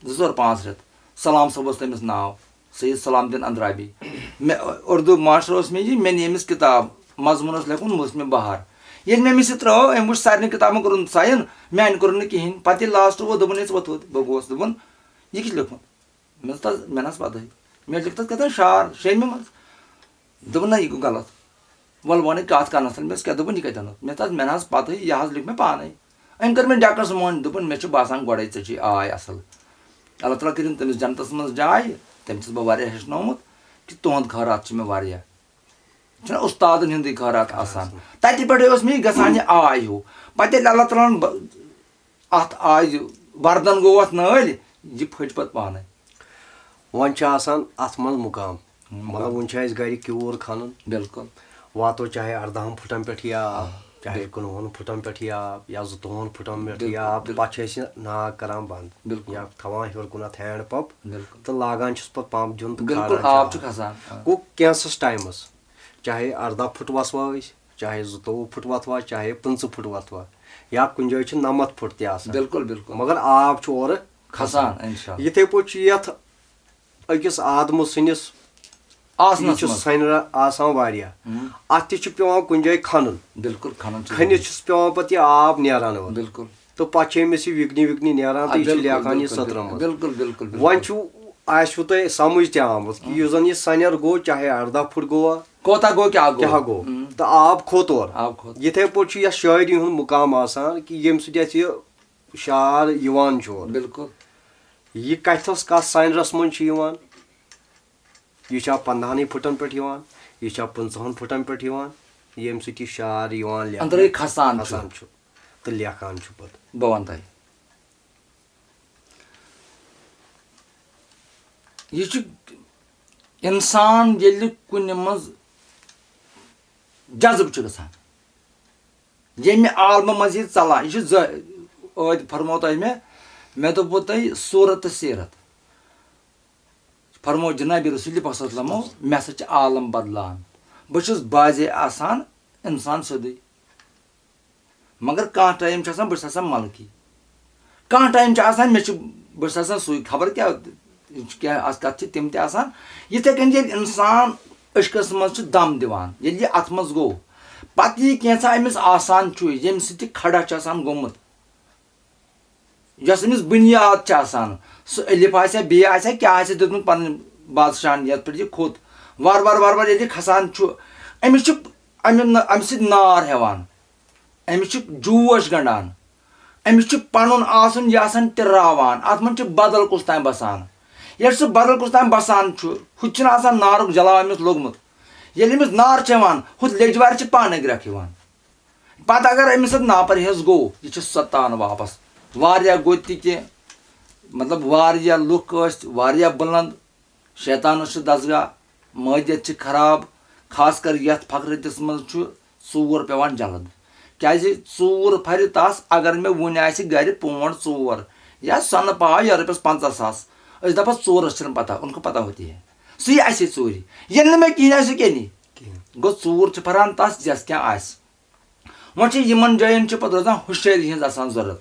زٕ ژور پانٛژھ رٮ۪تھ۔ سلام صٲب اوس تٔمِس ناو، سید سلام الدین اندرابی۔ مےٚ، اُردو ماسٹر اوس مےٚ یہِ، مےٚ نی أمِس کِتاب، مضموٗن اوس لیکھُن موسمِ بہار۔ ییٚلہِ مےٚ أمِس یہِ ترٛٲو، أمۍ وٕچھ سارنٕے کِتابَن کوٚرُن sign، میٛانہِ کوٚرُن نہٕ کِہیٖنۍ۔ پَتہٕ ییٚلہِ last ووت، دوٚپُن، "ہے ژٕ وۄتھ ہوٚت"، بہٕ گوس، دوٚپُن، "یہِ کیٛاہ چھُ لیوٚکھمُت؟" مےٚ دوٚپ، "تَس، مےٚ نہ حظ پَتہٕے۔ مےٚ لیوٚکھ تَتھ کیٛاہ تام شعر شیٚیِمہِ منٛز۔" دوٚپُن، "نہ، یہِ گوٚو غلط۔" وَلہٕ وَنٕے کَتھ کَنَس تَل، مےٚ دوٚپُس، "کیٛاہ؟" دوٚپُن، "یہِ کَتہِ اَنُتھ؟" مےٚ دوٚپُس، "مےٚ نہ حظ پَتہٕے، یہِ حظ لیوٚکھ مےٚ پانَے۔" أمۍ کٔر مےٚ ڈٮ۪کَس مۄنۍ، دوٚپُن، "مےٚ چھُ باسان گۄڈَے ژےٚ چھُے آے اَصٕل۔" اللہ تعالیٰ کٔرِن تٔمِس جنتَس منٛز جاے، تٔمۍ چھُس بہٕ واریاہ ہیٚچھنومُت کہِ تُہُنٛد خٲرات چھُ مےٚ واریاہ۔ چھُنہ اُستادَن ہُنٛدُے خٲرات آسان۔ تَتہِ پٮ۪ٹھَے اوس مےٚ یہِ گژھان یہِ آے ہیوٗ۔ پَتہٕ ییٚلہِ اللہ تعالیٰ ہَن بہ-، اَتھ آے وَردَن گوٚو اَتھ نٲلۍ، یہِ پھٔج پَتہٕ پانَے۔ وۄنۍ چھُ آسان اَتھ منٛز مُقام۔ مُقام۔ مطلب، وۄنۍ چھُ اَسہِ گَرِ کیوٗر کھَنُن۔ بِلکُل۔ واتو چاہے اَردَہَن پھٕٹَن پٮ۪ٹھ یہِ آب، آ، چاہے بِلکُل۔ کُنوُہَن پھٕٹَن پٮ۪ٹھ یہِ آب، یا زٕتووُہَن پھٕٹَن پٮ۪ٹھ یہِ بِلکُل، آب، بِلکُل۔ پَتہٕ چھِ أسۍ یہِ ناگ کَران بنٛد۔ بِلکُل۔ یا تھاوان ہیوٚر کُنَتھ hand pump بِلکُل۔ تہٕ لاگان چھِس پَتہٕ pump دیُن تہٕ بِلکُل، کھاران چھِ آب آب۔ چھُ کھَسان۔ آ۔ گوٚو کینٛژَس ٹایمَس، چاہے اَرداہ پھٕٹ وَسوا أسۍ، چاہے زٕتووُہ پھٕٹ وَتھوا، چاہے پٕنٛژٕہ پھٕٹ وَتھوا، یا کُنہِ جایہِ چھِ نَمَتھ پھٕٹ تہِ آسان۔ بِلکُل، بِلکُل۔ مگر آب چھُ اورٕ کھَسان، اِنشاءاللہ۔ یِتھَے پٲٹھۍ چھُ یَتھ أکِس آدمہٕ سٕنٛدِس آسنَس یہِ چھُ منٛز۔ سَنہِ آسان واریاہ۔ ہُم۔ اَتھ تہِ چھُ پٮ۪وان کُنہِ جایہِ کھَنُن۔ بِلکُل، کھَنُن چھُ کھٔنِتھ ضروٗری۔ چھُس پٮ۪وان پَتہٕ یہِ آب نیران اورٕ۔ بِلکُل۔ تہٕ پَتہٕ چھِ أمِس یہِ وِگنہِ وِگنہِ نیران آ، تہٕ یہِ چھُ بِلکُل، لیکھان یہِ بِلکُل، سٔترَن منٛز۔ بِلکُل، بِلکُل، بِلکُل۔ وۄنۍ چھُ، آسِوٕ تۄہہِ سَمٕجھ تہِ آمُت کہِ یُس زَن یہِ سَنٮ۪ر گوٚو، چاہے اَرداہ پھٕٹ گوٚوا، کوتاہ گوٚو، کیٛاہ گوٚو؟ کیٛاہ گوٚو؟ ہُم۔ تہٕ آب کھوٚت اورٕ۔ آب کھوٚت۔ یِتھَے پٲٹھۍ چھُ یَتھ شٲعری ہُنٛد مُقام آسان کہِ ییٚمہِ سۭتۍ اَسہِ یہِ شعر یِوان چھُ اورٕ۔ بِلکُل۔ یہِ کَتھَس کَتھ سَنرَس منٛز چھُ یِوان؟ یہِ چھا پنٛدہَنٕے پھٕٹَن پٮ۪ٹھ یِوان؟ یہِ چھا پٕنٛژٕہَن پھٕٹَن پٮ۪ٹھ یِوان؟ ییٚمہِ سۭتۍ یہِ شعر یِوان لیکھنہٕ، أنٛدرَے کھَسان چھُ۔ کھَسان چھُ تہٕ لیکھان چھُ پَتہٕ۔ بہٕ وَنہٕ تۄہہِ۔ یہِ چھُ اِنسان ییٚلہِ کُنہِ منٛز جذب چھُ گژھان، ییٚمہِ عالمہٕ منٛز یہِ ژَلان، یہِ چھُ زٕ، ٲدۍ فرموو تۄہہِ مےٚ، مےٚ دوٚپوُ تۄہہِ صوٗرت تہٕ سیٖرت۔ فرموو جنابِ رسول پاک صلی اللہ علیہ وسلمو، مےٚ ہسا چھِ عالم بدلان۔ بہٕ چھُس بعضے آسان اِنسان سیوٚدُے۔ مگر کانٛہہ ٹایم چھُ آسان، بہٕ چھُس آسان ملکی۔ کانٛہہ ٹایم چھُ آسان، مےٚ چھُ، بہٕ چھُس آسان سُے، خبر کیٛاہ، یِم چھِ کینٛہہ آس-، کَتھ چھِ تِم تہِ آسان۔ یِتھَے کٔنۍ ییٚلہِ اِنسان عشقَس منٛز چھُ دَم دِوان، ییٚلہِ یہِ اَتھ منٛز گوٚو، پَتہٕ یی کینٛژھا أمِس آسان چھُ، ییٚمہِ سۭتۍ یہِ کھڑا چھُ آسان گوٚمُت۔ یۄس أمِس بُنیاد چھِ آسان، سُہ الف آسہِ ہا، بے آسہِ ہا، کیٛاہ آسہِ دیُتمُت پَنٕنۍ بادشاہَن، یَتھ پٮ۪ٹھ یہِ کھوٚت۔ وارٕ وارٕ، وارٕ وارٕ ییٚلہِ یہِ کھَسان چھُ، أمِس چھُ اَمہِ نہ-، اَمہِ سۭتۍ نار ہٮ۪وان۔ أمِس چھُ جوش گنٛڈان۔ أمِس چھُ پَنُن آسُن یہِ آسان تِراوان۔ اَتھ منٛز چھُ بدل کُس تام بَسان۔ ییٚلہِ سُہ بدل کُس تام بَسان چھُ، ہُہ تہِ چھُنہٕ آسان نارُک جلاو أمِس لوٚگمُت۔ ییٚلہِ أمِس نار چھِ یِوان، ہُتھ لیٚجہِ وارِ چھِ پانَے گرٛٮ۪کھ یِوان۔ پَتہٕ اگر أمِس سۭتۍ ناپرہیز گوٚو، یہِ چھُ ستان واپس۔ واریاہ گوٚو تہِ کہِ، مطلب، واریاہ لُکھ ٲسۍ، واریاہ بُلنٛد، شیطانَس چھُ دستگاہ، معدیت چھِ خراب، خاص کر یَتھ فقرٲتِس منٛز چھُ ژوٗر پٮ۪وان جلد۔ کیٛازِ ژوٗر پھرِ تَس، اگر مےٚ وُنہِ آسہِ گرِ پونٛڈ ژور یا سۄنہٕ پاو یا رۄپیَس پنٛژاہ ساس، أسۍ دَپَس ژوٗرَس چھِنہٕ پَتہ، ان کو پَتہ ہوتی ہے، سُہ یی اَسے ژوٗرِ۔ ییٚلہِ نہٕ مےٚ کِہیٖنۍ آسہِ، سُہ کیٛاہ نی؟ کِہیٖنۍ۔ گوٚو، ژوٗر چھِ پھران تَس، یَس کینٛہہ آسہِ۔ وۄنۍ چھِ یِمَن جایَن چھِ پَتہٕ روزان ہُشٲری ہِنٛز آسان ضوٚرَتھ۔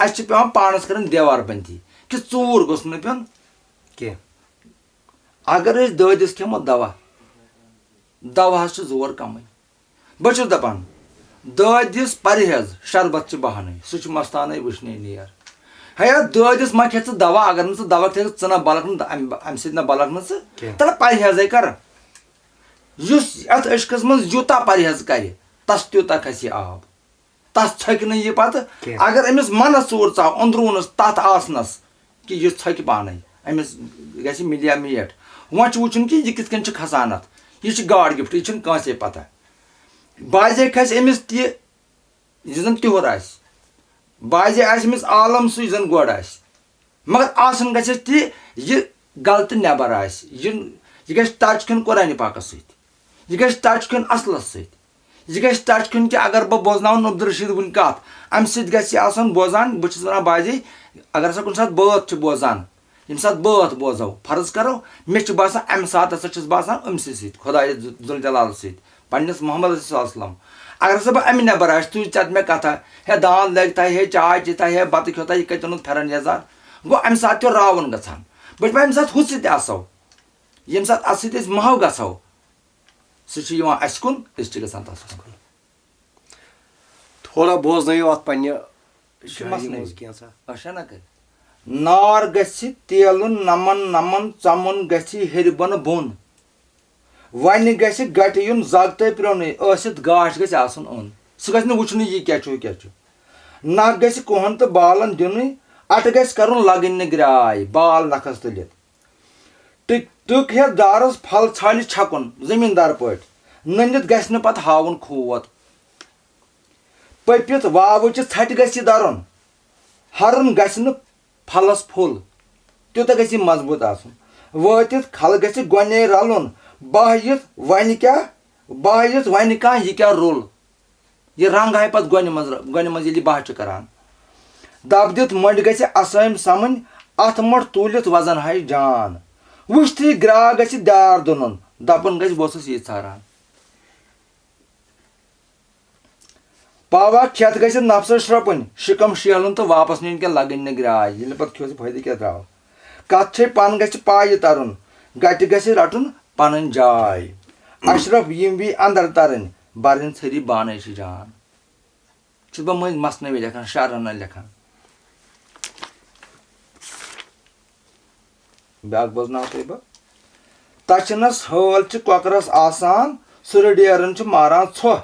اَسہِ چھِ پٮ۪وان پانَس کَرٕنۍ دیوار بندی کہِ ژوٗر گوٚژھ نہٕ پیوٚن۔ کینٛہہ۔ اگر أسۍ دٲدِس کھٮ۪مو دوا، دواہَس چھُ زور کَمٕے۔ بہٕ چھُس دَپان، دٲدِس پرہیز، شربت چھِ بہانَے، سُہ چھُ مستانَے وٕچھنَے نیر۔ ہے، دٲدِس ما کھٮ۪تھ ژٕ دوا، اگر نہٕ ژٕ دوا کھٮ۪کھ، ژٕ نہ بَلَکھ نہٕ، اَمہِ اَمہِ سۭتۍ نہ بَلَکھ نہٕ ژٕ۔ کینٛہہ۔ تَلہٕ پرہیزَے کَر۔ یُس یَتھ عشقَس منٛز یوٗتاہ پرہیز کَرِ، تَس تیوٗتاہ کھسہِ آب۔ تَس ژھۄکہِ نہٕ یہِ پَتہٕ۔ کینٛہہ۔ اگر أمِس مَنَس ژوٗر ژاو أنٛدروٗنَس تَتھ آسنَس، کہِ یہِ ژھۄکہِ پانَے، أمِس گژھِ مِلیا میٹ۔ وۄنۍ چھُ وٕچھُن کہِ یہِ کِتھ کٔنۍ چھُ کھسان اَتھ۔ یہِ چھُ گاڈ گِفٹ، یہِ چھُنہٕ کٲنٛسے پَتہ۔ بعضے کھسہِ أمِس تہِ، یہِ زَن تِہُر آسہِ۔ بعضے آسہِ أمِس عالم سُے، یُس زَن گۄڈٕ آسہِ۔ مگر آسُن گژھٮ۪س تہِ، یہِ غلطہٕ نٮ۪بر آسہِ۔ یہِ، یہِ گژھِ ٹچ کھیوٚن قرآنِ پاکَس سۭتۍ۔ یہِ گژھِ ٹچ کھیوٚن اَصلَس سۭتۍ۔ یہِ گژھِ ٹچ کھیوٚن کہِ اگر بہٕ بوزناوَن عبدالرشیٖد وٕنۍ کَتھ، اَمہِ سۭتۍ گژھِ یہِ آسُن بوزان۔ بہٕ چھُس وَنان بعضے، اگر ہسا کُنہِ ساتہٕ بٲتھ چھِ بوزان، ییٚمہِ ساتہٕ بٲتھ بوزو، فرض کَرو، مےٚ چھُ باسان اَمہِ ساتہٕ ہسا چھُس باسان أمۍ سٕے سۭتۍ، خۄدایَس ذُ-، ذُلجلالَس سۭتۍ، پنٛنِس محمد رسول صلی اللہ علیہ وسلم۔ اگر ہسا بہٕ اَمہِ نٮ۪بر آسہِ، تُج ژَتہِ مےٚ کَتھا، ہے دانٛد لٲگۍ تھا، ہے چاے چیٚتھ تھا، ہے بَتہٕ کھیوٚو تھا، یہِ کَتہِ اوٚنُتھ پھٮ۪رَن یَزار؟ گوٚو اَمہِ ساتہٕ چھُ راوُن گژھان۔ بہٕ چھُس اَمہِ ساتہٕ ہُتھ سۭتۍ آسو، ییٚمہِ ساتہٕ اَتھ سۭتۍ أسۍ محو گژھو، سُہ چھُ یِوان اَسہِ کُن، أسۍ چھِ گژھان تَس کُن۔ تھوڑا بوزنٲیِو اَتھ پنٛنہِ یہِ چھُ شاعری مثنوی۔ منٛز کینٛژھا۔ اچھا نہ کٔرِتھ۔ نار گژھِ تیلُن نَمَن نَمَن، ژَمُن گژھِ ہیٚرِ بۄنہٕ بۄن۔ وَنہِ گژھِ گَٹہِ یُن زَگ تہٕ پرٛونُے، ٲسِتھ گاش گژھِ آسُن اوٚن۔ سُہ گژھِ نہٕ وٕچھنُے یہِ کیٛاہ چھُ، ہُہ کیٛاہ چھُ۔ نَکھ گژھِ کُہَن تہٕ بالَن دیُنُے، اَٹہٕ گژھِ کَرُن لَگٕنۍ نہٕ گرٛاے، بال نَکھَس تُلِتھ۔ ٹٕک ٹٕک ہٮ۪تھ دارس پھل ژھالہِ چھکُن، زٔمیٖندار پٲٹھۍ۔ نٔنِتھ گژھِ نہٕ پتہٕ ہاوُن کھوت۔ پٔپِتھ واوٕچہِ ژھٹہِ گژھِ دَرُن۔ ہرُن گژھِ نہٕ پھلس پھُل۔ تیوٗتاہ گژھِ یہِ مضبوٗط آسُن۔ وٲتِتھ کھل گژھِ گۄنے رلُن۔ باہ یِتھ وَنہِ کیٛاہ، باہ یِتھ وَنہِ کانٛہہ یہِ کیٛاہ روٚل۔ یہِ رنٛگ ہاے پتہٕ گۄنہِ منٛز، گۄنہِ منٛز ییٚلہِ یہِ باہ چھُ کران۔ دب دِتھ مٔنٛڈۍ گژھِ اسٲمۍ سمٕنۍ، اتھ مۄٹھ توٗلِتھ وزن ہاے جان۔ وٕچھتھٕے گرٛاکھ گژھِ دیار دُنُن، دپُن گژھِ، بہٕ اوسُس یی ژھاران۔ پاوا کھٮ۪تھ گژھِ نفسس شرٛپٕنۍ، شِکم شیہلُن تہٕ واپس نِنۍ کینٛہہ لگٕنۍ نہٕ گرٛاے۔ ییٚلہِ پتہٕ کھیوٚو سُہ فٲیدٕ کیٛاہ درٛاو؟ کتھ چھے پن گژھِ پایہِ ترُن، گٹہِ گژھِ رٹُن پنٕنۍ جاے۔ اشرف یِم وی اندر ترٕنۍ، برٕنۍ ژھٔری بانَے چھِ جان۔ چھُس بہٕ مٔنٛزۍ مثنوی لیکھان، شعرن نہ لیکھان۔ بیٛاکھ بوزناوو تۄہہِ بہٕ۔ تَچھِنَس حٲل چھِ کۄکرَس آسان، سُرٕ ڈیرَن چھِ ماران ژھۄہ۔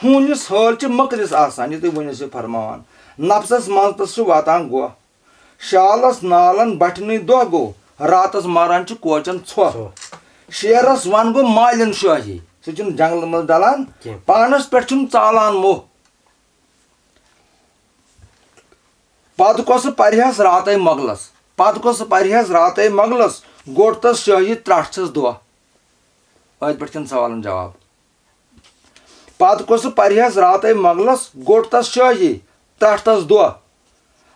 ہوٗنِس حٲل چھِ مٔکرِس آسان، یہِ تُہۍ ؤنِو سُہ فرماوان۔ نفسَس منٛز تَس چھُ واتان گۄہ۔ شالس نالن بٹھنٕے دۄہ گوٚو، راتس ماران چھِ کوچن ژھۄہ۔ ژھۄہ۔ شیرس ون گوٚو مالِن شٲہی، سُہ چھُنہٕ جنگلہٕ منٛز ڈلان۔ کینٛہہ۔ پانس پٮ۪ٹھ چھُنہٕ ژالان موہ۔ پتہٕ کۄسہٕ پرِہس راتے مۄغلس، پتہٕ کۄسہٕ پرِہس راتے مۄغلس، گوٚٹ تس شٲہی ترٹھ چھس دۄہ۔ أتھۍ پٮ۪ٹھ کٮ۪ن سوالن جواب۔ پتہٕ کۄسہٕ پرِہس راتے مۄغلس، گوٚٹ تس شٲہی، ترٹھ تس دۄہ۔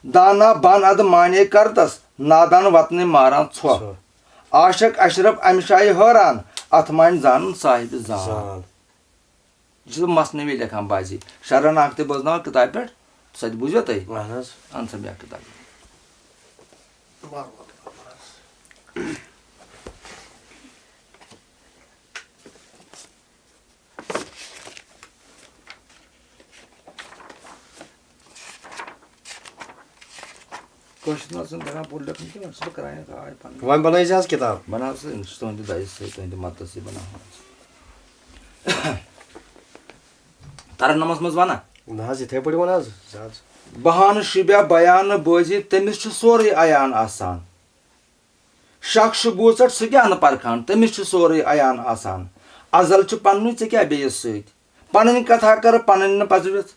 دانا بن ادٕ مانے کرتس، نادان وطنٕے ماران ژھۄہ۔ ژھۄہ۔ عاشق اشرف امہِ شایہِ حٲران، اتھ مانہِ زانن صاحب زان۔ زان۔ یہِ چھُس بہٕ مثنوی لیکھان بازی۔ شرن اکھ تہِ بوزناوان کِتابہِ پٮ۪ٹھ، سۄ تہِ بوٗزِو تُہۍ۔ اہن حظ۔ اہن سا، بیٛاکھ کِتاب۔ کٲشِر نہ حظ چھُنہٕ تَگان پوٚت لیکھُن کینٛہہ، وۄنۍ چھُس بہٕ کَران یَتھ آے پَنٕنۍ۔ وۄنۍ بَنٲیِو حظ کِتاب۔ بَناو سا، یِم چھِ تُہٕنٛدِ دَیہِ سۭتۍ، تُہٕنٛدِ مَدتہٕ سۭتۍ بَناوان حظ۔ ترنمس منٛز وَنان۔ نہ حظ، یِتھَے پٲٹھۍ وَن حظ، زیادٕ۔ بہانہٕ شُبیا بیانہٕ بٲزی، تٔمِس چھُ سورُے عیان آسان۔ شخص چھُ بوٗژَٹھ، سُہ کیٛاہ نہٕ پرکھان، تٔمِس چھُ سورُے عیان آسان۔ ازل چھُ پننُے، ژےٚ کیٛاہ بیٚیِس سۭتۍ؟ پنٕنۍ کتھا کر پنٕنۍ نہٕ پرزوِتھ۔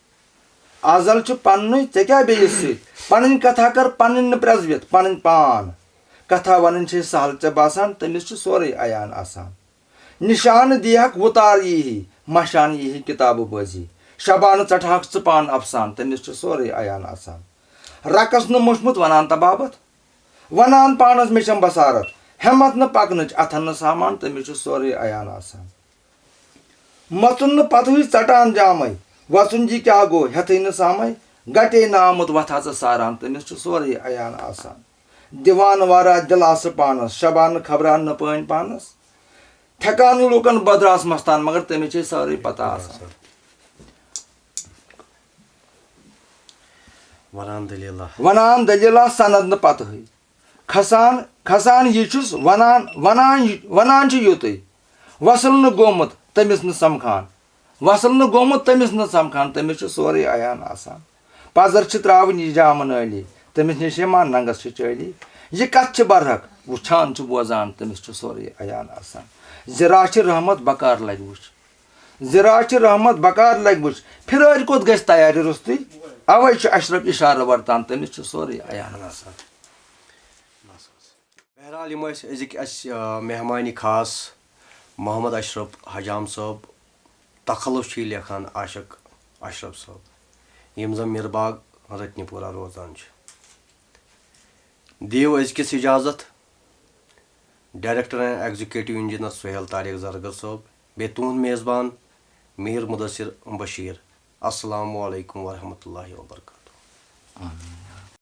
ازل چھُ پننُے، ژےٚ کیٛاہ بیٚیِس سۭتۍ؟ پنٕنۍ کتھا کر پنٕنۍ نہٕ پرزوِتھ، پنٕنۍ پان۔ کتھا ونٕنۍ چھے سہل ژےٚ باسان، تٔمِس چھُ سورُے عیان آسان۔ نشانہٕ دیہکھ وُتار ییٖہی، مشان ییٖہی کتابہٕ بٲزی۔ شبانہٕ ژٹہاکھ ژٕ پان افسان، تٔمِس چھُ سورُے عیان آسان۔ رقص نہٕ موٚچھمُت ونان طبابت، ونان پانس مےٚ چھم بصارت۔ ہٮ۪متھ نہٕ پکنٕچ، اتھن نہٕ سامان، تٔمِس چھُ سورُے عیان آسان۔ مژُن نہٕ پتہٕے ژٹان جامے، وژُن یہِ کیٛاہ گوٚو، ہٮ۪تھٕے نہٕ سامے۔ گٹے نامُت وتھا ژٕ ساران، تٔمِس چھُ سورُے عیان آسان۔ دِوان وارا دِلاسہٕ پانس، شبان خبران نہٕ پٲنۍ پانس۔ تھٮ۪کان لوٗکن بدراس مستان، مگر تٔمِس چھے سٲرٕے پتہ آسان۔ ونان دٔلیٖلہ۔ ونان دٔلیٖلہ سند نہٕ پتہٕے۔ کھسان کھسان یہِ چھُس ونان، ونان ونان چھُ یُتُے۔ وصل نہٕ گوٚمُت تٔمِس نہٕ سمکھان۔ وصل نہٕ گوٚمُت تٔمِس نہٕ سمکھان، تٔمِس چھُ سورُے عیان آسان۔ پزر چھِ تراوٕنۍ یہِ جامہٕ نٲلی، تٔمِس نِش یِوان ننگس چھِ چٲلی۔ یہِ کتھ چھِ برحق، وٕچھان چھُ بوزان، تٔمِس چھُ سورُے عیان آسان۔ زِرا چھِ رحمت بکار لگہِ وٕچھ۔ زِرا چھِ رحمت بکار لگہِ وٕچھ۔ پھِرٲرۍ کوٚت گژھِ تیارِ روٚستُے؟ اوے چھُ اشرف اشارٕ ورتان، تٔمِس چھُ سورُے عیان آسان۔ بہرحال، یِم ٲسۍ أزِکۍ اَسہِ، آ، مہمانہِ خاص محمد اشرف حجام صٲب۔ تخلص چھُ یہِ لیکھان عاشق اشرف صٲب، یِم زَن میر باغ رتنی پورہ روزان چھِ۔ دِیِو أزکِس اجازت director and executive engineer Suhail Tariq Zargar صٲب، بیٚیہِ تُہُنٛد میزبان میر مدثر بشیر۔ السلام علیکم ورحمۃ اللہ وبرکاتہ۔